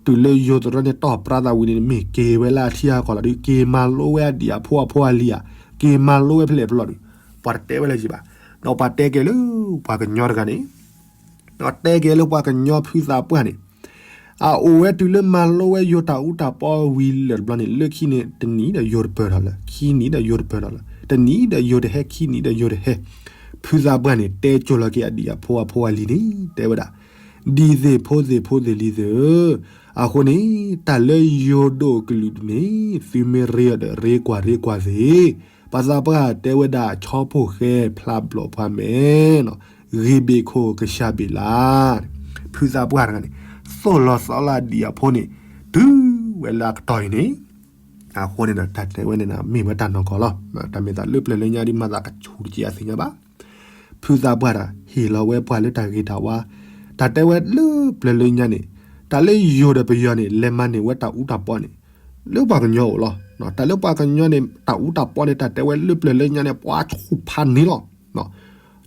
တုၤလၢယိၤတရၢန့ၣ်တီၢ်ပြၢသးဝံၤန့ၣ် မ့ၢ်က့ၤဝဲလၢအထံအကီၢ်လီၤဒုး က့ၤမၤလိဝဲအဒံၣ်အဖိအဖိအလံၤဧါ, က့ၤမၤလိဝဲဖဲလဲၣ်ဖဲလဲၣ်ဒီး, ပှၤတတဲဝဲလၢၤဘၣ်, ဒီးပှၤတဲက့ၤလၢပှၤကညီတဂၤန့ၣ် ဒီးတဲက့ၤလၢပှၤကညီဖုသးပှၢ်န့ၣ်, အအိၣ်ဝဲတုၤလၢမၤလိဝဲယိၤတၢ်အူတၢ်ပီဝံၤလၢာ်တဘျီန့ၣ် လၢခံန့ၣ် တနံၤဒီးယိၤတပၢၢ်ထီၣ်လၢၤ, ခံနံၤဒီးယိၤတပၢၢ်ထီၣ်လၢၤ, တနံၤဒီးယိၤတဟဲ ခံနံၤဒီးယိၤတဟဲ, ဖုသးပှၢ်န့ၣ် တဲကၠိလီၤက့ၤအဒံၣ်အဖိအဖိအလံၤန့ၣ် တဲဝဲဒၣ်, ဒ်သ့ၣ်ဖိသ့ၣ်ဖိသ့ၣ်လံၤသ့ၣ်ဧၢ, အဃိန့ၣ် တၢ်လၢယိၤဒိၣ်ကလုာ်ဒူၣ်န့ၣ် သုမ့ၢ်ရ့ဒီးရ့ကွၢ်ရ့ကွၢ်သ့ၣ်, ပှၤသးပှၢ်တဲဝဲဒၣ် ဆီဖိၣ်ဃဲဖျါဘျီၣ်ပှၤမဲာ်, ဂ့ၤဘ့ၣ်ခိၣ်ကစၢ်ဘ့ၣ်လါ, ဖုသးပှၢ်တဂၤန့ၣ် သိၣ်လီၤသီလၢအဒံၣ်အဖိန့ၣ် တုၤဝဲလၢအကတီၢ်အံၤန့ၣ်, အဃိန့ၣ်ဒီး တၢ်တဲဝဲန့ၣ်မ့ၢ်ဝဲတၢ်နီၢ်ကီၢ်လီၤ. တၢ်မ့ၢ်သးလၢပျၢၤလၢညါဒ်မၤသးကဆူၣ်တက့ၢ်အသ့ၣ်ညါဘၣ်. ဖုသးပှၢ်တၢ်ဟ့ၣ်လီၤဝဲပှၤလၢတၢ်ဂ့ၤတၢ်ဝါ, တၢ်တဲဝဲလၢပျၢၤလၢညါန့ၣ်, တၢ်လၢယိၤဒီးပယီၤန့ၣ် လဲၤမၤန့ၢ်ဝဲတၢ်အူတၢ်ပီန့ၣ် လၢပှၤကညီအိၣ်လီၤ. တၢ်လၢပှၤကညီန့ၣ် တၢ်အူတၢ်ပီန့ၣ် တၢ်တဲဝဲလၢပျၢၤလၢညါန့ၣ် ပှၤဆူၣ်ဖးန့ၣ်လီၤ.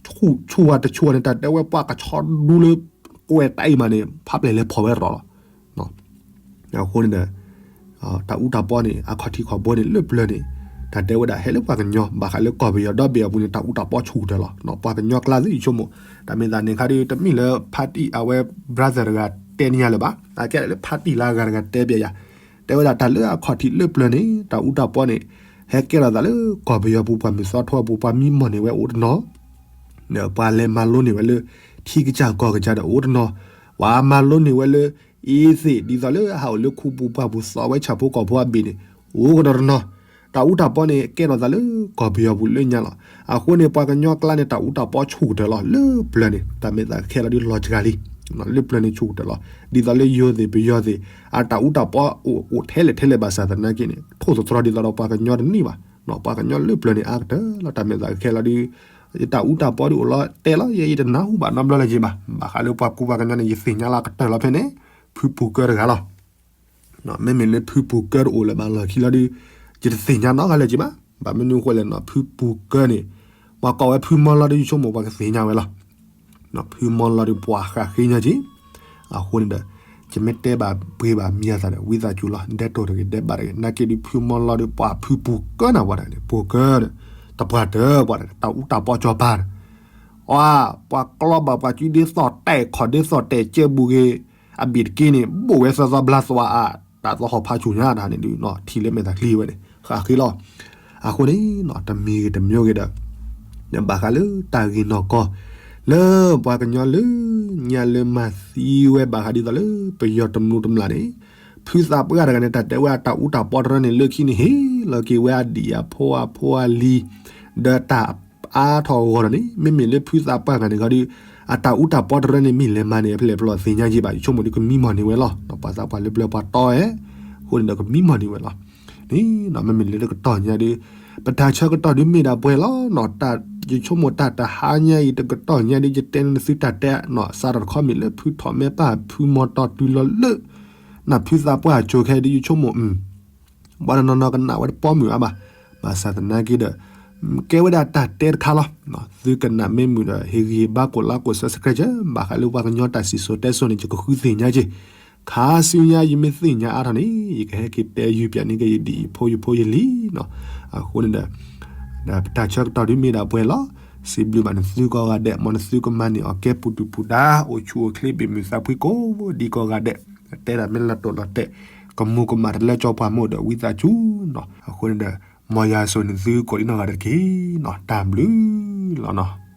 ဆူၣ်ဆူၣ်ဝဲတဆူၣ်ဝဲန့ၣ် တၢ်တဲဝဲပှၤကဆီဒူလၢ ကွဲးတၢ်အံၤမးန့ၣ် ဖးပျဲၢ်လဲၤဖီၣ်ဝဲရီၤလီၤ. အဃိန့ၣ်ဒီး တၢ်အူတၢ်ပီန့ၣ် အခီၣ်ထံးခီၣ်ဘိန့ၣ် လၢပျၢၤန့ၣ် တၢ်တဲဝဲဒၣ်ဟဲလၢပှၤကညီ ဘၣ်ဃးလၢကီၢ်ပယီၤဒီဘ့ၣ်အပူၤန့ၣ် တၢ်အူတၢ်ပီဆူၣ်ကတၢၢ်လီၤ. ပှၤကညီကျါသုယဆိကမိၣ် တၢ်မ့ၢ်သးန့ၣ်ခါဒုး တမ့ၢ်လၢ party အဝဲ brother တဂၤတဲန့ၢ်ယၤလၢၤဘၣ်. အကဲဒၣ်လၢ party လၢအဂၤတဂၤတဲဘၣ်ယၤ တဲဝဲဒၣ်တၢ်လၢအခီၣ်ထံးလၢပျၢၤန့ၣ် တၢ်အူတၢ်ပီန့ၣ် ဟဲကဲထီၣ်သးလၢကီၢ်ပယီၤပူၤ ပှၤမုၢ်သီထိအပူၤ ပှၤမံမီၢ်န့ၢ်ဝဲအိၣ်တနီၤ ဒီးပှၤလဲၤမၤလိန့ၢ်ဝဲလၢ ထံကစၢ်ကီၢ်ကစၢ်ဒီးအိၣ်တနီၤ, ပှၤမၤလိန့ၢ်ဝဲလၢ အ့သ့ၣ် ဒ်သိးလၢအဟးအိၣ်လၢခူပူၤပှၢ်ပူၤ သီဝဲဆၣ်ဖိကီၢ်ဖိအဘ့ၣ်န့ၣ် အိၣ်ကဒီးတနီၤ, တၢ်အူတၢ်ပီန့ၣ် ကဲထီၣ်သးလၢကီၢ်ပယီၤပူၤလၢညါလီၤ. အဃိန့ၣ် ပှၤကညီကျါန့ၣ် တၢ်အူတၢ်ပီဆူၣ်ကတၢၢ်လီၤ. လၢပျၢၤန့ၣ် တၢ်မ့ၢ်သးခဲလီၤဒုးလီၤစှၤလံ, လၢပျၢၤန့ၣ်ဆူၣ်ကတၢၢ်လီၤ. ဒ်သိးလၢယိၤသ့ၣ်ပယီၤသ့ၣ် အတၢ်အူတၢ်ပီအိၣ်အိၣ်ထဲလဲၣ်ထဲလဲၣ်ဘၣ်ဆၣ်သနာ်က့န့ၣ် ထိၣ်သတြီၤဒ်သိးဒီးပှၤကညီတန့ၢ်ဘၣ် ပှၤကညီလၢပျၢၤန့ၣ်အါကတၢၢ်လီၤ. တၢ်မ့ၢ်သးခဲလီၤဒုး ယတၢ်အူတၢ်ပီဒုးအိၣ်လီၤတဲလီၤ ယဲယတနၢ်ဟူဘၣ်နီတဘျီလၢၤဘၣ်. ဘၣ်ဃးလၢပှၤကူပှၤကညီန့ၣ် ယသ့ၣ်ညါလီၤကတၢၢ်လီၤဖဲန့ၣ် ဖုပူၤကၢတဂၤလီၤ. မ့မ့ၢ်လၢဖုပူၤကၢတအိၣ်လၢၤဘၣ်လီၢ်ခံလီၤဒုး ယတသ့ၣ်ညါနီတဂၤလၢၤဘၣ်. ဘၣ်မနုၤအဃိလဲၣ်န့ၣ် ဖုပူၤကၢန့ၣ် ပှၤကိးဝဲဖုမီလီၤဒုး ယဆိကမိၣ်ပှၤကသ့ၣ်ညါဝဲလီၤ. ဖုမီလီၤဒုးပှၤဃးဃ့ညါက့ၤ အဃိန့ၣ်ဒီး ယမ့ၢ်တဲဘၣ်ပှ့ၤဘၣ်မံၤအသးဒီး ဝံသးစူၤလီၤ ဒဲးတိၢ်တဂ့ၤ ဒဲးဘးတဂ့ၤ နာ်က့ဒုး ဖုမီလီၤဒုးပှၤဖုပူၤကၢနၤပှၤတဂၤန့ၣ် ပူၤကၢ တပှၢ်တၢၢ်ပှၤတဂၤ တၢ်အူတၢ်ပီကၠီၤပၤန့ၣ် အ ပှၤကျီဘၣ်ပှၤစုဒ်သိးတဲာ်ခီၣ်ဒ်သိးတဲာ်ကဲဘူးက့ၤ အဘ့ၣ်တက့ၢ်န့ၣ် ဘိၣ်ဝဲသီသီဘျါသွါအါ တၢ်သီဟီၣ်ဖးဆူၣ်ညါတၢ်န့ၣ်ဒုး ထံၣ်လၢမဲာ်သးချံဝဲန့ၣ် ဃးဃ့လီၤ. အဃိန့ၣ် တမံၤဂ့ၤတမံၤဂ့ၤဒီး ဘၣ်ဃးလၢတၢ်ဂ့ၢ်နီၢ်ကီၢ် လၢပှၤကညီလၢညါလၢမၤသံဝဲဘၣ်ဃးဒ်သိးလၢ ပယီၤတမျိးတမျာ်န့ၣ် ဖုသးပှၢ်တဂၤန့ၣ် တၢ်တဲဝဲအတၢ်အူတၢ်ပီတရၢန့ၣ် လၢခံန့ၣ်ဟ့ၣ်လီၤက့ၤဝဲအဒံၣ်အဖိအဖိအလံၤ ဒီးတၢ်အါထီၣ်အဂီၢ်ဒီးန့ၣ် မ့မ့ၢ်လၢဖုသးပှၢ်တဂၤန့ၣ်ခီဒုး အတၢ်အူတၢ်ပီတရၢန့ၣ် မ့ၢ်လဲၤမၤန့ၢ်ဖဲလဲၣ်ဖဲလဲၣ်သ့ၣ်ညါက့ၤဘၣ် ယဆိကမိၣ်ဒုးကမံမီၢ်န့ၢ်ဝဲလီၤ. ပှၤသးပှၢ်လၢပျၢၤပှၤတီအဲ အဃိန့ၣ်ဒီးကမံမီၢ်န့ၢ်ဝဲလီၤ. န့ၣ် မ့မ့ၢ်လၢတကတီၢ်ညါဒုး ပတၢ်ဆၢကတီၢ်ဒုးမ့ၢ်ဒၣ်ပှဲၤလီၤ. ယဆိကမိၣ်တၢ်တဟါညါအံၤတကတီၢ်ညါဒုး ယတဲန့ၢ်သုတၢ်တဲ စးထီၣ်တခီမ့ၢ်လၢဖုထီၣ်မဲပၢ်ဖုမီၢ်တီၢ်တုၤလီၤလၢ နၢ်ဖုသးပှၢ်အစိၤခဲအံၤဒုး ယဆိကမိၣ် ပှၤတနီၤနီၤကနၣ်ဝဲတပီမုၢ်အါဘၣ်. ဘၣ်ဆၣ်သနာ်က့ဒီး ကဲဝဲဒၣ်တၢ်တဲတခါလီၤ. သုကနၣ်မ့ၢ်မုာ်ဒီး ဟ့ၣ်ဂံၢ်ဟ့ၣ်ဘါကိးlikeကိးsubscribe ဘၣ်ဃးလၢပှၤကညီတၢ်စံၣ်စိၤတဲစိၤန့ၣ် ယကဃုသ့ၣ်ညါက့ၤ ခါဆူညါယမ့ၢ်သ့ၣ်ညါအါထီၣ်န့ၣ် ယကဟဲက့ၤတဲယုၢ်ပၠးန့ၢ်က့ၤယဒ်အံၤဖိယဖိယလံၤနီၤ. အဃိန့ၣ်ဒီး တၢ်ဆၢကတီၢ်ဒ်မ့ၢ်ဒၣ်ပှဲၤလီၤ. စံးဘျုးဘၣ်နသုကိးဂၤဒဲး မ်နသုကမၤန့ၢ်အီၣ်ကဲပူၤဒုၣ်ပူၤဒါ အိၣ်ဆူၣ်အိၣ်ချ့ဘၣ်မုာ်သးဖှံကိးဒံကိးဂၤဒဲး, တဲဒၣ်မ့ၢ်လီၤတိာ်လီၤတဲာ် ကမူၤကမၣ်တလၢကၠီပှၤမ့ၢ်ဒီးဝံသးစူၤနီၤ. အဃိန့ၣ်ဒီး မ်ယွၤဆိၣ်ဂ့ၤနသုကိးဒံနီၢ်ဂၤဒဲးတက့ၢ်နီၤ. တၢ်ဘျုးလီၤနီၤ.